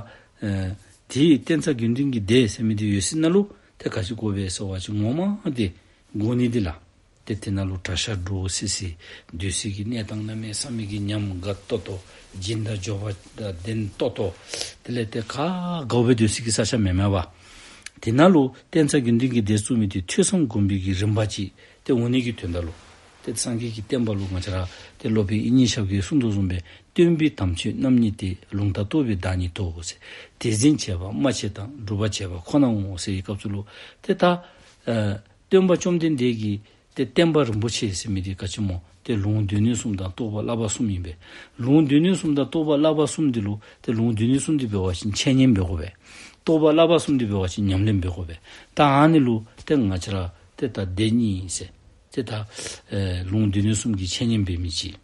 དེ་བསྟན་རྩ་དགེ་འདུན་གྱི་སྡེ་ཟེར་མི་འདི་ཡོད་ས་ནང་ལུ་ཏེ་ག་ཅི་དགོ་པས་ཟེར་བ་ཅིན་ངོ་མ་འདི་དགོ་ནི་འདི་ལགས། ཏེ་དེ་ནང་ལུ་གྲྭ་ཤག་འདྲོག་སི་སི་སྡོད་སའི་གི་གནས་སྟངས་གནམ་མེད་ས་མེད་ཀྱི་ཉམས་དགའ་ཏོག་ཏོ་སྦྱིན་བདག་འབྱོར་པ་དང་ལྡན་ཏོག་ཏོ་དེ་ལས་ཏེ་ག་དགའཝ་སྦེ་སྡོད་སའི་གི་ས་ཆ་མེན་མས་པ། དེ་ནང་ལུ་བསྟན་རྩ་དགེ་འདུན་གྱི་སྡེ་བཙུགས་མི་འདི་ཐོས་བསམ་སྒོམ་པའི་གི་རིམ་པ་ཅིག་ཏེ་འོང་ནི་གི་དོན་དག་ལུ། ཏེ་སངས་རྒྱས་ཀྱི་བསྟན་པ་ལུ་ང་བཅས་ར་ཏེ་སློབ་དཔོན་དབྱིག་གཉེན་ཞབས་ཀྱིས་གསུངས་དོ་བཟུམ་སྦེ་སྟོན་པའི་དམ་ཆོས་རྣམ་གཉིས་ཏེ། ལུང་དང་རྟོགས་པའི་བདག་ཉིད་དོ་ཟེར། དེ་འཛིན་བྱེད་པ་སྨྲ་བྱེད་དང་། སྒྲུབ་པ་བྱེད་པ་ཁོ་ནའོ་ཟེར་བའི་སྐབས་སུ་ལུ་ཏེ་ད་ཨེ་སྟོན་པ་བཅོམ་ལྡན་འདས་ཀྱིས་ ཏེ་བསྟན་པ་རིན་པོ་ཆེ་ཟེར་མི་འདི་ག་ཅི་སྨོ། ཏེ་ལུང་སྡེ་སྣོད་གསུམ་དང་རྟོགས་པ་བསླབ་པ་གསུམ་ཨིན་པས། ལུང་སྡེ་སྣོད་གསུམ་དང་རྟོགས་པ་བསླབ་པ་གསུམ་འདི་ལུ་ཏེ་ལུང་སྡེ་སྣོད་གསུམ་འདི་འབད་བ་ཅིན་འཆད་ཉན་འབད་དགོ་པས། རྟོགས་པ་བསླབ་པ་གསུམ་འདི་འབད་བ་ཅིན་ཉམས་ལེན་འབད་དགོ་པས། ད་ཨ་ནི་ལུ་ཏེ་ང་བཅས་ར་ཏེ་ད་སྡེ་གཉིས་ཟེར། ཏེ་ད་ཨེ་ལུང་སྡེ་སྣོད་གསུམ་གྱི་འཆད་ཉན་འབད་མི་ཅིག།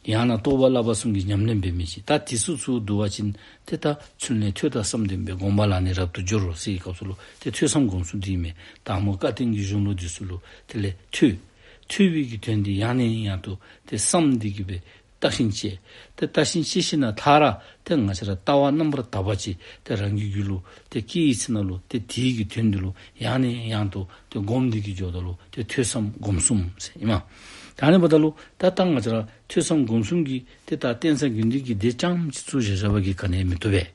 ཡང་ན་རྟོགས་པ་བསླབ་པ་གསུམ་གྱི་ཉམས་ལེན་འབད་མི་ཅིག། ད་དེ་ཚུ་ཚུ་བསྡུ་བ་ཅིན་ཏེ་ད་ཚུལ་གནས་ཐོས་དང་བསམ་ལྡན་པས། སྒོམ་པ་ལ་ནི་རབ་ཏུ་སྦྱོར་ཟེར་བའི་སྐབས་སུ་ལུ་ཏེ་ཐོས་བསམ་སྒོམ་གསུམ་འདི་ཨིན་མས། དང་པོ་བཀའ་བསྟན་གྱི་གཞུང་ལུགས་འདི་ཚུ་ལུ་དེ་ལས་ཐོས། ཐོས་པའི་གི་དོན་འདི་ཡང་ནས་ཡང་དུ་ཏེ་བསམ་འདི་གིས་སྦེ་བརྟག་ཤིང་དཔྱད། ཏེ་བརྟག་ཤིང་དཔྱད་ཞིནམ་ལས་མཐར་ཏེ་ང་བཅས་ར་ལྟ་བ་རྣམ་པར་དག་པ་ཅིག་ཏེ་རང་གི་རྒྱུད་ལུ་ཏེ་སྐྱེས་ཡི་ཚེ་ན་ལུ་ཏེ་དེའི་གི་དོན་འདི་ལུ་ཡང་ནས་ཡང་དུ་ཏེ་སྒོམ་འདི་གི་འགྱོཝ་ད་ལུ་ཏེ་ཐོས་བསམ་སྒོམ་གསུམ་ཟེར་ཨིན་མས། ད་ཨ་ནི་འབདཝ་ད་ལུ་ད་ད་ང་བཅས་ར་ཐོས་བསམ་སྒོམ་གསུམ་གྱི་ཏེ་ད་བསྟན་རྩ་དགེ་འདུན་གྱི་སྡེ་རྐྱངམ་ཅིག་བཙུགས་བཞག་བཞག་པ་གིས་ག་ནི་ཡང་མི་བཏུབ་པས།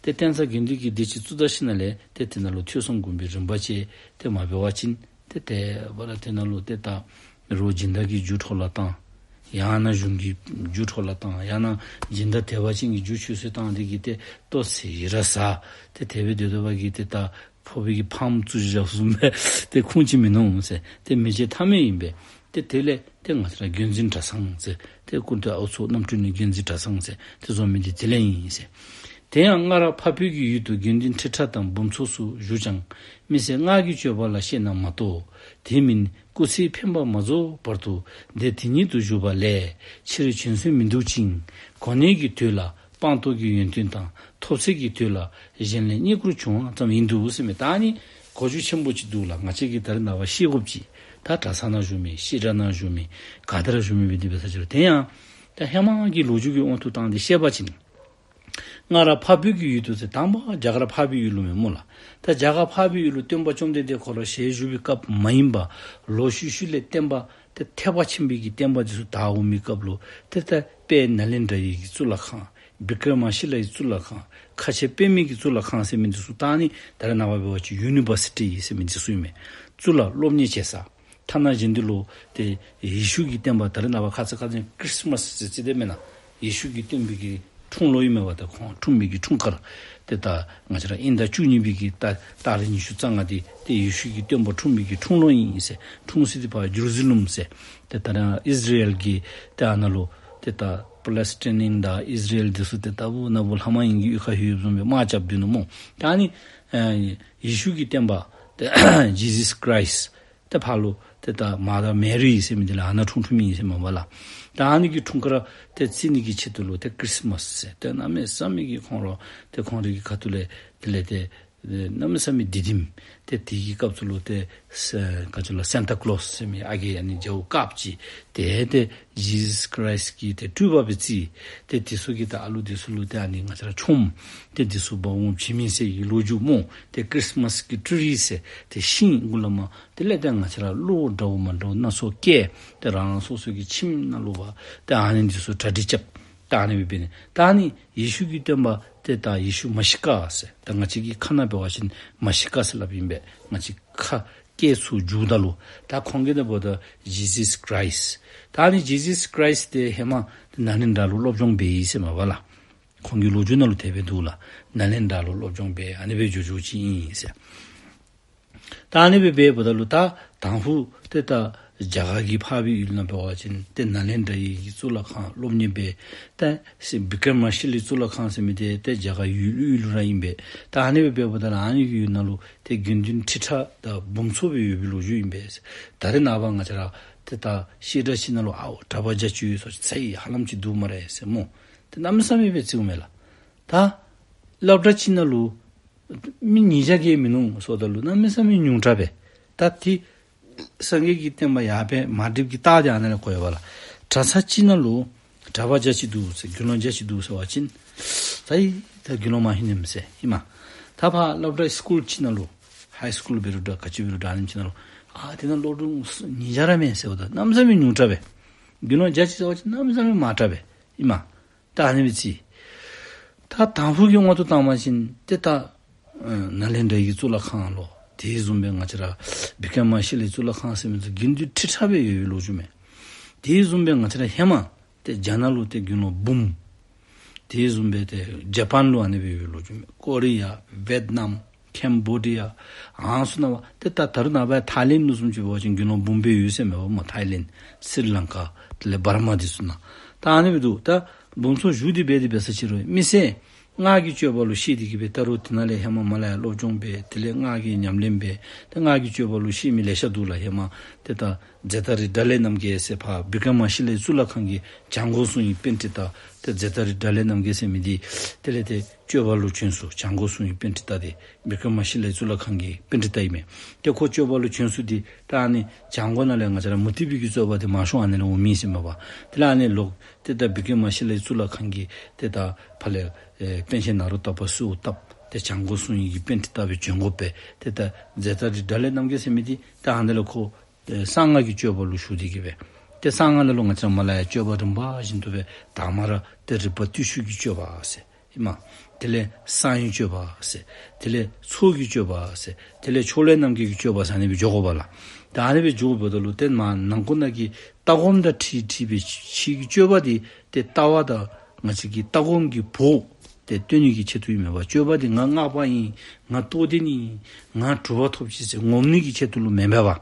ཏེ་བསྟན་རྩ་དགེ་འདུན་གྱི་སྡེ་ཅིག་བཙུགས་ད་ཞིནམ་ལས་ཏེ་དེ་ནང་ལུ་ཐོས་བསམ་སྒོམ་པའི་རིམ་པ་ཅིག་ཏེ་མ་འབད་བ་ཅིན་ཏེ་དེ་འབདཝ་ད་དེ་ནང་ལུ་ཏེ་ད་རོགས་སྦྱིན་བདག་གི་རྒྱུ་འཕྲོ་བརླག་བཏང་། ཡང་ན་གཞུང་གི་རྒྱུ་འཕྲོ་བརླག་བཏང་། ཡང་ན་སྦྱིན་བདག་དད་པ་ཅན་གྱི་རྒྱུ་ཆུད་ཟོས་བཏང་། དེ་གིས་ཏེ་ལྟོ་ཟ་ཡི་ར་ཟ། ཏེ་དེ་སྦེ་སྡོད་སྡོད་པ་གིས་ཏེ་ད་ཕོར་པའི་གི་ཕམ་བཙུགས་བཞག་བཟུམ་སྦེ་ཏེ་ཁུངས་ཅིག་མིན་ནུག་ཟེར། ཏེ་མི་བྱེད་ཐབས་མེད་ཨིན་པས། ཏེ་དེ་ལས་ཏེ་ང་བཅས་ར་རྒྱུན་འཛིན་གྲྭ་ཚང་ཟེར་ཏེ་སྐུ་མདུན་ཨའུ་ཚོ་རྣམ་སྤྲུལ་ནས་རྒྱུན་འཛིན་གྲྭ་ཚང་ཟེར་ཏེ་བཟོ་མི་འདི་དེ་ལས་ཨིན་ཟེར། དེ་ཡང་སྔར་འཕགས་བོད་ཀྱི་ཡུལ་དུ་དགེ་འདུན་ཁྲི་ཕྲག་དང་འབུམ་ཚོགས་སུ་བཞུགས་ཀྱང་མི་ཟད་སྔགས་ཀྱི་སྤྱོད་པ་ལ་ཤེས་ན་མ་གཏོགས་དེ་མིན་སྐུ་ཚེ་འཕེན་པ་མ་རྫོགས་བར་དུ་སྡེ་དེ་ཉིད་དུ་བཞུགས་པ་ལས་ཕྱིར་བྱོན་སྲོལ་མི་འདུག་ཅིང་། གོ་གནས་ཀྱི་དུས་ལ་སྤངས་རྟོགས་ཀྱི་ཡོན་ཏན་དང་ཐོབ་ཚད་ཀྱི་དུས་ལ་གཞན་ལས་བསྙེན་བཀུར་བྱུང་བ་ཙམ་ཡིན་འདུག་ཟེར་མས། ད་ཨ་ནི་གོ་རྒྱུ་ཆེན་པོ་ཅིག་འདུག་ལགས། ང་བཅས་ཀྱིས་ད་རེས་ནངས་པ་ཤེས་དགོཔ་ཅིག། ད་གྲྭ་ཚང་ནང་བཞུགས་མི་བཤད་གྲྭ་ནང་བཞུགས་མི་ག་ཏེ་ར་བཞུགས་མི་འབད་དེ་འབད་ས་ཅིག་རུང་དེ་ཡང་ད་ཧེ་མ་གི་ལོ་རྒྱུས་ཀྱི་དབང་དུ་བཏང་སྟེ་བཤད་པ་ཅིན་སྔར་འཕགས་བོད་ཀྱི་ཡུལ་དུ་ཟེར་དང་པ་རྒྱ་གར་འཕགས་པའི་ཡུལ་ལུ་མས་སྨོ་ལགས། ད་རྒྱ་གར་འཕགས་པའི་ཡུལ་ལུ་སྟོན་པ་བཅོམ་ལྡན་འདས་ཁོ་ར་ཞལ་བཞུགས་པའི་སྐབས་མ་ཡིན་པ་ལོག་ཤུལ་ཤུལ་ལས་བསྟན་པ་ཏེ་ཐེག་པ་ཆེན་པོའི་གི་བསྟན་པ་འདི་ཚུ་དར་འོང་མིའི་སྐབས་ལུ་ཏེ་ད་དཔལ་ནཱ་ལེནྡྲ་ཡི་གི་གཙུག་ལག་ཁང་བི་ཀྲ་མ་ཤི་ལ་ཡི་གཙུག་ལག་ཁང་ཁ་ཆེ་པདྨའི་གི་གཙུག་ལག་ཁང་ཟེར་མི་འདི་ཚུ་ད་ཨ་ནི་ད་རེས་ནངས་པ་འབད་བ་ཅིན་ཡུ་ནི་བར་སི་ཊི་ཟེར་མི་འདི་ཚུ་ཨིན་མས། གཙུག་ལག་སློབ་གཉེར་བྱེད་ས། ཐ་ན་གཞན་འདི་ལུ་ཏེ་ཡེ་ཤུ་གི་བསྟན་པ་ད་རེས་ནངས་པ་ཁ་ཙ་ཁ་ཙ་ཁྲིསི་མཱསི་ཟེར་ཅིག་འདི་མེན་ན། ཡེ་ཤུ་གི་སྟོན་པའི་གི་འཁྲུངས་ལོ་ཨིན་མས་པ། ད་ཁོང་འཁྲུངས་མི་གི་འཁྲུངས་སྐར་ཏེ་ད་ང་བཅས་ར་དབྱིན་ཟླ་བཅུ་གཉིས་པའི་གི་ད་ཏ་རིག་ཉི་ཤུ་རྩ་ལྔ་འདི་ཏེ་ཡེ་ཤུ་གི་སྟོན་པ་འཁྲུངས་མི་གི་འཁྲུངས་ལོ་ཨིན་ཟེར། འཁྲུངས་ས་འདི་ཕར་ཇེ་རུ་ཟ་ལེམ་ཟེར། ཏེ་ད་རེས་ཨིས་ར་ཨེལ་གྱི་ཏེ་ཨ་ནཱ་ལུ་ཏེ་ད་པ་ལེ་སི་ཊིན་ཨིན་ད་ཨིས་ར་ཨེལ་འདི་ཚུ་ཏེ་ལྟ་བུ་ན་བུ་ལྷ་མ་ཡིན་གྱི་གཡུས་ཁར་ལྷོདཔ་བཟུམ་སྦེ་དམག་རྐྱབ་སྡོད་ནུག་སྨོ། ད་ཨ་ནི་ཨེ་ཡེ་ཤུ་གི་སྟོན་པ་ཏེ་ཇི་ཟས་ཁྲི་སི་ཊི་ཏེ་ཕར་ལུ་ཏེ་ད་མ་དར་མེ་རི་ཟེར་མི་འདི་ལས་ཨ་ནཱ་འཁྲུངས་འཁྲུངསམ་ཨིན་ཟེར་མས་པ་ལགས། ད་ཨ་ནི་གི་འཁྲུངས་སྐར་ཏེ་བརྩི་ནི་གི་ཆེད་དུ་ལུ་ཏེ་ཁྲིསི་མཱསི་ཟེར་ཏེ་གནམ་མེད་ས་མེད་ཀྱི་ཁོང་ར་ཏེ་ཁོང་རའི་གི་ཁ་ཐུག་ལས་དེ་ལས་ཏེ་གནམ་མེད་ས་མེད་བདེ་ལྡན་ཏེ་དེ་གི་སྐབས་སུ་ལུ་ཏེ་ས་ག་ཅི་ལོ་སཱན་ཊ་ཀློསི་ཟེར་མི་ཨ་རྒས་ཨ་ནི་རྒྱལཔོ་དཀརཔོ་ཅིག་ཏེ་ཏེ་ཇི་ཟས་ཁྲི་སི་ཊི་གི་ཏེ་སྤྲུལ་པ་སྦེ་བརྩི། ཏེ་དེ་ཚུ་གིས་ད་ཨ་ལུ་དེ་ཚུ་ལུ་ཏེ་ཨ་ནི་ང་བཅས་ར་ཆོངམ་ཏེ་དེ་ཚུ་འབག་འོང་བྱིན་མི་ཟེར་གྱི་ལོ་རྒྱུས་སྨོ། ཏེ་ཁྲིསི་མཱསི་གི་ཊི་རི་ཟེར་ཏེ་ཤིང་གུ་ལས་མར་དེ་ལས་ཏེ་ང་བཅས་ར་གློག་འདྲཝ་མ་འདྲཝ་སྣ་ཚོགས་བཀལ། ཏེ་རང་རང་སོ་སོ་གི་ཁྱིམ་ནང་ལུ་འབག་ཏེ་ཨ་ནི་འདི་ཚུ་གྲ་སྒྲིག་རྐྱབ། ད་ཨ་ནི་སྦེ་འབད་ནི། ད་ཨ་ནི་ཡེ་ཤུ་གི་སྟོན་པ་ཏེ་ད་ཡེ་ཤུ་མ་ཤི་ཀ་ཟེར། ད་ང་བཅས་ཀྱི་ཁ་ནང་འབད་བ་ཅིན་མ་ཤི་ཀ་ཟེར་སླབ་ཨིན་པས། ང་བཅས་ཁ་སྐད་ཚུ་འགྱུརཝ་ད་ལུ་ད་ཁོང་གིས་ད་འབདཝ་ད་ཇི་ཟས་ཁྲི་སི་ཊི། ད་ཨ་ནི་ཇི་ཟས་ཁྲི་སི་ཊི་དེ་ཧེ་མ་ཏེ་ནཱ་ལེནྡྲ་ལུ་སློབ་སྦྱོང་འབད་ཡི་ཟེར་མས་པ་ལགས། ཁོང་གི་ལོ་རྒྱུས་ནང་ལུ་དེ་སྦེ་འདུག་ལགས། ནཱ་ལེནྡྲ་ལུ་སློབ་སྦྱོང་འབད་ཨ་ནི་སྦེ་འགྱོ་འགྱོཝ་ཅིག་ཨིན་ཟེར། ད་ཨ་ནི་སྦེ་འབདཝ་ད་ལུ་ད་དང་ཕུ་ཏེ་ད་རྒྱ་གར་གྱི་འཕགས་པའི་ཡུལ་ནང་འབད་བ་ཅིན་ཏེ་ནཱ་ལེནྡྲ་ཡི་གི་གཙུག་ལག་ཁང་སློབ་གཉེར་འབད། ཏེ་བི་ཀྲ་མ་ཤི་ལའི་གཙུག་ལག་ཁང་ཟེར་མི་དེ་ཏེ་རྒྱ་གར་ཡུལ་ཡུལ་ལུ་ར་ཨིན་པས། ད་ཨ་ནི་སྦེ་འབདཝ་ད་ལུ་ཨ་ནི་གི་ཡུལ་ནང་ལུ་ཏེ་དགེ་འདུན་ཁྲི་ཕྲག་དང་འབུམ་ཚོགས་སྦེ་ཡོད་པའི་ལོ་རྒྱུས་ཨིན་པས། ད་རེས་ནངས་པ་ང་བཅས་ར་ཏེ་ད་བཤད་གྲྭ་ཅིག་ནང་ལུ་ཨའོ་གྲྭ་པ་བརྒྱ་ཅིག་ཡོད་ཟེར་ཚད་ཧ་ལམ་ཅིག་འདུག་སྨ་རེ་ཟེར་སྨོ། ཏེ་གནམ་མེད་ས་མེད་སྦེ་བརྩིཝ་མས་ལགས། ད་སློབ་གྲྭ་ཅིག་ནང་ལུ་མི་ཉིས་བརྒྱ་བརྒལ་མིན་ནུག་ཟེརཝ་ད་ལུ་གནམ་མེད་ས་མེད་ཉུང་དྲགས་པས། ད་དེ་སངས་རྒྱས་ཀྱི་བསྟན་པ་ཡར་འཕེལ་མར་འགྲིབ་ཀྱི་རྟགས་དེ་ཨ་ནཱ་ལས་གོ་ཡི་པ་ལགས། གྲྭ་ཚང་ཅིག་ནང་ལུ་གྲྭ་པ་བརྒྱ་ཅིག་འདུག་ཟེར་དགེ་སློང་བརྒྱ་ཅིག་འདུག་ཟེར་བ་ཅིན་ད་ཨེ་ད་དགེ་སློང་མ་ཧིང་ནི་མི་ཟེར་ཨིན་མས། ད་ཕར་སློབ་གྲྭ་སི་ཀུལ་ཅིག་ནང་ལུ་ཧའི་སི་ཀུལ་འབད་རུང་འདྲ་ག་ཅི་འབད་རུང་འདྲ་ཨ་ནེམ་ཅིག་ནང་ལུ་ཨ་དེ་ནང་སློབ་ཕྲུག་ཉིས་བརྒྱ་ར་མེད་ཟེརཝ་ད་གནམ་མེད་ས་མེད་ཉུང་དྲགས་པས། དགེ་སློང་བརྒྱ་ཅིག་ཟེར་བ་ཅིན་གནམ་མེད་ས་མེད་མང་དྲགས་པས་ཨིན་མས། ད་ཨ་ནི་སྦེ་བརྩི། ད་དང་ཕུ་གི་དབང་དུ་བཏང་བ་ཅིན་ཏེ་ད་ཨ་ནཱ་ལེནྡྲ་གི་གཙུག་ལག་ཁང་ལོ། དེ་བཟུམ་སྦེ་ང་བཅས་ར་བི་ཀྲ་མ་ཤི་ལའི་གཙུག་ལག་ཁང་ཟེར་མི་ཚུ་དགེ་འདུན་ཁྲི་ཕྲག་སྦེ་ཡོད་པའི་ལོ་རྒྱུས་མས། དེ་བཟུམ་སྦེ་ང་བཅས་ར་ཧེ་མ་ཏེ་རྒྱ་ནག་ལུ་ཏེ་དགེ་སློང་འབུམ། དེ་བཟུམ་སྦེ་ཏེ་ཇ་པཱན་ལུ་ཨ་ནི་སྦེ་ཡོད་པའི་ལོ་རྒྱུས་མས། ཀོ་རི་ཡ་ཝེཊ་ནམ་ ཀེམ་བོ་ཌི་ཡ། ཨ་ནི་ཚུ་ནང་ད་ད་རུང་ནངས་པ་ཐའི་ལེནཌ་ལུ་བཟུམ་ཅིག་འབད་བ་ཅིན་དགེ་སློང་འབུམ་སྦེ་ཡོད་ཟེར་མས་པ་སྨོ། ཐའི་ལེནཌ་སི་རི་ལང་ཀ་དེ་ལས་བར་མ་འདི་ཚུ་ནང་། ད་ཨ་ནི་སྦེ་འདུག། ད་འབུམ་ཚོགས་བཞུགས་ཏེ་འབད་དེ་འབད་ས་ཅིག་རུང་མི་སེར་སྔགས་ཀྱི་སྤྱོད་པ་ལུ་ཤེས་ཏེ་གི་སྦེ་ད་རུང་དེ་ནང་ལས་ཧེ་མ་མར་ལས་ཡར་སློབ་སྦྱོང་འབད། དེ་ལས་སྔགས་ཀྱི་ཉམས་ལེན་འབད། ད་སྔགས་ཀྱི་སྤྱོད་པ་ལུ་ཤེས་མི་ལེ་ཤ་འདུག་ལགས། ཧེ་མ་ཏེ་ད་ཛེ་ཏ་རི་དགྲ་ལྷ་རྣམ་རྒྱལ་ཟེར་ཕར་བི་ཀྲ་མ་ཤི་ལའི་གཙུག་ལག་ཁང་གི་བྱང་སྒོ་སྲུང་བའི་པཎྜི་ཏ་ཏེ་ཛེ་ཏ་རི་དགྲ་ལྷ་རྣམ་རྒྱལ་ཟེར་མི་འདི་དེ་ལས་ཏེ་སྤྱོད་པ་ལུ་བྱོན་སོང་། བྱང་སྒོ་སྲུང་བའི་པཎྜི་ཏ་འདི་བི་ཀྲ་མ་ཤི་ལའི་གཙུག་ལག་ཁང་གི་པཎྜི་ཏ་ཨིན་མས། ཏེ་ཁོ་སྤྱོད་པ་ལུ་བྱོན་སོང་སྟེ་ད་ཨ་ནི་བྱང་སྒོ་ནང་ལས་ང་བཅས་ར་མུ་སྟེགས་པའི་གི་རྩོད་པ་འདི་མང་ཤོས་ཨ་ནི་ལས་འོང་མི་ཟེར་མས་པ། དེ་ལས་ཨ་ནི་ལོག་ཏེ་ད་བི་ཀྲ་མ་ཤི་ལའི་གཙུག་ལག་ཁང་གི་ཏེ་ད་ཕར་ལས་ཨེ་པཎ་ཆེན་ནཱ་རོ་ཏ་པ་གསོལཝ་བཏབ། ཏེ་བྱང་སྒོ་སྲུང་བའི་གི་པཎྜི་ཏ་སྦེ་བྱོན་དགོ་པས། ཏེ་ད་ཛེ་ཏ་རི་དགྲ་ལྷ་རྣམ་རྒྱལ་ཟེར་མི་འདི་ད་ཨ་ནི་ལས་ཁོ་ཨེ་གསང་སྔགས་ཀྱི་སྤྱོད་པ་ལུ་ཞུགས་ཏེ་གི་སྦེ། ཏེ་གསང་སྔགས་ནང་ལུ་ང་བཅས་མར་ལས་ཡར་སྤྱོད་པ་རིམ་པ་བཞིན་དུ་སྦེ་དང་པ་ར་ཏེ་རིག་པ་བརྟུལ་ཞུགས་ཀྱི་སྤྱོད་པ་ཟེར་ཨིན་མས། དེ་ལས་གསང་བའི་སྤྱོད་པ་ཟེར། དེ་ལས་ཚོགས་ཀྱི་སྤྱོད་པ་ཟེར། དེ་ལས་ཕྱོགས་ལས་རྣམ་རྒྱལ་གྱི་སྤྱོད་པ་ཟེར་ཨ་ནི་སྦེ་འགྱོ་དགོ་པས་ལགས། ད་ཨ་ནི་སྦེ་འགྱོཝ་ད་ལུ་ཏེ་མར་ནང་ཁོག་ནང་གི་ལྟ་སྒོམ་དང་འཁྲིལ་འཁྲིལ་བའི་ཕྱི་གི་སྤྱོད་པ་འདི་ཏེ་ལྟ་བ་དང་ང་བཅས་ཀྱི་ལྟ་སྒོམ་གྱི་བོགས་ཏེ་སྟོན་ནི་གི་ཆེད་དུ་ཨིན་མས་པ། སྤྱོད་པ་འདི་ང་སྔགས་པ་ཨིན། ང་རྟོགས་ལྡན་ཨིན། ང་གྲུབ་པ་ཐོབ་ཅི་ཟེར་ངོམ་ནི་གི་ཆེད་དུ་ལུ་མེན་པས་པ།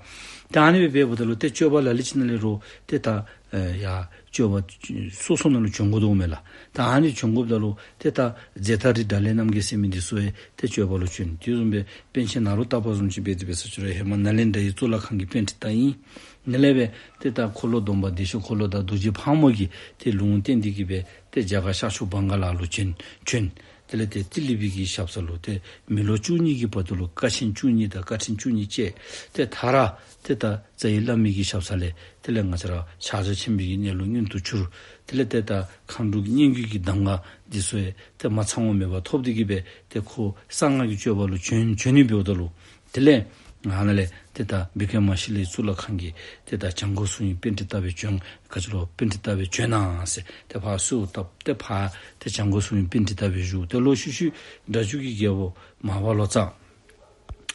ད་ཨ་ནི་སྦེ་འབདཝ་ད་ལུ་ཏེ་སྤྱོད་པ་ལ་ལུ་ཅིག་ནང་ལས་རུང་ཏེ་ད་ཨེ་ཡར་སྤྱོད་པ་སོ་སོ་ནང་ལུ་བྱོན་དགོ་དོ་མས་ལགས། ད་ཨ་ནི་བྱོན་དགོཔ་ད་ལུ་ཏེ་ད་ཛེ་ཏ་རི་དགྲ་ལྷ་རྣམ་རྒྱལ་ཟེར་མི་འདི་ཚུ་ཡང་ཏེ་སྤྱོད་པ་ལུ་བྱོན། དེ་བཟུམ་སྦེ་པཎ་ཆེན་ནཱ་རོ་ཏ་པ་བཟུམ་ཅིག་འབད་དེ་འབད་ས་ཅིག་རུང་ཧེ་མ་ནཱ་ལེནྡྲ་གི་གཙུག་ལག་ཁང་གི་པཎྜི་ཏ་ཨིན། ནཱ་ལས་སྦེ་ཏེ་ད་འཁོར་ལོ་སྡོམ་པ་བདེ་མཆོག་འཁོར་ལོ་དང་རྡོ་རྗེ་ཕག་མོ་གི་ཏེ་ལུང་བསྟན་ཏེ་གི་སྦེ་ཏེ་རྒྱ་གར་ཤར་ཕྱོགས་བྷང་ག་ལ་ལུ་བྱོན་བྱོན། དེ་ལས་ཏེ་ཏི་ལི་པའི་གི་ཞབས་ས་ལུ་ཏེ་མི་ལོ་བཅུ་གཉིས་ཀྱི་བར་དུ་ལུ་དཀའ་ཆེན་བཅུ་གཉིས་དང་དཀའ་ཕྲན་བཅུ་གཉིས་སྤྱད། ཏེ་མཐར་ཏེ་ད་རྩ་བའི་བླ་མའི་གི་ཞབས་ས་ལས་དེ་ལས་ང་བཅས་ར་ཕྱག་རྒྱ་ཆེན་པོའི་གི་གནས་ལུགས་མངོན་དུ་གྱུར། དེ་ལས་ཏེ་ད་མཁའ་འགྲོ་གི་སྙན་བརྒྱུད་ཀྱི་གདམས་ངག་འདི་ཚུ་ཡང་ཏེ་མ་ཚང་བ་མེད་པར་ཐོབ་སྟེ་གི་སྦེ་ཏེ་ཁོ་གསང་སྔགས་ཀྱི་སྤྱོད་པ་ལུ་བྱོན་བྱོན་ནི་འབདཝ་ད་ལུ་དེ་ལས་ཨ་ནཱ་ལས་ཏེ་ད་བི་ཀྲ་མ་ཤི་ལའི་གཙུག་ལག་ཁང་གི་ཏེ་ད་བྱང་སྒོ་སྲུང་བའི་པཎྜི་ཏ་སྦེ་བྱོན་ག་ཅི་ལོ་པཎྜི་ཏ་སྦེ་བྱོན་གནང་ཟེར་ཏེ་ཕར་གསོལཝ་བཏབ། ཏེ་ཕར་ཏེ་བྱང་སྒོ་སྲུང་བའི་པཎྜི་ཏ་སྦེ་བཞུགས། ཏེ་ལོག་ཤུལ་ཤུལ་སྒྲ་བསྒྱུར་གྱི་རྒྱལ་པོ་མར་པ་ལོ་ཙཱ།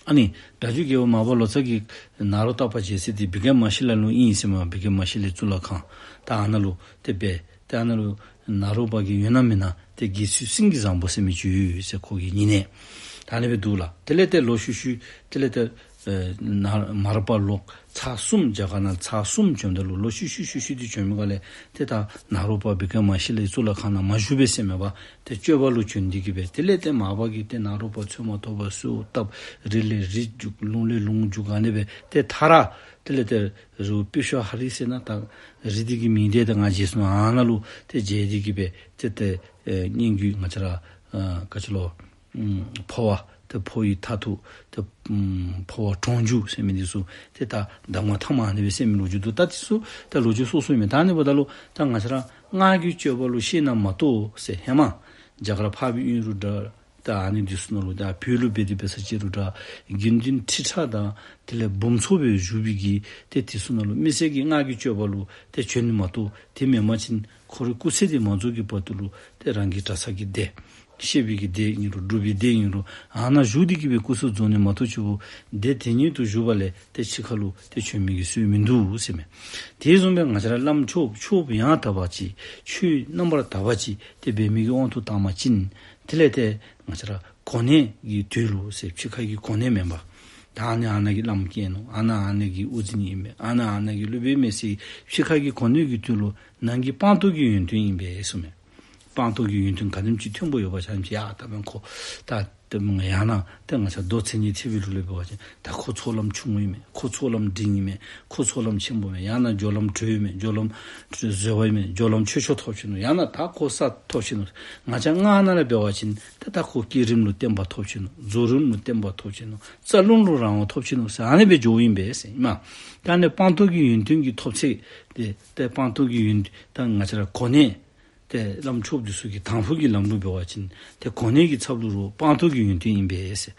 ཨ་ནི་སྒྲ་བསྒྱུར་རྒྱལ་པོ་མར་པ་ལོ་ཙཱ་གིས་ནཱ་རོ་ཏ་པ་མཇལ་ས་འདི་བི་ཀྲ་མ་ཤི་ལ་ལུ་ཨིན་ཟེར་མས། བི་ཀྲ་མ་ཤི་ལའི་གཙུག་ལག་ཁང་ད་ཨ་ནཱ་ལུ་ཏེ་སྦེ་ཏེ་ཨ་ནཱ་ལུ་ནཱ་རོ་པ་གི་ཡོད་ན་མེད་ན་ཏེ་དགེ་ཚུལ་སེང་གེ་བཟང་པོ་ཟེར་མི་ཅིག་ཡོད་ཟེར་ཁོ་གི་ཉེ་གནས། ད་ཨ་ནི་སྦེ་འདུག་ལགས། དེ་ལས་ཏེ་ལོག་ཤུལ་ཤུལ་དེ་ལས་ཏེ་ཨེ་ནཱ་མར་པ་ལོག་ཚར་གསུམ་རྒྱ་གར་ནང་ཚར་གསུམ་བྱོནམ་ད་ལུ་ལོག་ཤུལ་ཤུལ་ཤུལ་ཤུལ་ཏེ་བྱོན་མི་ག་ལས་ཏེ་ད་ནཱ་རོ་པ་བི་ཀྲ་མ་ཤི་ལའི་གཙུག་ལག་ཁང་ནང་མ་བཞུགས་པས་ཟེར་མས་པ། ཏེ་སྤྱོད་པ་ལུ་བྱོན་ཏེ་གི་སྦེ་དེ་ལས་ཏེ་མར་པ་གིས་ཏེ་ནཱ་རོ་པ་འཚོལ་མ་ཐོབ་པར་གསོལཝ་བཏབ། རི་ལས་རི་རྒྱུག་ལུང་ལས་ལུང་རྒྱུག་ཨ་ནི་སྦེ་ཏེ་མཐར་དེ་ལས་ཏེ་རི་བོ་པུ་ཤ་ཧ་རི་ཟེར་ན་ད་རི་འདི་གི་མིང་འདི་ད་ང་བརྗེད་སོ་ནུག། ཨ་ནཱ་ལུ་ཏེ་མཇལ་ཏེ་གི་སྦེ་ཏེ་ཏེ་ཨེ་སྙན་བརྒྱུད་ང་བཅས་ར་ཨ་ག་ཅི་ལོ་ཨམ་འཕོ་བ་ཏེ་འཕོ་བའི་མཐར་ཐུག་ཏེ་ཨམ་འཕོ་བ་གྲོང་འཇུག་ཟེར་མི་འདི་ཚུ་ཏེ་ད་གདམས་ངག་ཐ་མ་ཨ་ནི་སྦེ་གསན་མི་ལོ་རྒྱུས་འདུག། ད་འདི་ཚུ་ད་ལོ་རྒྱུས་སོ་སོ་ཨིན་མས། ད་ཨ་ནི་འབདཝ་ད་ལུ་ད་ང་བཅས་ར་སྔགས་ཀྱི་སྤྱོད་པ་ལུ་ཤེས་ན་མ་གཏོགས་ཟེར་ཧེ་མ་རྒྱ་གར་འཕགས་པའི་ཡུལ་རུ་འདྲ་ད་ཨ་ནི་འདི་ཚུ་ནང་ལུ་ད་བོད་ལུ་འབད་དེ་འབད་ས་ཅིག་རུ་འདྲ་དགེ་འདུན་ཁྲི་ཕྲག་དང་དེ་ལས་འབུམ་ཚོགས་སྦེ་བཞུགས་པའི་གི་ཏེ་འདི་ཚུ་ནང་ལུ་མི་སེར་གྱི་སྔགས་ཀྱི་སྤྱོད་པ་ལུ་ཏེ་བྱོན་ནི་མ་གཏོགས་དེ་མེན་པ་ཅིན་ཁོ་རའི་སྐུ་ཚེ་འདི་མ་རྫོགས་ཀྱི་བར་དུ་ལུ་ཏེ་རང་གི་གྲྭ་ཚང་གི་སྡེ་བཤད་པའི་གི་སྡེ་ཨིན་རུང་སྒྲུབ་པའི་སྡེ་ཨིན་རུང་ཨ་ནཱ་བཞུགས་ཏེ་གི་སྦེ་སྐུ་ཚེ་རྫོགས་ནི་མ་གཏོགས་ཕྱི་རུ་སྡེ་དེ་ཉིད་དུ་བཞུགས་པ་ལས་ཏེ་ཕྱི་ཁ་ལུ་ཏེ་བྱོན་མི་གི་སྲོལ་མིན་འདུག་ཟེར་མས། དེ་བཟུམ་སྦེ་ང་བཅས་ར་བླམ་ཆོསཔ་ཆོསཔ་ཡང་དག་པ་ཅིག་ཆོས་རྣམ་པར་དག་པ་ཅིག་ཏེ་འབད་མི་གི་དབང་དུ་བཏང་པ་ཅིན་དེ་ལས་ཏེ་ང་བཅས་ར་གོ་གནས་ཀྱི་དོན་ལུ་ཟེར་ཕྱི་ཁ་གི་གོ་གནས་མེན་པར་ད་ཨ་ནི་ཨ་ནཱ་གི་བླམ་མཁན་ནོ། ཨ་ནཱ་ཨ་ནཱ་གི་དབུ་འཛིན་ཨིན་མས། ཨ་ནཱ་ཨ་ནཱ་གི་སློབ་དཔོན་ཨིན་མས་ཟེར་ཕྱི་ཁ་གི་གོ་གནས་ཀྱི་དོན་ལུ་ནང་གི་སྤངས་རྟོགས་ཀྱི་ཡོན་ཏན་ཨིན་པས་ཟེར་མས། སྤངས་རྟོགས་ཀྱི་ཡོན་ཏན་ག་དེམ་ཅིག་མཐོན་པོ་ཡོད་པ་ཅིན་ཡ་ད་མེན་ཁོ་ད་ཏེ་ཡང་ན་ཏེ་ང་བཅས་མདོ་མཚན་ཉིད་ཐེག་པའི་ལུགས་ལས་འབད་བ་ཅིན་ད་ཁོ་ཚོགས་ལམ་ཆུང་ངུ་ཨིན་མས། ཁོ་ཚོགས་ལམ་འབྲིང་ཨིན་མས། ཁོ་ཚོགས་ལམ་ཆེན་པོ་ཨིན་མས། ཡང་ན་སྦྱོར་ལམ་གྲོལ་ཨིན་མས། སྦྱོར་ལམ་བཟོད་པ་ཨིན་མས། སྦྱོར་ལམ་ཆོས་མཆོག་ཐོབ་ཅི་ནུག། ཡང་ན་ད་ཁོ་ས་ཐོབ་ཅི་ནུག། ང་བཅས་སྔགས་ནང་ལས་འབད་བ་ཅིན་ཏེ་ད་ཁོ་བསྐྱེད་རིམ་ལུ་བརྟན་པ་ཐོབ་ཅི་ནུག། རྫོགས་རིམ་ལུ་བརྟན་པ་ཐོབ་ཅི་ནུག། རྩ་རླུང་ལུ་རང་དབང་ཐོབ་ཅི་ནུག་ཟེར་ཨ་ནི་སྦེ་འགྱོཝ་ཨིན་པས་ཟེར་ཨིན་མས། ད་ཨ་ནི་སྤངས་རྟོགས་ཀྱི་ཡོན་ཏན་གྱི་ཐོབ་ཚད་ཏེ་ཏེ་སྤངས་རྟོགས་ཀྱི་ཡོན་ད་ང་བཅས་ར་གོ་གནས་ཏེ་བླམ་ཆོསཔ་འདི་ཚུ་གི་དང་ཕུ་གི་ལམ་ལུགས་འབད་བ་ཅིན་ཏེ་གོ་གནས་ཀྱི་ཚབ་ལུ་རུང་སྤངས་རྟོགས་ཀྱི་ཡོན་ཏན་ཨིན་པས་ཟེར།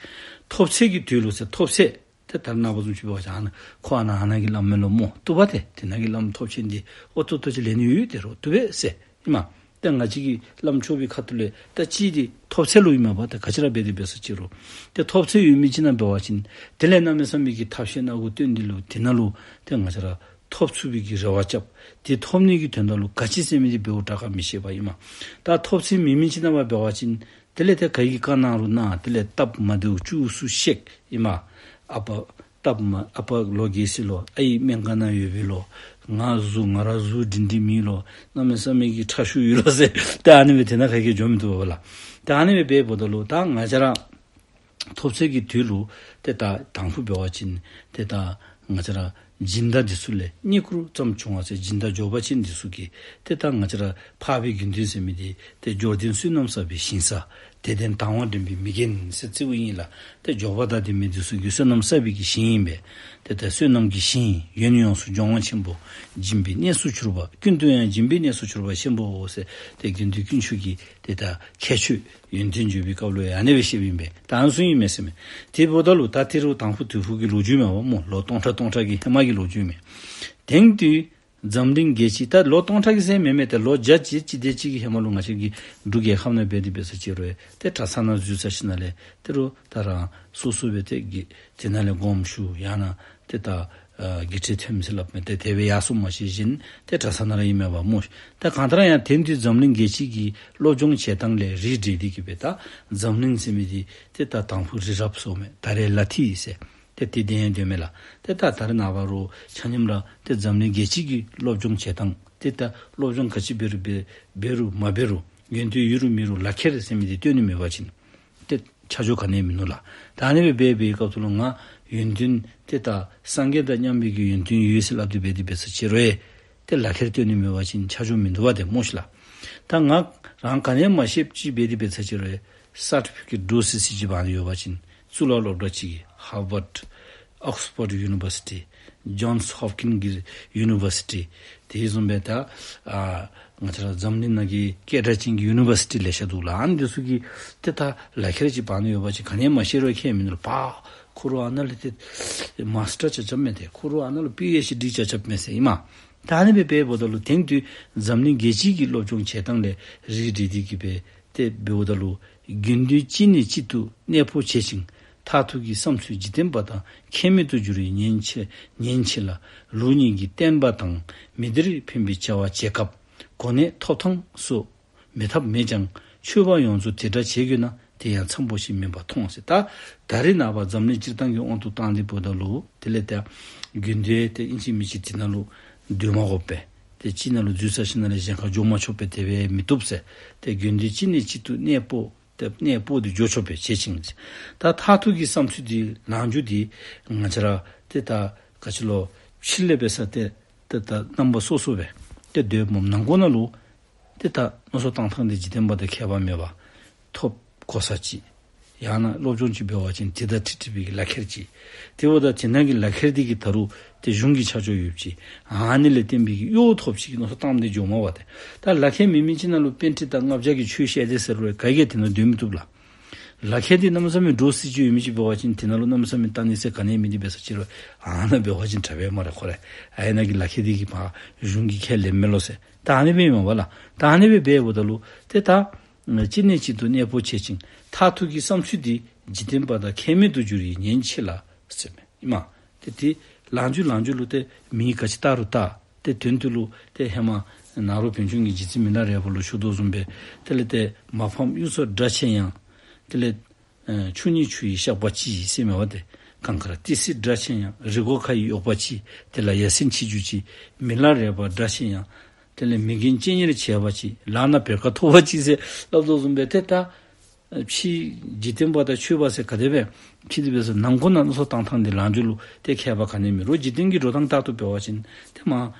ཐོབ་ཚད་ཀྱི་དོན་ལུ་ཟེར་ཐོབ་ཚད་ཏེ་ད་རེས་ནངས་པ་བཟུམ་ཅིག་འབད་བ་ཅིན་ཨ་ནཱ་ཁོ་ཨ་ནཱ་ཨ་ནཱ་གི་བླམ་མས་ལོ་སྨོ། བཏུབ་པས། ཏེ་དེ་ནང་གི་བླམ་ཐོབ་ཆེན་འདི་ཨོ་ཏོ་ཏོ་ཅིག་ལེན་ནི་ཡོད་དེ་རུང་བཏུབ་པས་ཟེར་ཨིན་མས། ཏེ་ང་བཅས་ཀྱི་བླམ་ཆོསཔ་གི་ཁ་ཐུག་ལས་ད་ཅི་འདི་ཐོབ་ཚད་ལུ་ཨིན་མས་པ། ད་ག་ཅི་ར་འབད་དེ་འབད་ས་ཅིག་རུང་ཏེ་ཐོབ་ཚད་ཡོད་མི་ཅིག་ནང་འབད་བ་ཅིན་དེ་ལས་གནམ་མེད་ས་མེད་ཀྱི་ཐབས་ཤེས་སྣ་དགུ་སྟོན་ཏེ་ལུ་དེ་ནང་ལུ་ཏེ་ང་བཅས་ར་ཐོབ་ཚུགས་པའི་གི་རེ་བ་རྐྱབ། དེ་ཐོབ་ནི་གི་དོན་དག་ལུ་ག་ཅི་ཟེར་མི་འདི་འབདཝ་དྲག་ག་མི་ཤེས་པ་ཨིན་མས། ད་ཐོབ་ཚད་མེད་མི་ཅིག་ནང་འབད་བ་ཅིན་ དེ་ལས་ཏེ་ག་གིས་བཀའ་གནང་རུང་གནང་། དེ་ལས་སྟབས་མ་བདེཝ་བཅུ་གསུམ་བཤད་ཨིན་མས། ཨ་པ་སྟབས་མ་ཨ་པ་ལོ་རྒས་སི་ལོ། ཨའི་སྨན་ཁང་ནང་ཡོད་པའི་ལོ། ང་གཟུགས་ང་ར་གཟུགས་སྒྲིང་སྒྲིང་མེད་ལོ། གནམ་མེད་ས་མེད་ཀྱི་ཁྲག་ཤུགས་ཡོད་ལོ་ཟེར། ད་ཨ་ནི་སྦེ་དེ་ནང་ག་གིས་འགྱོ་མི་བཏུབ་པས་ལགས། ད་ཨ་ནི་སྦེ་འབདཝ་ད་ལུ་ད་ང་བཅས་ར་ཐོབ་ཚད་ཀྱི་དུས་ལུ་ཏེ་ད་དང་ཕུ་འབད་བ་ཅིན་ཏེ་ད་ང་བཅས་ར་སྦྱིན་བདག་འདི་ཚུ་ལས་རྙེད་བཀུར་ཙམ་བྱུང་བ་ཟེར། སྦྱིན་བདག་འབྱོར་པ་ཅན་འདི་ཚུ་གིས་ཏེ་ད་ང་བཅས་ར་འཕགས་པའི་དགེ་འདུན་ཟེར་མི་འདི་ཏེ་འབྱོར་ལྡན་བསོད་ནམས་བསགས་པའི་ཞིང་ས། དད་ལྡན་དང་བ་འདྲེན་པའི་མི་རྒན་ཟེར་བརྩིཝ་ཨིན་ལགས། ཏེ་འབྱོར་པ་དང་ལྡན་མི་འདི་ཚུ་གི་བསོད་ནམས་བསགས་པའི་གི་ཞིང་ཨིན་པས། ཏེ་ད་བསོད་ནམས་ཀྱི་ཞིང་། ཡོན་ཡོངས་སུ་སྦྱོང་བ་ཆེན་པོ། སྦྱིན་པའི་གནས་སུ་གྱུར་པ། ཀུན་ཏུ་ཡང་སྦྱིན་པའི་གནས་སུ་གྱུར་པ་ཆེན་པོ་ཟེར། ཏེ་དགེ་འདུན་དཀོན་མཆོག་གི་ཏེ་ད་ཁྱད་ཆོས་ཡོན་ཏན་བརྗོད་པའི་སྐབས་ལུ་ཡང་ཨ་ནི་སྦེ་བཤདཔ་ཨིན་པས། ད་ཨ་ནི་ཚུ་ཨིན་མས་ཟེར་མས། དེ་འབདཝ་ད་ལུ་ད་དེ་རུང་དང་ཕུ་དོལ་པོ་གི་ལོ་རྒྱུས་མས་པ་སྨོ། ལོ་སྟོང་ཕྲག་སྟོང་ཕྲག་གི་ཧེ་མ་གི་ལོ་རྒྱུས་མས། དེང་དུས་འཛམ་གླིང་རྒྱལ་སྤྱི། ད་ལོ་སྟོང་ཕྲག་གི་ཟེར་མེན་མས། ཏེ་ལོ་བརྒྱ་བྱེད་ཅིག་དེ་ཅིག་གི་ཧེ་མ་ལུ་ང་བཅས་ཀྱི་འབྲུག་རྒྱལ་ཁབ་ནང་འབད་དེ་འབད་ས་ཅིག་རུང་ཏེ་གྲྭ་ཚང་ནང་འཛུལ་ཚར་ཞིནམ་ལས་དེ་རུང་ད་རང་སོ་སོ་སྦེ་ཏེ་གི་དེ་ནང་ལས་དགོངསམ་ཞུ་ཡང་ན་ཏེ་ད་ཨ་དགེ་ཕྲད་ཐོནམ་ཟེར་སླབ་མས། ཏེ་དེ་སྦེ་ཡར་སོང་མ་ཤེས་བཞིན་ཏེ་གྲྭ་ཚང་ནང་ར་ཨིན་མས་པ་སྨོ། ད་གང་ལྟར་ཡང་དེང་དུས་འཛམ་གླིང་རྒྱལ་སྤྱི་གི་སློབ་སྦྱོང་བྱེད་སྟངས་ལས་རིགས་འགྲེ་དེ་གི་སྦེ་ད་འཛམ་གླིང་ཟེར་མི་འདི་ཏེ་ད་དང་ཕུ་རི་རབ་སོང་མས། ད་རེས་ལ་ཐི་ཟེར་ཏེ་དེ་དེ་ཡང་དེ་མས་ལགས། ཏེ་ད་ད་རེས་ནངས་པ་རུང་ཆ་མཉམ་ར་ཏེ་འཛམ་གླིང་རྒྱལ་སྤྱི་གི་སློབ་སྦྱོང་བྱེད་སྟངས་ཏེ་ད་སློབ་སྦྱོང་ག་ཅི་འབད་རུང་འབད་འབད་རུང་མ་འབད་རུང་ཡོན་ཏན་ཡོད་རུང་མེད་རུང་ལག་ཁྱེར་ཟེར་མི་འདི་སྟོན་ནི་མེད་པ་ཅིན་ཏེ་ཆ་འཇོག་ག་ནི་ཡང་མིན་ནུག་ལགས། ད་ཨ་ནི་སྦེ་འབད་བའི་སྐབས་སུ་ལུ་ང་ཡོན་ཏན་ཏེ་ད་སངས་རྒྱས་དང་མཉམ་པའི་གི་ཡོན་ཏན་ཡོད་ཟེར་སླབ་སྟེ་འབད་དེ་འབད་ས་ཅིག་རུང་ཡང་ཏེ་ལག་ཁྱེར་སྟོན་ནི་མེད་པ་ཅིན་ཆ་འཇོག་མིན་འདུག་པ་ཏེ་སྨོ་ཤིག་ལགས། ད་ང་རང་ག་ནི་ཡང་མ་ཤེསཔ་ཅིག་འབད་དེ་འབད་ས་ཅིག་རུང་ཡང་སར་ཊི་ཕི་ཀེཊ་འདྲོག་སི་སི་ཅིག་འབག་ནི་ཡོད་པ་ཅིན་གཙུག་ལག་སློབ་གྲྭ་ཅིག་གི་ཧར་ཝརཌ་ཨོགསི་ཕོཌ་ཡུ་ནི་བར་སི་ཊི་ཇོནས་ཧོབ་ཀིནསི་གི་ཡུ་ནི་བར་སི་ཊི་དེ་བཟུམ་སྦེ་ད་ཨ་ང་བཅས་ར་འཛམ་གླིང་ནང་གི་སྐད་གྲགས་ཅན་གྱི་ཡུ་ནི་བར་སི་ཊི་ལེ་ཤ་འདུག་ལགས། ཨ་ནི་འདི་ཚུ་གི་ཏེ་ད་ལག་ཁྱེར་ཅིག་འབག་ནི་ཡོད་པ་ཅིན་ག་ནི་ཡང་མ་ཤེས་རུང་ཁྱད་མིན་ནུག་ལགས། པ་ཁོ་ར་ཨ་ནཱ་ལས་ཏེ་མཱསི་ཊར་རྐྱབ་རྐྱབ་མས། ཏེ་ཁོ་ར་ཨ་ནཱ་ལུ་པི་ཨེཆ་ཌི་རྐྱབ་རྐྱབ་མས་ཟེར་ཨིན་མས། ད་ཨ་ནི་སྦེ་འབད་འབདཝ་ད་ལུ་དེང་དུས་འཛམ་གླིང་རྒྱལ་སྤྱི་གི་སློབ་སྦྱོང་བྱེད་སྟངས་ལས་རིགས་འགྲེ་དེ་གི་སྦེ་ཏེ་འབདཝ་ད་ལུ་དགེ་འདུན་གཅིག་ནས་གཅིག་ཏུ་གནས་སྤོ་བྱེད་ཅིང་། མཐར་ཐུག་གི་བསམ་ཚུལ་འཇིག་རྟེན་པ་དང་ཁྱད་མེད་དུ་འགྱུར་བའི་ཉེན་ཆེ་ཉེན་ཆེ་ལ། ལུགས་གཉིས་ཀྱི་བསྟན་པ་དང་མི་སྡེར་ཕན་པའི་བྱ་བ་བྱེད་སྐབས་གོ་གནས་ཐོབ་ཐང་སོགས་མེད་ཐབས་མེད་ཀྱང་ཆོས་པ་ཡོངས་རྫོགས་དེ་འདྲ་བྱེད་དགོས་ན་དེ་ཡང་འཚམས་པོ་ཞིག་མིན་པར་མཐོང་ཟེར། ད་ད་རེས་ནངས་པ་འཛམ་གླིང་སྤྱིར་བཏང་གི་དབང་དུ་བཏང་སྟེ་འབདཝ་ད་ལུ་དེ་ལས་ཏེ་དགེ་འདུན་ཏེ་ཨིན་ཅི་མིན་ཅི་དེ་ནང་ལུ་སྡོད་མ་དགོ་པས། ཏེ་གཅིག་ནང་ལུ་འཛུལ་ཚར་ཞིནམ་ལས་གཞན་ཁར་འགྱོ་མ་ཆོག་པས། དེ་སྦེ་མི་བཏུབ་ཟེར། ཏེ་དགེ་འདུན་གཅིག་ནས་གཅིག་ཏུ་གནས་སྤོ་ཏེ་གནས་སྤོ་སྟེ་འགྱོ་ཆོག་པས་བྱེད་ཅིང་། ད་མཐར་ཐུག་གི་བསམ་ཚུལ་འདི་ལངས་རྒྱུ་འདི་ང་བཅས་ར་ཏེ་ད་ག་ཅི་ལོ་ཕྱི་ལས་འབད་ས་ཏེ་ཏེ་ད་རྣམ་པ་སོ་སོ་སྦེ་ཏེ་སྡོད་སྨོ། ནང་ཁོག་ནང་ལུ་ཏེ་ད་མནོ་བསམ་བཏང་ཐངས་འདི་འཇིག་རྟེན་པ་དང་ཁྱད་པར་མེད་པར་ཐོབ་གོ་ས་ཅིག་ཡང་ན་སློབ་སྦྱོང་ཅིག་འབད་བ་ཅིན་དེ་དང་འཁྲིལ་འཁྲིལ་བའི་གི་ལག་ཁྱེར་ཅིག། དེ་འབདཝ་ད་དེ་ནང་གི་ལག་ཁྱེར་འདི་གིས་ད་རུང་ཏེ་གཞུང་གི་ཆ་འཇོག་ཡོདཔ་ཅིག། ཨ་ནི་ལས་བརྟེན་པའི་གི་གཡོག་ཐོབ་ཅིག་གི་མནོ་བསམ་བཏང་སྟེ་འགྱོཝ་མས་པ་ཏེ། ད་ལག་ཁྱེར་མེད་མི་ཅིག་ནང་ལུ་པེན་ཊི་དང་ལྔ་བརྒྱ་གི་ཆོས་བཤད་དེ་ཟེར་རུང་ག་གིས་དེ་ནང་སྡོད་མི་བཏུབ་ལགས། ལག་ཁྱེར་འདི་གནམ་མེད་ས་མེད་འདྲོག་སི་སི་ཅིག་ཡོད་མི་ཅིག་འབད་བ་ཅིན་དེ་ནང་ལུ་གནམ་མེད་ས་མེད་བལྟ་ནི་ཟེར་ག་ནི་ཡང་མེད་དེ་འབད་ས་ཅིག་རུང་ཨ་ནཱ་འབད་བ་ཅིན་དྲག་པས་སྨ་རེ། ཁོ་ར་ཨ་ནཱ་གི་ལག་ཁྱེར་འདི་གིས་ཕར་གཞུང་གིས་ཁས་ལེན་མས་ལོ་ཟེར། ད་ཨ་ནི་སྦེ་ཨིན་མས་པ་ལགས། ད་ཨ་ནི་སྦེ་འབདཝ་ད་ལུ་ཏེ་ད་གཅིག་ནས་གཅིག་ཏུ་གནས་སྤོ་བྱེད་ཅིང་མཐར་ཐུག་གི་བསམ་ཚུལ་འདི་འཇིག་རྟེན་པ་དང་ཁྱད་མེད་དུ་འགྱུར་བའི་ཉེན་ཆེ་ལ་ཟེར་མས། ཨིན་མས། ཏེ་དེ་ལངས་རྒྱུ་ལངས་རྒྱུ་ལུ་ཏེ་མི་ག་ཅི་བལྟ་རུང་བལྟ། ཏེ་དོན་དུ་ལུ་ཏེ་ཧེ་མ་ནཱ་རོ་བོན་ཆུང་གིས་རྗེ་བཙུན་མི་ལ་རས་པ་ལུ་ཞུ་དོ་བཟུམ་སྦེ་དེ་ལས་ཏེ་མ་ཕམ་གཡུ་མཚོ་སྒྲ་ཆེ་ཡང་། དེ་ལས་ཨེ་ཆུ་ནི་ཆུ་ཡི་བཤགས་པ་ཅི་ཟེར་མས་པ་ཏེ། གངས་དཀར་ཏི་སེ་སྒྲ་ཆེ་ཡང་། རི་མགོ་ཁ་ཡི་གཡོག་པ་ཅི། དེ་ལ་ཡ་མཚན་ཆེ་རྒྱུ་ཅི། མི་ལ་རས་པ་སྒྲ་ཆེ་ཡང་། དེ་ལས་མི་རྒན་གཅེས་གཉེར་བྱེད་པ་ཅི། ལག་ན་བེར་ཀ་ཐོགས་པ་ཅི་ཟེར་སླབ་དོ་བཟུམ་སྦེ་ཏེ་ད་ཕྱི་འཇིག་རྟེན་པ་དང་ཆོས་པ་ཟེར་ག་དེ་སྦེ་ཕྱི་དེ་སྦེ་ཟེར་ནང་ཁོག་ནང་མནོ་བསམ་བཏང་ཐངས་འདི་ལངས་རྒྱུ་ལུ་ཏེ་ཁྱད་པར་ག་ནི་ཡང་མེད་རུང་འཇིག་རྟེན་གྱི་འགྲོ་སྟངས་ལྟར་དུ་འབད་བ་ཅིན་ཏེ་མ་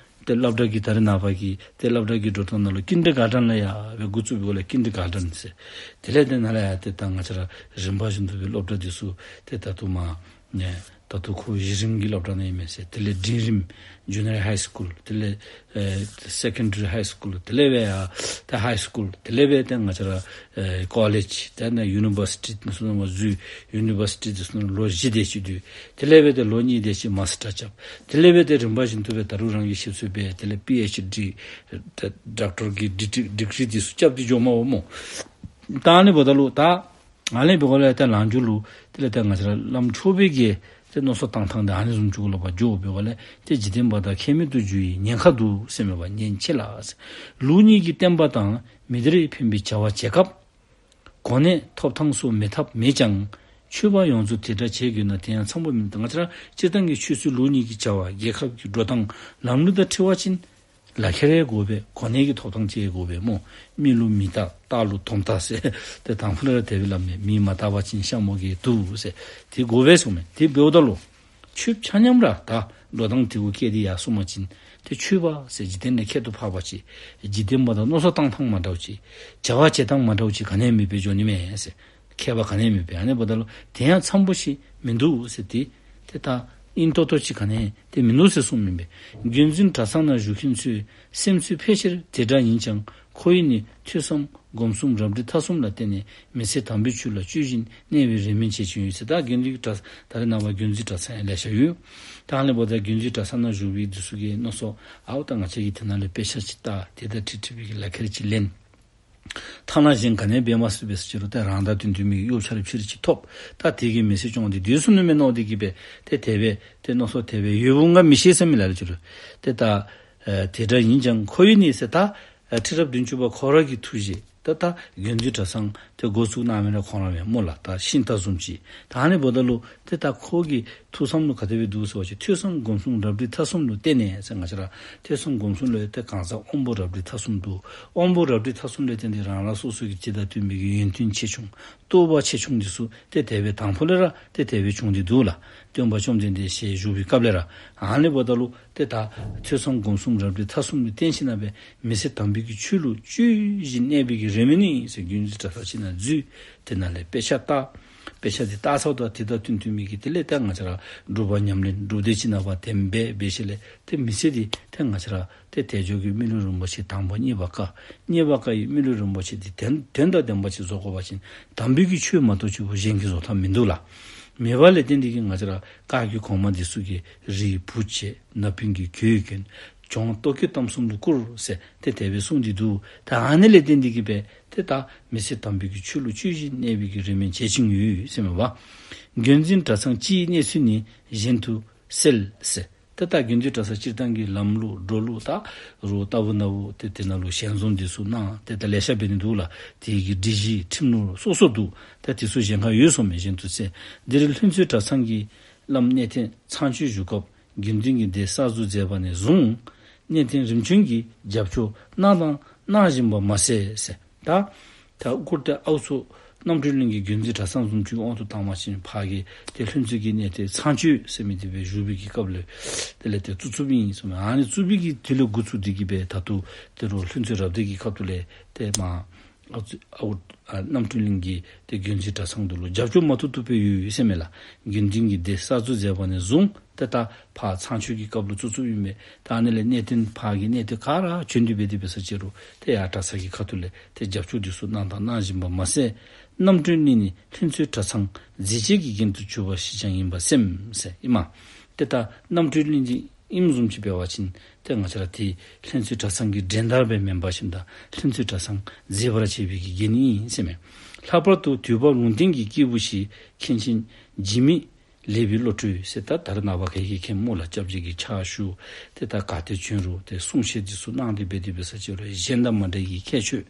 ཏེ་སློབ་གྲྭ་གི་ད་རེས་ནངས་པ་གི་ཏེ་སློབ་གྲྭ་གི་འགྲོ་སྟངས་ནང་ལུ་ཀིན་ཌར་གཱར་ཌེན་ལས་ཡར་སྦེ་འགོ་བཙུགས་པའི་སྒང་ལས་ཀིན་ཌར་གཱར་ཌེན་ཟེར། དེ་ལས་ཏེ་ནཱ་ལས་ཡར་ཏེ་ད་ང་བཅས་ར་རིམ་པ་བཞིན་དུ་སྦེ་སློབ་གྲྭ་འདི་ཚུ་ཏེ་ད་ལྟོ་མ་ནེ་ད་ལྟོ་ཁོ་གཞི་རིམ་གྱི་སློབ་གྲྭ་ནང་ཨིན་མས་ཟེར། དེ་ལས་འབྲིང་རིམ་ཇུ་ནི་ཡར་ཧའི་སི་ཀུལ། དེ་ལས་ཨེ་སེ་ཀན་ཌ་རི་ཧའི་སི་ཀུལ། དེ་ལས་སྦེ་ཡར་ཏེ་ཧའི་སི་ཀུལ། དེ་ལས་སྦེ་ཏེ་ང་བཅས་ར་ཨེ་ཀོ་ལེཇ། དེ་ལས་ཡུ་ནི་བར་སི་ཊི་འདི་ཚུ་ནང་མ་འཛུལ། ཡུ་ནི་བར་སི་ཊི་འདི་ཚུ་ནང་ལོ་བཞི་དེ་ཅིག་སྡོད། དེ་ལས་སྦེ་ཏེ་ལོ་གཉིས་དེ་ཅིག་མཱས་ཊར་རྐྱབ། དེ་ལས་སྦེ་ཏེ་རིམ་པ་བཞིན་དུ་སྦེ་ད་རུང་རང་གིས་ཤེས་ཚུལ་སྦེ་དེ་ལས་པི་ཨེཆ་ཌི་ཌོག་ཊར་གྱི་ཌི་ཌི་གྲི་འདི་ཚུ་རྐྱབ་སྟེ་འགྱོཝ་མས་པ་སྨོ། ད་ཨ་ནི་འབདཝ་ད་ལུ་ད་ཨ་ནི་འབདཝ་ལས་ཏེ་ལངས་རྒྱུ་ལུ་དེ་ལས་ཏེ་ང་བཅས་ར་བླམ་ཆོས་པའི་གི་ཏེ་མནོ་བསམ་བཏང་ཐངས་འདི་ཨ་ནི་བཟུམ་ཅིག་ལུ་འགྱོ་འབདཝ་ལས་ཏེ་འཇིག་རྟེན་པ་དང་ཁྱད་མེད་དུ་འགྱུར་བའི་ཉེན་ཁ་འདུག་ཟེར་མས་པ། ཉེན་ཆེ་ལ་ཟེར། ལུགས་གཉིས་ཀྱི་བསྟན་པ་དང་མི་སྡེར་ཕན་པའི་བྱ་བ་བྱེད་སྐབས་ གོ་གནས་ཐོབ་ཐང་སོགས་མེད་ཐབས་མེད་ཀྱང་། ཆོས་པ་ཡོངས་རྫོགས་དེ་འདྲ་བྱེད་དགོས་ན་དེ་ཡང་འཚམ་པོ་མིན་འདུག། ང་བཅས་ར་སྤྱིར་བཏང་གི་ཆོས་སྲིད་ལུགས་གཉིས་ཀྱི་བྱ་བ་རྒྱལ་ཁབ་ཀྱི་འགྲོ་སྟངས་ལམ་ལུགས་དང་འཁྲིལ་བ་ཅིན་ལག་ཁྱེར་ཡང་དགོ་པས། གོ་གནས་ཀྱི་ཐོབ་ཐང་ཅིག་ཡང་དགོ་པས་སྨོ། མི་ལུ་མི་བལྟ། སྟག་ལུ་དོམ་བལྟ་ཟེར། ཏེ་དང་ཕུ་ལས་ར་དེ་སྦེ་སླབ་མས། མི་མ་བལྟ་བ་ཅིན་ཤ་མོ་གིས་བསྡུ་ཟེར། དེ་དགོ་པས་གསུངས་མས། དེ་འབདཝ་ད་ལུ་ཆོས་ཆ་མཉམ་ར་ད་འགྲོ་སྟངས་དེ་གུ་བཀལ་ཏེ་ཡར་སོང་པ་ཅིན་ཏེ་ཆོས་པ་ཟེར་འཇིག་རྟེན་ལས་ཁྱད་དུ་འཕགས་པ་ཅིག། འཇིག་རྟེན་པ་དང་མནོ་བསམ་བཏང་ཐངས་མ་འདྲཝ་ཅིག། བྱ་བ་བྱེད་སྟངས་མ་འདྲཝ་ཅིག་ག་ནི་ཡང་མེད་པར་འགྱོ་ནི་མས་ཟེར། ཁྱད་པར་ག་ནི་ཡང་མེད་པས། ཨ་ནི་འབདཝ་ད་ལུ་དེ་ཡང་འཚམ་པོ་ཞིག་མིན་འདུག་ཟེར། ཏེ་ཏེ་ད་ཨིན་ཏོག་ཏོ་ཅིག་ག་ནི་ཡང་ཏེ་མིན་འདུག་ཟེར་གསུངམ་ཨིན་པས། རྒྱུན་འཛིན་གྲྭ་ཚང་ནང་བཞུགས་མཁན་ཚོའི་སེམས་ཚོར་ཕལ་ཆེར་དེ་འདྲ་ཡིན་ཀྱང་ཁོ་ཡིས་ནི་ཐོས་བསམ་སྒོམ་གསུམ་རབ་འབྲིང་ཐ་གསུམ་ལ་བརྟེན་ནས་མི་ཚེ་དམ་པའི་ཆོས་ལ་སྤྱོད་བཞིན་གནས་པའི་རེ་སྨོན་བྱེད་ཀྱིན་ཡོད་ཟེར། ད་རྒྱུན་འཛིན་གྲྭ་ད་རེས་ནངས་པ་རྒྱུན་འཛིན་གྲྭ་ཚང་ཡང་ལེ་ཤ་ཡོད། ད་ཨ་ནི་འབདཝ་ད་རྒྱུན་འཛིན་གྲྭ་ཚང་ནང་བཞུགས་པའི་འདི་ཚུ་གིས་མནོ་བསམ་ཨའོ་ད་ང་བཅས་ཀྱིས་དེ་ནང་ལས་དཔེ་ཆ་ཅིག་བལྟ། དེ་དང་འཁྲིལ་འཁྲིལ་བའི་གི་ལག་ཁྱེར་ཅིག་ལེན། ཐ་ན་གཞན་ག་ནི་འབད་མ་ཚུགས་པས་ཟེར་ཅི་རུང་ཏེ་རང་དང་བསྟུན་བསྟུན་མི་གཡོ་ཆ་རེ་ཕྱི་རེ་ཅིག་ཐོབ། ད་དེ་གིས་མི་ཚེ་སྐྱོང་སྟེ་སྡོད་ཚུགས་ནི་མས་མནོ་སྟེ་གིས་སྦེ་ཏེ་དེ་སྦེ་ཏེ་མནོ་བསམ་དེ་སྦེ་ཡོདཔ་འོང་ག་མི་ཤེས་ཟེར་མི་ལ་ལུ་ཅི་རུང་ཏེ་ད་ཨེ་དེ་འདྲ་ཡིན་ཀྱང་ཁོ་ཡིས་ནི་ཟེར། ད་ཨེ་ཁྲི་རབས་བདུན་ཅུ་པ་ཁོ་ར་གི་ཐུགས་བཞེད། ད་ད་རྒྱུན་འཛིན་གྲྭ་ཚང་དེ་འགོ་བཙུགས་གནང་མི་ར་ཁོ་ར་མས་སྨོ་ལགས། ད་ཤིང་རྟ་བཟུམ་ཅིག། ད་ཨ་ནི་འབདཝ་ད་ལུ་ཏེ་ད་ཁོ་གི་ཐུགས་བསམ་ལུ་ག་དེ་སྦེ་འདུག་ཟེར་བ་ཅིན་ཐོས་བསམ་སྒོམ་གསུམ་རབ་འབྲིང་ཐ་གསུམ་ལུ་བརྟེན་ནས་ཟེར། ང་བཅས་ར་ཐོས་བསམ་སྒོམ་གསུམ་ལུ་ཡང་ཏེ་གང་ཟག་དབང་པོ་རབ་འབྲིང་ཐ་གསུམ་འདུག། དབང་པོ་རབ་འབྲིང་ཐ་གསུམ་ལུ་བརྟེན་ཏེ་རང་རང་སོ་སོ་གི་ཇི་ལྟར་བསྟུན་པའི་གི་ཡོན་ཏན་ཆེ་ཆུང་རྟོགས་པ་ཆེ་ཆུང་འདི་ཚུ་ཏེ་དེ་སྦེ་དང་ཕུ་ལས་ར་ཏེ་དེ་སྦེ་བྱུང་སྟེ་འདུག་ལགས། སྟོན་པ་བཅོམ་ལྡན་འདས་ཞལ་བཞུགས་པའི་སྐབས་ལས་ར། ཨ་ནི་འབདཝ་ད་ལུ་ཏེ་ད་ཐོས་བསམ་སྒོམ་གསུམ་རབ་འབྲིང་ཐ་གསུམ་ལུ་བརྟེན་ཞིནམ་ལས་མི་ཚེ་དམ་པའི་གི་ཆོས་ལུ་སྤྱོད་བཞིན་གནས་པའི་གི་རེ་སྨོན་ནི་ཟེར། རྒྱུན་འཛིན་གྲྭ་ཚང་ཅིག་ནང་འཛུལ། དེ་ནང་ལས་དཔེ་ཆ་བལྟ། དཔེ་ཆ་འདི་བལྟ་ཚརཝ་ད་དེ་དང་བསྟུན་བསྟུན་མི་གི་དེ་ལས་ད་ང་བཅས་ར་སྒྲུབ་པ་ཉམས་ལེན་སྒྲུབ་སྡེ་ཅིག་ནང་ཕར་གདན་འབད་འབད་ཞིནམ་ལས་ཏེ་མི་ཚེ་འདི་ཏེ་ང་བཅས་ར་ཏེ་དལ་འབྱོར་གྱི་མི་ལུས་རིན་པོ་ཆེ་དང་པོ་རྙེད་པ་དཀའ། རྙེད་པ་དཀའ་བའི་མི་ལུས་རིན་པོ་ཆེ་འདི་དོན་དོན་དང་ལྡན་པ་ཅིག་བཟོ་དགོ་པ་ཅིན་དམ་པའི་གི་ཆོས་མ་གཏོགས་ཅིག་པོ་གཞན་གྱིས་བཟོ་ཐབས་མིན་འདུག་ལགས། མེད་པ་ལས་བརྟེན་ཏེ་གིས་ང་བཅས་ར་བཀའ་བརྒྱུད་གོང་མ་འདི་ཚུ་གིས་རིའི་བུ་བྱས། ན་བུན་གྱི་གོས་གྱོན། གྱོང་ལྟོ་གོས་གཏམ་གསུམ་ལུ་བཀུར་ཟེར་ཏེ་དེ་སྦེ་གསུངས་ཏེ་འདུག། ད་ཨ་ནི་ལས་བརྟེན་ཏེ་གིས་སྦེ་ཏེ་ད་མི་ཚེ་དམ་པའི་གི་ཆོས་ལུ་སྤྱོད་བཞིན་གནས་པའི་གི་རེ་སྨོན་བྱེད་ཀྱིན་ཡོད་ཟེར་མས་པ། རྒྱུན་འཛིན་གྲྭ་ཚང་སྤྱིའི་གནས་ཚུལ་ནི་གཞན་དུ་གསལ་ཟེར། ཏེ་ད་རྒྱུན་འཛིན་གྲྭ་ཚང་སྤྱིར་བཏང་གི་ལམ་ལུགས་འགྲོ་ལུགས་ད་རུང་ལྟ་བུ་ན་བུ་ཏེ་དེ་ནང་ལུ་ཞལ་འཛོམས་འདི་ཚུ་གནང་སྟེ་ད་ལེ་ཤ་འབད་ནི་འདུག་ལགས། དེ་གི་སྒྲིག་གཞི་ཁྲིམས་ལུགས་སོ་སོ་འདུག། ད་དེ་ཚུ་གཞན་ཁར་ཡོད་སོང་མས། གཞན་དུ་གསལ། འདིར་ལྷུན་རྩེ་གྲྭ་ཚང་གི་བླམ་གནས་བརྟན་ཚངས་སྤྱོད་བཞུགས་སྐབས་དགེ་འདུན་གྱི་སྡེ་གསར་འཛུགས་མཛད་པ་ནས་བཟུང་གནས་བརྟན་རིམ་བྱོན་གྱི་རྒྱབ་སྐྱོར་གནང་དང་གནང་བཞིན་པ་མ་ཟད་ཟེར། ད་ད་སྐུར་ཏེ་ཨའུ་ཚོ་རྣམ་གྲོལ་གླིང་གི་རྒྱུན་འཛིན་གྲྭ་ཚང་བཟུམ་ཅིག་དབང་དུ་བཏང་བ་ཅིན་ཕར་གྱི་ཏེ་ལྷུན་རྩེ་གི་གནས་བརྟན་ཚངས་སྤྱོད་ཟེར་མི་འདི་སྦེ་བཞུགས་པའི་གི་སྐབས་ལས་དེ་ལས་ཏེ་བཙུགས་བཙུགསཔ་ཨིན་གསུངས་མས། ཨ་ནི་བཙུགས་པའི་གི་དུས་ལས་འགོ་བཙུགས་ཏེ་གིས་སྦེ་ད་ལྟོ་ཏེ་རུང་ལྷུན་རྩེ་རབ་སྡེ་གི་ཁ་ཐུག་ལས་ཏེ་མར་ཨའུ་ཨ་རྣམ་གྲོལ་གླིང་གི་ཏེ་རྒྱུན་འཛིན་གྲྭ་ཚང་འདི་ལུ་རྒྱབ་སྐྱོར་མ་བཏུབ་བཏུབ་སྦེ་ཡོད་ཡོད་ཟེར་མས་ལགས། དགེ་འདུན་གྱི་སྡེ་གསར་འཛུགས་མཛད་པ་ནས་བཟུང་ཏེ་ད་ཕར་ཚངས་སྤྱོད་ཀྱི་སྐབས་ལུ་བཙུགས་བཙུགསཔ་ཨིན་པས། ད་ཨ་ནི་ལས་གནས་བརྟན་ཕར་གྱི་གནས་བརྟན་ག་ར་བྱོན་ཏེ་འབད་དེ་འབད་ས་ཅིག་རུང་ཏེ་ཡར་གྲྭ་ཚང་གི་ཁ་ཐུག་ལས་ཏེ་རྒྱབ་སྐྱོར་འདི་ཚུ་གནང་དང་གནང་བཞིན་པ་མ་ཟད་རྣམ་གྲོལ་གླིང་ནི་ལྷུན་རྩེ་གྲྭ་ཚང་མཛེས་བྱེད་ཀྱི་རྒྱན་དུ་གྱུར་པ་ཞིག་ཀྱང་ཨིན་པ་སེམས་ཟེར་ཨིན་མས། ཏེ་ད་རྣམ་གྲོལ་གླིང་འདི་ཨིནམ་བཟུམ་ཅིག་འབད་བ་ཅིན་ཏེ་ང་བཅས་ར་ཏེ་ལྷུན་རྩེ་གྲྭ་ཚང་གི་འགྲན་ཟླ་སྦེ་མེན་པར་ཞིནམ་ད་ལྷུན་རྩེ་གྲྭ་ཚང་མཛེས་པར་བྱེད་པའི་གི་རྒྱན་ཨིན་ཟེར་མས། ལྷག་པར་དུ་དུས་བབ་ལུང་བསྟན་གྱི་སྐྱེས་བུ་ཞིག་མཁན་ཆེན་འཇིགས་མེད་ལེགས་པའི་བློ་གྲོས་ཟེར་ད་ད་རེས་ནངས་པ་ག་གིས་མཁྱེནམ་སྨོ་ལགས། སྐྱབས་རྗེ་གི་ཕྱག་ཞུ་ཏེ་ད་ག་ཏེ་བྱོན་རུང་ཏེ་གསུང་བཤད་འདི་ཚུ་གནང་སྟེ་འབད་དེ་འབད་ས་ཅིག་རུང་གཞན་དང་མ་འདྲ་བའི་ཁྱད་ཆོས་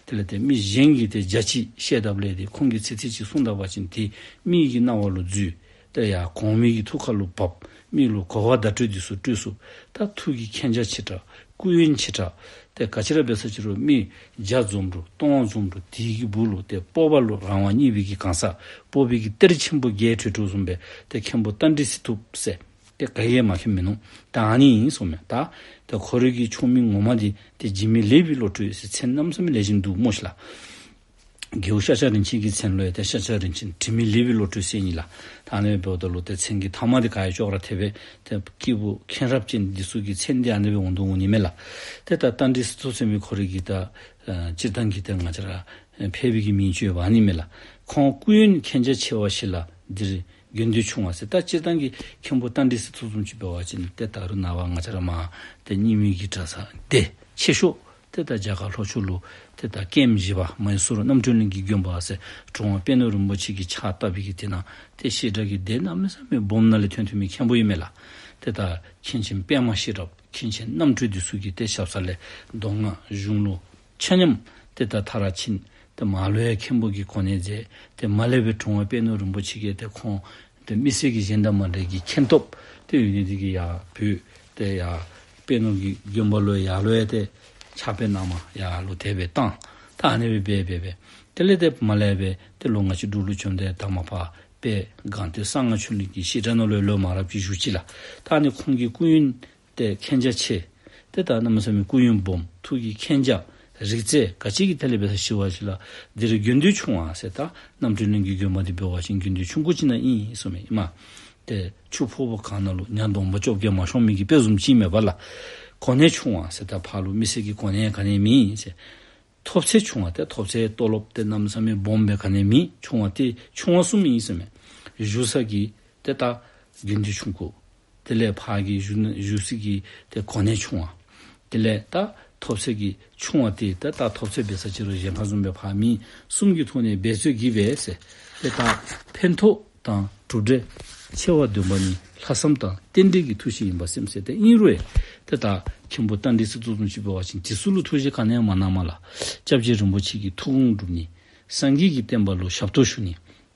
དེ་ལས་ཏེ་མི་གཞན་གྱིས་ཏེ་བརྒྱ་ཅིག་བཤད་དཔ་ལས་ཏེ་ཁོང་གིས་ཚིག་ཚིག་ཅིག་གསུང་ད་པ་ཅིན་ཏེ་མི་གི་རྣ་བ་ལུ་འཛུལ། ཏེ་ཡར་གོང་མའི་གི་ཐུགས་ཁ་ལུ་བབ། མི་ལུ་གོ་བ་བརྡ་སྤྲོད་འདི་ཚུ་སྤྲོད་ཚུགས། ད་ཐུགས་ཀྱི་མཁྱེན་རྒྱ་ཆེ་དྲགས་སྐུ་ཡོན་ཆེ་དྲགས་ཏེ་ག་ཅི་ར་འབད་ས་ཅིག་རུང་མི་བརྒྱ་འཛོམས་རུང་སྟོང་བ་འཛོམས་རུང་དེ་གི་སྦུག་ལུ་ཏེ་སྤོབས་པ་ལུ་རང་དབང་བརྙེས་པའི་གི་གང་ཟག་སྤོབས་པའི་གི་གཏེར་ཆེན་པོ་བརྒྱད་དྲུག་དྲུག་བཟུམ་སྦེ་ཏེ་མཁན་པོ་རྟ་མགྲིན་སྲི་ཐུབ་ཟེར་ཏེ་ག་གིས་མ་མཁྱེནམ་མིན་ནུག། ད་ཨ་ནི་ཨིན་གསུངས་མས། ད་ཏེ་ཁོ་རའི་གི་ཆོས་མིང་ངོ་མ་འདི་ཏེ་འཇིགས་མེད་ལེགས་པའི་བློ་གྲོས་ཟེར་མཚན་གནམ་མེད་ས་མེད་ལེགས་ཤོམ་འདུག་སྨོ་ཤིག་ལགས། རྒྱལ་པོ་ཤཱཀྱ་རིན་ཆེན་གྱི་མཚན་ལུ་ཡང་ཏེ་ཤཱཀྱ་རིན་ཆེན་དྲི་མེད་ལེགས་པའི་བློ་གྲོས་ཟེར་ཨིན་ལགས། ད་ཨ་ནི་འབདཝ་ད་ལུ་ཏེ་མཚན་གྱི་མཐའ་མ་འདི་ག་ཡང་ཅོག་ར་འཐདཔ་སྦེ་ཏེ་སྐྱེས་བུ་མཁྱེན་རབ་ཅན་འདི་ཚུ་གི་མཚན་འདི་ཨ་ནི་སྦེ་འོང་དོ་འོང་ནི་མས་ལགས། ཏེ་ད་རྟ་མགྲིན་སྲི་ཐུབ་ཟེར་མི་ཁོ་རའི་གི་ད་ཨ་སྤྱིར་བཏང་གི་ཏེ་ང་བཅས་ར་ཕལ་པའི་གི་མིང་ཅིག་ཡོདཔ་ཨ་ནི་མས་ལགས། ཁོང་སྐུ་ཡོན་མཁྱེན་རྒྱ་ཆེ་བ་ཞིག་ལ་འདིར་དགོངས་འདུས་བྱུང་བ་ཟེར། ད་སྤྱིར་བཏང་གི་མཁན་པོ་རྟ་མགྲིན་སྲི་ཐུབ་བཟུམ་ཅིག་འབད་བ་ཅིན་ཏེ་ད་རུང་ནངས་པ་ང་བཅས་ར་མར་ཏེ་རྙིང་མའི་གི་གྲྭ་ཚང་སྡེ་ཆེ་ཤོས་ཏེ་ད་རྒྱ་གར་ལྷོ་ཕྱོགས་ལུ་ཏེ་ད་ཀེམ་བཞི་པ་མ་ཡུ་སུར་རྣམ་གྲོལ་གླིང་གི་དགོན་པ་ཟེར་གྲུབ་དབང་པད་ནོར་རིན་པོ་ཆེ་གིས་ཕྱག་བཏབ་པའི་གི་དེ་ནང་ཏེ་བཤད་གྲྭ་གི་སྡེ་གནམ་མེད་ས་མེད་སྦོམ་ནང་ལས་ཐོན་ཐོན་མི་མཁན་པོ་ཨིན་མས་ལགས། ཏེ་ད་མཁན་ཆེན་པདྨ་ཤེས་རབ་མཁན་ཆེན་རྣམ་གྲོལ་འདི་ཚུ་གིས་ཏེ་ཞབས་ས་ལས་མདོ་སྔགས་གཞུང་ལུགས་ཆ་མཉམ་ཏེ་ད་མཐར་ཕྱིན། ཏེ་མར་ལུ་ཡང་མཁན་པོ་གི་གོ་གནས་མཛད། ཏེ་མར་ལས་སྦེ་དྲུང་པ་པད་ནོར་རིན་པོ་ཆེ་གིས་ཏེ་ཁོང་ཏེ་མི་སེར་གྱི་གཞན་དང་མ་འདྲ་གི་མཁྱེན་སྟོབས་ཏེ་ཡོད་ནི་འདི་གིས་ཡར་བོད་ཏེ་ཡར་པད་ནོར་གྱི་དགོན་པ་ལུ་ཡར་ལུ་ཡང་ཏེ་ཕྱག་དཔེ་གནངམ་ཡར་ལུ་དེ་སྦེ་བཏང་། ད་ཨ་ནི་སྦེ་འབད་འབད་འབད་དེ་ལས་ཏེ་མར་ལས་སྦེ་ཏེ་ལོག་ང་བཅས་འབྲུག་ལུ་བྱོན་ཏེ་ད་མར་ཕར་དཔལ་སྒང་སྟེང་གསང་སྔགས་ཆོས་གླིང་གི་བཤད་གྲྭ་ནང་ལུ་ལོ་མང་རབས་ཅིག་བཞུགས་ཅི་ལགས། ད་ཨ་ནི་ཁོང་གི་སྐུ་ཡོན་ཏེ་མཁྱེན་རྒྱ་ཆེ། ཏེ་ད་གནམ་མེད་ས་མེད་སྐུ་ཡོན་སྦོམ། ཐུགས་ཀྱི་མཁྱེན་རྒྱ་རིག་རྩལ་ག་ཅི་གི་ཐད་ལས་འབད་ས་ཅི་བ་ཅིག་ལགས། འདི་རུ་དགེ་འདུན་ཆུང་བ་ཟེར། ད་རྣམ་གྲོལ་གླིང་གི་དགོན་པ་འདི་འབད་བ་ཅིན་དགེ་འདུན་ཆུང་ཀུ་ཅིག་ནང་ཨིན་ཟེར་མས། ཨིན་མས། ཏེ་ཆུ་ཕོརཔ་གང་ནང་ལུ་ཉ་གདོང་པ་བཅོ་བརྒྱད་མ་ཤོང་མི་གི་དཔེ་བཟུམ་ཅིག་མས་པ་ལགས། གོ་གནས་ཆུང་བ་ཟེར། ད་ཕར་ལུ་མི་སེར་གྱི་གོ་གནས་ག་ནི་མེད་ཟེར། ཐོབ་ཚད་ཆུང་བ། ཏེ་ཐོབ་ཚད་ཏོ་ལོབ་ཏེ་གནམ་མེད་ས་མེད་སྦོམ་སྦེ་ག་ནི་མེད། ཆུང་བ་ཏེ་ཆུང་བ་གསུམ་ཨིན་ཟེར་མས། བཞུགས་ས་གི་ཏེ་ད་དགེ་འདུན་ཆུང་ཀུ། དེ་ལས་ཕར་གྱི་བཞུགས་ན་བཞུགས་ས་གི་ཏེ་གོ་གནས་ཆུང་བ། དེ་ལས་ད་ཐོབ་ཚད་ཀྱི་ཆུང་བ་ཏེ་ད་ད་ཐོབ་ཚད་འབད་ས་ཅི་རུང་གཞན་ཕར་བཟུམ་སྦེ་ཕར་མེད། གསུམ་གྱི་ཐོག་ནས་འབད་རྩོལ་གྱིས་སྦེ་ཟེར། ཏེ་ད་ཕན་ཐོགས་དང་གྲུབ་འབྲས་ཆེ་བ་འདོན་པ་ནི་ལྷག་བསམ་དང་རྟེན་འབྲེལ་གྱི་ཐུགས་བཞེད་ཡིན་པར་སེམས་ཟེར། ཏེ་ཨིན་རུང་ཏེ་ད་མཁན་པོ་རྟ་མགྲིན་གསེར་མཚོ་བཟུམ་ཅིག་འབད་བ་ཅིན་དེ་ཚུ་ལུ་ཐུགས་བཞེད་ག་ནི་ཡང་མ་གནངམ་ལགས། སྐྱབས་རྗེ་རིན་པོ་ཆེ་གི་ཐུགས་དགོངས་སྒྲུབ་ནི། སངས་རྒྱས་ཀྱི་བསྟན་པ་ལུ་ཞབས་ཏོག་ཞུ་ནི།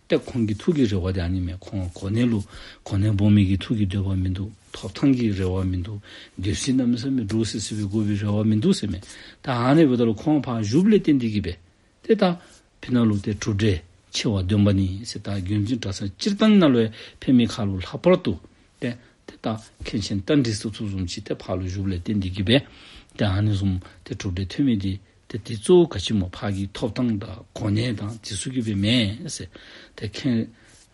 ཏེ་ཁོང་གི་ཐུགས་ཀྱི་རེ་བ་འདི་ཨ་ནི་མས། ཁོང་གོ་གནས་ལུ་གོ་གནས་སྦོམ་མི་གི་ཐུགས་ཀྱི་འདོད་པ་མིན་འདུག། ཐོབ་ཐང་གི་རེ་བ་མིན་འདུག། སྡོད་ས་གནམ་མེད་ས་མེད་འདྲོག་སི་སི་སྦེ་དགོ་པའི་རེ་བ་མིན་འདུག་ཟེར་མས། ད་ཨ་ནི་འབདཝ་ད་ལུ་ཁོང་ཕར་བཞུགསཔ་ལས་བརྟེན་ཏེ་གིས་སྦེ་ཏེ་ད་ཕི་ནང་ལུ་ཏེ་གྲུབ་འབྲས་ཆེ་བ་འདོན་པ་ནི་ཟེར། ད་བརྒྱུད་འཛིན་གྲྭ་ཚང་སྤྱིར་བཏང་ནང་ལུ་ཡང་ཕན་མི་ཁ་ལུ་ལྷག་པར་དུ་ཏེ་ཏེ་ད་མཁན་ཆེན་རྟ་མགྲིན་གསེར་མཚོ་བཟུམ་ཅིག་ཏེ་ཕར་ལུ་བཞུགསཔ་ལས་བརྟེན་ཏེ་གིས་སྦེ་ཏེ་ཨ་ནི་བཟུམ་ཏེ་གྲུབ་འབྲས་ཐོན་མི་འདི་ཏེ་དེ་གཙོ་བོ་ག་ཅི་སྨོ། ཕར་གྱི་ཐོབ་ཐང་དང་གོ་གནས་དང་དེ་ཚུ་གིས་སྦེ་མེན་ཟེར། ཏེ་མཁན་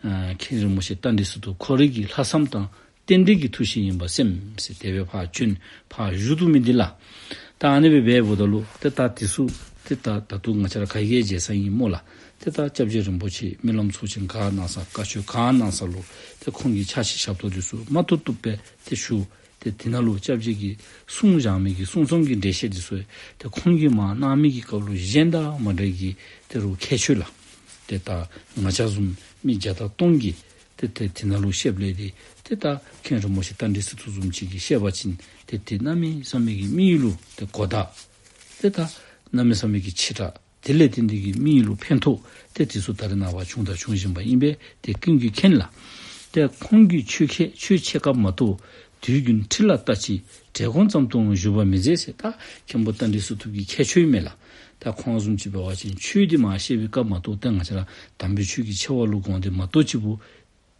ཨ་མཁན་རིན་པོ་ཆེ་རྟ་མགྲིན་གསེར་མཚོ་ཁོ་རའི་གི་ལྷག་བསམ་དང་རྟེན་འབྲེལ་གྱི་ཐུགས་བཞེད་ཡིན་པར་སེམས་ཟེར། དེ་སྦེ་ཕར་བྱོན་ཕར་བཞུགས་བཏུབ་མི་འདི་ལགས། ད་ཨ་ནི་སྦེ་འབདཝ་ད་ལུ་ཏེ་ད་དེ་ཚུ་ཏེ་ད་ད་ལྟོ་ང་བཅས་ར་ག་གིས་མཇལ་ས་ཨིན་སྨོ་ལགས། ཏེ་ད་སྐྱབས་རྗེ་རིན་པོ་ཆེ་སྨོན་ལམ་ཚོགས་ཆེན་ག་གནང་ས་བཀའ་ཆོས་ག་གནང་ས་ལུ་ཏེ་ཁོང་གི་ཕྱག་ཕྱི་ཞབས་ཏོག་འདི་ཚུ་མ་ཐུབ་ཐུབ་སྦེ་ཏེ་ཞུ། ཏེ་དེ་ནང་ལུ་སྐྱབས་རྗེ་གིས་གསུངས་བཞག་མི་གི་གསུང་རྩོམ་གྱི་འགྲེལ་བཤད་འདི་ཚུ་ཏེ་ཁོང་གིས་མར་གནང་མི་གི་སྐབས་ལུ་གཞན་དང་མ་འདྲ་གི་ཏེ་རུང་ཁྱད་ཆོས་ལགས། ཏེ་ད་ང་བཅས་བཟུམ་མི་བརྒྱ་དང་སྟོང་གིས་ཏེ་ཏེ་དེ་ནང་ལུ་བཤདཔ་ལས་ཏེ་ཏེ་ད་མཁན་རིན་པོ་ཆེ་རྟ་མགྲིན་གསེར་མཚོ་བཟུམ་ཅིག་གིས་བཤད་པ་ཅིན་ཏེ་ཏེ་གནམ་མེད་ས་མེད་ཀྱི་མི་ཡུལ་ལུ་ཏེ་གོ་བརྡ་ཏེ་ད་གནམ་མེད་ས་མེད་ཀྱི་ཆེ་དྲགས། དེ་ལས་བརྟེན་ཏེ་གིས་མི་ཡུལ་ལུ་ཕན་ཐོགས་ཏེ་དེ་ཚུ་ད་རེས་ནངས་པ་བྱུང་དང་འབྱུང་བཞིན་པ་ཨིན་པས། ཏེ་ཀུན་གྱིས་མཁྱེན་ལགས། ཏེ་ཁོང་གི་ཆོས་ཁས་ཆོས་འཆད་སྐབས་མ་གཏོགས་དུས་རྒྱུན་ཁྲིད་ལ་ལྟ་ཅི། བྲེལ་གོང་ཙམ་དུ་བཞུགས་པ་མི་མཛད་ཟེར། ད་མཁན་པོ་རྟ་མགྲིན་གསེར་མཚོ་གི་ཁྱད་ཆོས་ཨིན་མས་ལགས། ད་ཁོང་བཟུམ་ཅིག་འབད་བ་ཅིན་ཆོས་འདི་མར་བཤད་པའི་སྐབས་མ་གཏོགས་ཏེ་ང་བཅས་ར་དམ་པའི་ཆོས་ཀྱི་ཆེ་བ་ལུ་དགོངས་ཏེ་མ་གཏོགས་ཅིག་པུ་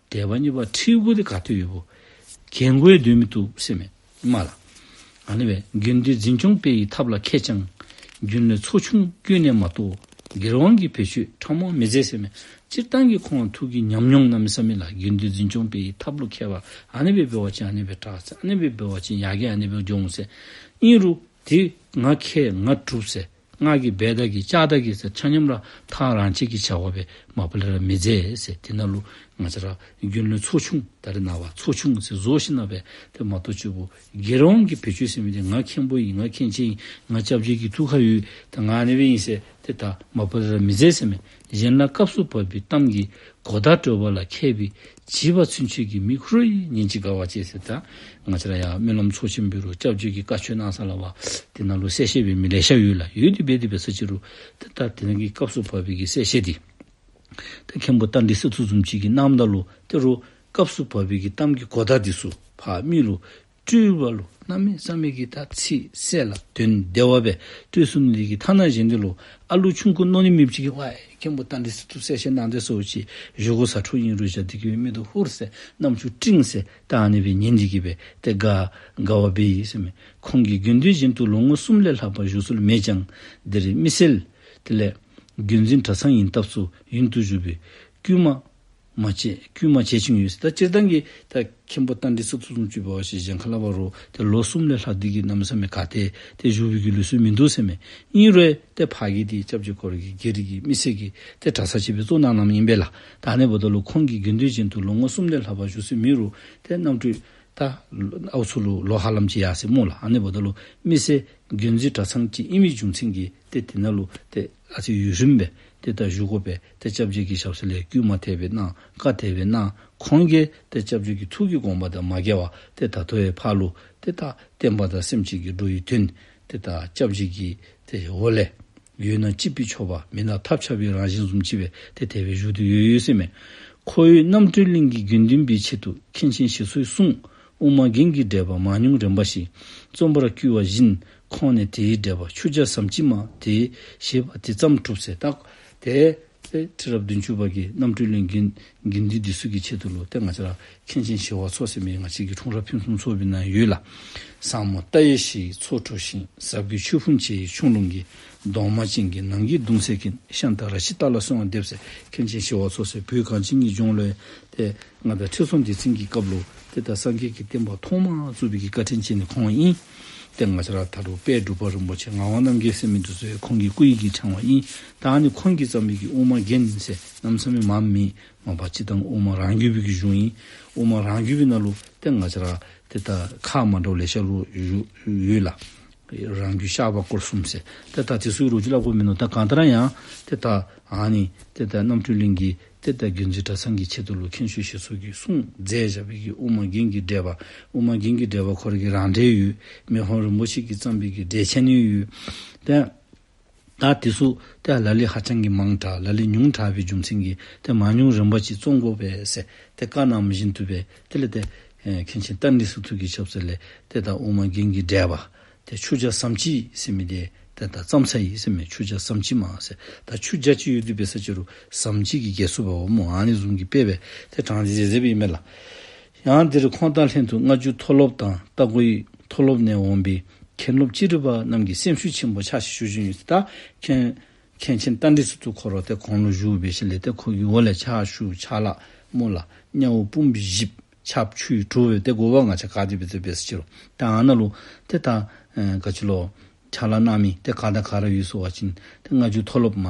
སྡེ་པ་གཉིས་པ་ཁྲིད་དགོ་འདི་ག་ཏེ་ཡོདཔ་སྨོ། རྒན་རྒོན་སྡོད་མི་བཏུབ་ཟེར་མས་སྨོ་ལགས། ཨ་ནི་སྦེ་དགེ་འདུན་འཛིན་སྐྱོང་སྤེལ་བའི་ཐབས་ལ་མཁས་ཀྱང་། རྒྱུན་ལས་ཚོགས་ཆུང་བསྐོས་ནས་མ་གཏོགས་སྒེར་དབང་གི་བེད་སྤྱོད་ཕྲ་མོ་མི་མཛད་ཟེར་མས། སྤྱིར་བཏང་གི་ཁོང་ཐུགས་ཀྱི་ཉམས་མྱོང་གནམ་མེད་ས་མེད་ལགས། དགེ་འདུན་འཛིན་སྐྱོང་སྤེལ་བའི་ཐབས་ལུ་མཁས་པ། ཨ་ནི་སྦེ་འབད་བ་ཅིན་ཨ་ནི་སྦེ་དྲག་ཟེར། ཨ་ནི་སྦེ་འབད་བ་ཅིན་ཡར་རྒྱས་ཨ་ནི་སྦེ་འགྱོ་འོང་ཟེར། ཨིན་རུང་ཏེ་ང་མཁས་ང་གྲུབ་ཟེར། ང་གིས་འབད་ད་གེ་བཅག་ད་གེ་ཟེར་ཆ་མཉམ་ར་ཐག་རང་བཅད་ཀྱི་བྱ་བ་སྦེ་མ་པ་ལས་ར་མི་མཛད་ཟེར། དེ་ནང་ལུ་ང་བཅས་ར་རྒྱུན་ལས་ཚོགས་ཆུང་ད་རེས་ནངས་པ་ཚོགས་ཆུང་ཟེར་བཟོ་ཞིནམ་ལས་སྦེ་ཏེ་མ་གཏོགས་ཅིག་པུ་སྒེར་དབང་གི་བེད་སྤྱོད་ཟེར་མི་འདི་ང་མཁན་པོ་ཨིན། ང་མཁན་ཆེན་ཨིན། ང་སྐྱབས་རྗེ་གི་ཐུགས་ཁར་ཡོད། ད་ང་ཨ་ནི་སྦེ་ཨིན་ཟེར་ཏེ་ད་མ་པ་ལས་ར་མི་མཛད་ཟེར་མས། གཞན་ལ་སྐབས་སུ་བབ་པའི་གཏམ་གྱིས་གོ་བརྡ་སྤྲོད་པ་ལ་མཁས་པའི་བྱིས་པ་ཚུན་ཆད་ཀྱི་མིག་ཧུར་ཡིས་ཉན་ཅིང་དགའ་བར་བྱེད་ཟེར། ད་ང་བཅས་ར་ཡང་སྨོན་ལམ་ཚོགས་ཆེན་འབད་རུང་སྐྱབས་རྗེ་གིས་བཀའ་ཆོས་གནང་ས་ལུ་འབད་དེ་ནང་ལུ་གསལ་བཤད་འབད་མི་ལེ་ཤ་ཡོད་ལགས། ཡོད་དེ་འབད་དེ་འབད་ས་ཅིག་རུང་ཏེ་ད་དེ་ནང་གི་སྐབས་སུ་བབ་པའི་གི་གསལ་བཤད་འདི་ཏེ་མཁན་པོ་རྟ་མགྲིན་གསེར་མཚོ་བཟུམ་ཅིག་གིས་གནངམ་ད་ལུ་ཏེ་རུང་སྐབས་སུ་བབ་པའི་གི་གཏམ་གྱི་གོ་བརྡ་འདི་ཚུ་ཕར་མི་ལུ་སྤྲོད་པ་ལུ་གནམ་མེད་ས་མེད་ཀྱི་ད་ཚིག་གསལ་ལ་དོན་བདེ་བ་སྦེ་སྤྲོད་ཚུགས་ནི་འདི་གིས་ཐ་ན་གཞན་འདི་ལུ་ཨ་ལུ་ཆུང་ཀུ་མནོ་ནི་མེདཔ་ཅིག་གིས་ཝའི་མཁན་པོ་རྟ་མགྲིན་གསེར་མཚོ་གསལ་བཤད་གནང་དེས་ཟེར་ཅིག་བཞེས་སྒོ་ཟ་འཕྲོ་ཨིན་རུང་བཞག་སྟེ་གིས་མིག་ཏོ་ཧུར་ཟེར་རྣམ་ཅོ་སྤྲིང་ཟེར་ད་ཨ་ནི་སྦེ་ཉན་ཏེ་གིས་སྦེ་ཏེ་དགའ་དགའ་བ་འབད་ཡི་ཟེར་མས། ཁོང་གིས་དགེ་འདུན་བཞིན་དུ་ལོ་ངོ་གསུམ་ལས་ལྷག་པ་བཞུགས་སྲོལ་མེད་ཀྱང་འདིར་མི་སེར་དེ་ལས་བརྒྱུད་འཛིན་གྲྭ་ཚང་ཡིན་སྟབས་སུ་ཡུན་དུ་བཞུགས་པའི་བསྐུལ་མ་མ་བྱེད་བསྐུལ་མ་བྱེད་ཅིང་ཡོད་ཟེར། ད་སྤྱིར་བཏང་གི་ད་མཁན་པོ་རྟ་མགྲིན་གསེར་མཚོ་བཟུམ་ཅིག་འབད་བ་ཅིན་གཞན་ཁ་ལས་འབད་རུང་ཏེ་ལོ་གསུམ་ལས་ལྷག་སྟེ་གིས་གནམ་མེད་ས་མེད་ག་ཏེ་ཏེ་བཞུགས་པའི་གི་ལུགས་སྲོལ་མིན་འདུག་ཟེར་མས། ཨིན་རུང་ཏེ་ཕར་གྱི་ཏེ་སྐྱབས་རྗེ་ཁོ་ར་གི་སྒེར་གྱི་མི་སེར་གྱི་ཏེ་གྲྭ་ས་ཅིག་སྦེ་བཙུགས་གནང་གནངམ་ཨིན་པས་ལགས། ད་ཨ་ནི་འབདཝ་ད་ལུ་ཁོང་གིས་དགེ་འདུན་བཞིན་དུ་ལོ་ངོ་གསུམ་ལས་ལྷག་པ་བཞུགས་སྲོལ་མེད་རུང་ཏེ་རྣམ་འཕྲུལ་ད་ཨའུ་ཚུ་ལུ་ལོ་ཧ་ལམ་ཅིག་ཡར་སོ་ཡི་སྨོ་ལགས། ཨ་ནི་འབདཝ་ད་ལུ་མི་སེར་བརྒྱུད་འཛིན་གྲྭ་ཚང་ཅིག་ཨིན་པའི་རྒྱུ་མཚན་གྱིས་ཏེ་དེ་ནང་ལུ་ཏེ་ཨ་ཙི་ཡུན་རིངམོ་སྦེ་ཏེ་ད་བཞུགས་དགོ་པས། ཏེ་སྐྱབས་རྗེ་གི་ཞབས་ས་ལས་བསྐུལ་མ་དེ་སྦེ་གནང་བཀའ་དེ་སྦེ་གནང་། ཁོང་གིས་ཏེ་སྐྱབས་རྗེ་གི་ཐུགས་ཀྱི་དགོངས་པ་དང་མ་འགལ་བར་ཏེ་ད་ལྟོ་ཡང་ཕར་ལུ་ཏེ་ད་བསྟན་པ་དང་སེམས་ཅན་གྱི་འགྲོ་བའི་དོན་ཏེ་ད་སྐྱབས་རྗེ་གི་ཏེ་འོག་ལས་ ཡོད་ན་ཅིག་པའི་ཆོག་པ། མེད་ན་ཐབས་ཆག་པའི་རང་བཞིན་བཟུམ་ཅིག་སྦེ་ཏེ་དེ་སྦེ་བཞུགས་ཏེ་ཡོད་ཡོད་ཟེར་མས། ཁོ་བོས་རྣམ་གྲོལ་གླིང་གི་དགེ་འདུན་པའི་ཆེད་དུ་མཁན་ཆེན་ཞེ་སོའི་གསུང་དབུ་མ་རྒྱན་གྱི་འགྲེལ་པ་མང་ཉུང་རིམ་པ་ཞིག་རྩོམ་པར་བསྐུལ་བ་བཞིན་ཁོང་ནས་དེའི་འགྲེལ་པ་ཆུ་བརྒྱ་ཟམ་གཅིག་མ་དེ་ཞེས་པ་དེ་ཙམ་གྲུབ་ཟེར། ད་དེ་ཏེ་ཁྲི་རབས་བདུན་ཅུ་པ་གིས་རྣམ་གྲོལ་གླིང་དགེ་འདུན་འདི་ཚུ་གི་ཆེད་དུ་ལུ་ཏེ་ང་བཅས་ར་མཁན་ཆེན་ཞི་བ་འཚོ་ཟེར་མི་ང་བཅས་ཀྱི་འཁྲུངས་རབས་ཕུན་སུམ་ཚོགས་པའི་ནང་ཡོད་ལགས། ཟབ་མོ་ལྟ་བའི་གཞི་ཡི་ཚོགས་གྲུབ་ཤིང་། ཟབ་རྒྱས་ཆོས་ཕུང་བཅས་ཡི་ཆུ་ཀླུང་གི། གདོང་དམར་ཅན་གྱི་ནམ་མཁའི་གདུང་སེལ་མཁན། ཤཱནྟ་རཀྵི་ཏ་ལ་གསོལ་བ་འདེབས་ཟེར། མཁན་ཆེན་ཞི་བ་འཚོ་ཟེར་བོད་གངས་ཅན་གྱི་ལྗོངས་ལུ་ཏེ་མངའ་བདག་ཁྲི་སྲོང་ལྡེ་བཙན་གྱི་སྐབས་ལུ་ཏེ་ད་སངས་རྒྱས་ཀྱི་བསྟན་པ་ཐོག་མ་བཙུགས་པའི་གི་བཀའ་དྲིན་ཅན་ནི་ཁོང་ཨིན། ཏེ་ང་བཅས་ར་ད་རུང་དཔལ་འབྲུག་པ་རིན་པོ་ཆེ་ངག་དབང་རྣམ་རྒྱལ་ཟེར་མི་འདི་ཚུ་ཡང་ཁོང་གི་སྐུ་ཡི་གི་ཕྲེང་བ་ཨིན། ད་ཨ་ནི་ཁོང་གིས་བརྩམས་པའི་གི་དབུ་མ་རྒྱན་ཟེར་གནམ་མེད་ས་མེད་མང་མི་མ་པ་སྤྱིར་བཏང་དབུ་མ་རང་རྒྱུད་པའི་གི་གཞུང་ཨིན། དབུ་མ་རང་རྒྱུད་པའི་ནང་ལུ་ཏེ་ང་བཅས་ར་ཏེ་ད་ཁག་མ་འདྲཝ་ལེ་ཤ་ལུ་ཡོད་ཡོད་ལགས། རང་རྒྱུད་བཤགས་པ་སྐོར་གསུམ་ཟེར། ཏེ་ད་དེ་ཚུ་རོགས་ཅིག་སླབ་དགོ་མིན་ནུག། ད་གང་ལྟར་ཡང་ཏེ་ད་ཨ་ནི་ཏེ་ད་རྣམ་གྲོལ་གླིང་གི་ཏེ་ད་དགོན་འཛིན་གྲྭ་ཚང་གི་ཆེད་དུ་ལུ་མཁན་ཆེན་ཞེ་སོ་གིས་གསུངས་མཛད་བཞག་པའི་གི་དབུ་མ་རྒྱན་གྱི་འགྲེལ་པ། དབུ་མ་རྒྱན་གྱི་འགྲེལ་པ་ཁོ་རའི་གི་རང་འགྲེལ་ཡོད། མི་ཕམ་རིན་པོ་ཆེ་གིས་བརྩམས་པའི་གི་འགྲེལ་ཆེན་ཡང་ཡོད། ཏེ་ད་དེ་ཚུ་ཏེ་ལ་ལུ་ཧ་ཅང་གི་མང་དྲགས་ལ་ལུ་ཉུང་དྲགས་པའི་རྒྱུ་མཚན་གྱིས་ཏེ་མང་ཉུང་རིམ་པ་ཅིག་བརྩམ་དགོ་པས་ཟེར་ཏེ་བཀའ་གནང་བཞིན་དུ་སྦེ་དེ་ལས་ཏེ་ཨེ་མཁན་ཆེན་རྟ་མགྲིན་སི་ཏུ་གི་ཞབས་ས་ལས་ཏེ་ད་དབུ་མ་རྒྱན་གྱི་འགྲེལ་པ་ཏེ་ཆུ་བརྒྱ་ཟམ་གཅིག་ཟེར་མི་འདི་ཏེ་ད་བརྩམས་ཚར་ཡི་ཟེར་མས། ཆུ་བརྒྱ་ཟམ་གཅིག་མ་ཟེར། ད་ཆུ་བརྒྱ་ཅིག་ཡོད་དེ་འབད་ས་ཅིག་རུང་ཟམ་གཅིག་གིས་བརྒལ་ཚུགས་པའོ་སྨོ། ཨ་ནི་བཟུམ་གྱི་དཔེ་སྦེ་ཏེ་དྲངས་ཏེ་མཛད་མཛདཔ་ཨིན་མས་ལགས། ཡང་འདིར་ཁོང་དང་ལྷན་དུ་སྔ་འགྱུར་མཐོ་སློབ་དང་རྟ་མགོ་ཡི་མཐོ་སློབ་ནས་འོངས་པའི་མཁན་སློབ་ཅི་རིགས་པ་རྣམས་ཀྱིས་སེམས་ཤུགས་ཆེན་པོ་ཕྱག་ཞུ་བཞིན་ཡོད། ད་མཁན་མཁན་ཆེན་རྟ་མགྲིན་སི་ཏུ་ཁོ་ར་ཏེ་གོང་ལུ་བཞུགས་པའི་ཤུལ་ལས་ཏེ་ཁོ་གི་འོག་ལས་ཕྱག་ཞུ་ཕྱག་ལཱ་སྨོ་ལགས། གཉའ་བོ་སྤུན་བཞི་ཕྱག་ཕྱི་དྲུག་སྦེ་ཏེ་དགོ་པ་ང་བཅས་ག་དེ་སྦེ་ཏེ་འབད་ས་ཅིག་རུང་ད་ཨ་ནཱ་ལུ་ཏེ་ད་ཨེ་ག་ཅི་ལོ་ཕྱག་ལཱ་གནང་མི་ཏེ་ག་དང་ག་ར་ཡོད་ཟེར་བ་ཅིན་ཏེ་སྔ་འགྱུར་མཐོ་སློབ་མ་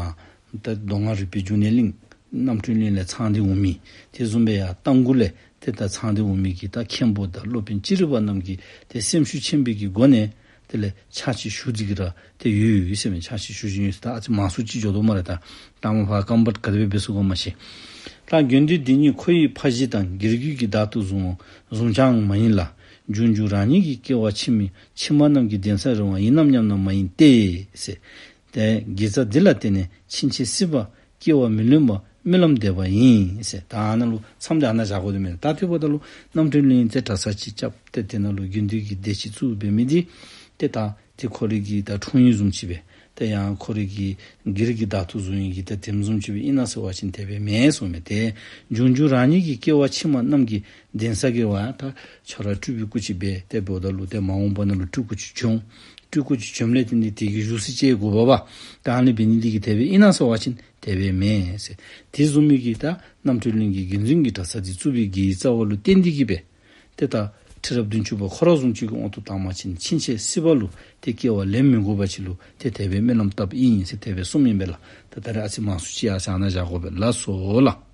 ད་མདོ་སྔགས་རིག་པའི་འབྱུང་གནས་གླིང་རྣམ་གྲོལ་གླིང་ལས་ཚང་སྟེ་འོང་མི། དེ་བཟུམ་སྦེ་ཡར་རྟ་མགོ་ལས་ཏེ་ད་ཚང་སྟེ་འོང་མི་གི་ད་མཁན་པོ་དང་སློབ་དཔོན་ཅི་རིགས་པ་རྣམས་ཀྱིས་ཏེ་སེམས་ཤུགས་ཆེན་པོའི་གི་སྒོ་ནས་དེ་ལས་ཕྱག་ཕྱི་ཞུ་སྟེ་གི་ར་ཏེ་ཡོད་ཡོད་ཟེར་མས། ཕྱག་ཕྱི་ཞུ་བཞིན་ཡོད་ཟེར། ད་ཨ་ཙི་མང་སུ་ཅིག་འགྱོ་དོ་སྨ་རེ། ད་ད་མ་པ་རྐངམ་པ་ག་དེ་སྦེ་འབད་ཚུགས་ག་མ་ཤེས། ད་དགེ་འདུན་འདི་ཉིད་ཁོ་ཡི་ཕ་གཞིས་དང་དགེ་རྒྱུད་ཀྱི་བདག་ཏུ་བཟུང་བཟུང་ཅང་མ་ཡིན་ལ། འབྱུང་འགྱུར་རང་ཉིད་ཀྱི་སྐྱེ་བ་ཕྱི་མའི་ཕྱི་མ་རྣམས་ཀྱི་གདན་ས་རེད་པ་ཡིན་ནམ་སྙམ་ན་མ་ཡིན་ཏེ་ཟེར། ཏེ་དགེ་རྩ་འདི་ལ་བརྟེན་ནས་ཕྱིན་ཆད་སྲིད་པ་སྐྱེ་བ་མི་ལེན་པ་སྨོན་ལམ་འདེབས་པ་ཡིན་ཟེར། ད་ཨ་ནཱ་ལུ་མཚམས་འདི་ཨ་ནཱ་བཞག་དགོ་དོ་མས། ད་དེ་འབདཝ་ད་ལུ་རྣམ་གྲོལ་གླིང་ཏེ་གྲྭ་ས་ཅིག་རྐྱབ་སྟེ་དེ་ནང་ལུ་དགེ་འདུན་གྱི་སྡེ་ཅིག་བཙུགས་འབད་མི་འདི་ཏེ་ད་ཏེ་ཁོ་རའི་གི་ད་འཁྲུངས་ཡུལ་བཟུམ་ཅིག་སྦེ་ཏེ་ཡང་ཁོ་རའི་གི་སྒེར་གྱི་བདག་ཏུ་བཟུང་ཡི་གི་ད་དེམ་བཟུམ་ཅིག་སྦེ་ཨིན་ན་ཟེར་བ་ཅིན་དེ་སྦེ་མེན་གསུངས་མས། ཏེ་འབྱུང་འགྱུར་རང་ཉིད་ཀྱི་སྐྱེ་བ་ཕྱི་མ་རྣམས་ཀྱི་གདན་ས་གི་བ་ད་ཁྱོད་ར་སྤྲུལ་པའི་སྐུ་ཅིག་འབད་དེ་འབདཝ་ད་ལུ་ཏེ་མ་འོངས་པ་ནང་ལུ་སྤྲུལ་སྐུ་ཅིག་བྱོན། སྤྲུལ་སྐུ་ཅིག་བྱོནམ་ལས་ཏེ་ནི་དེ་གི་བཞུགས་ས་ཅིག་དགོ་པ་བ། ད་ཨ་ནི་འབད་ནི་འདི་གིས་དེ་སྦེ་ཨིན་ན་ཟེར་བ་ཅིན་དེ་སྦེ་མེན་ཟེར། དེ་བཟུམ་མའི་གི་ད་རྣམ་གྲོལ་གླིང་གི་དགེ་འདུན་གྱི་གྲྭ་ས་འདི་བཙུགས་པའི་གི་རྩ་བ་ལུ་བརྟེན་ཏེ་གི་སྦེ་ཏེ་ད་ཁྲི་རབས་བདུན་ཅུ་པ་ཁོ་ར་བཟུམ་ཅིག་གི་དབང་དུ་བཏང་བ་ཅིན་ཕྱིན་ཆད་སྲིད་པ་ལུ་ཏེ་སྐྱེ་བ་ལེན་མི་དགོ་པ་ཅིག་ལུ་ཏེ་དེ་སྦེ་སྨོན་ལམ་བཏབ་ཨིན་ཟེར་དེ་སྦེ་གསུངམ་ཨིན་པས་ལགས། ད་ད་རེས་ཨ་ཙི་མང་སུ་ཅིག་ཡར་ཨ་ནཱ་བཞག་དགོ་པས། ལགས་སོ་ལགས།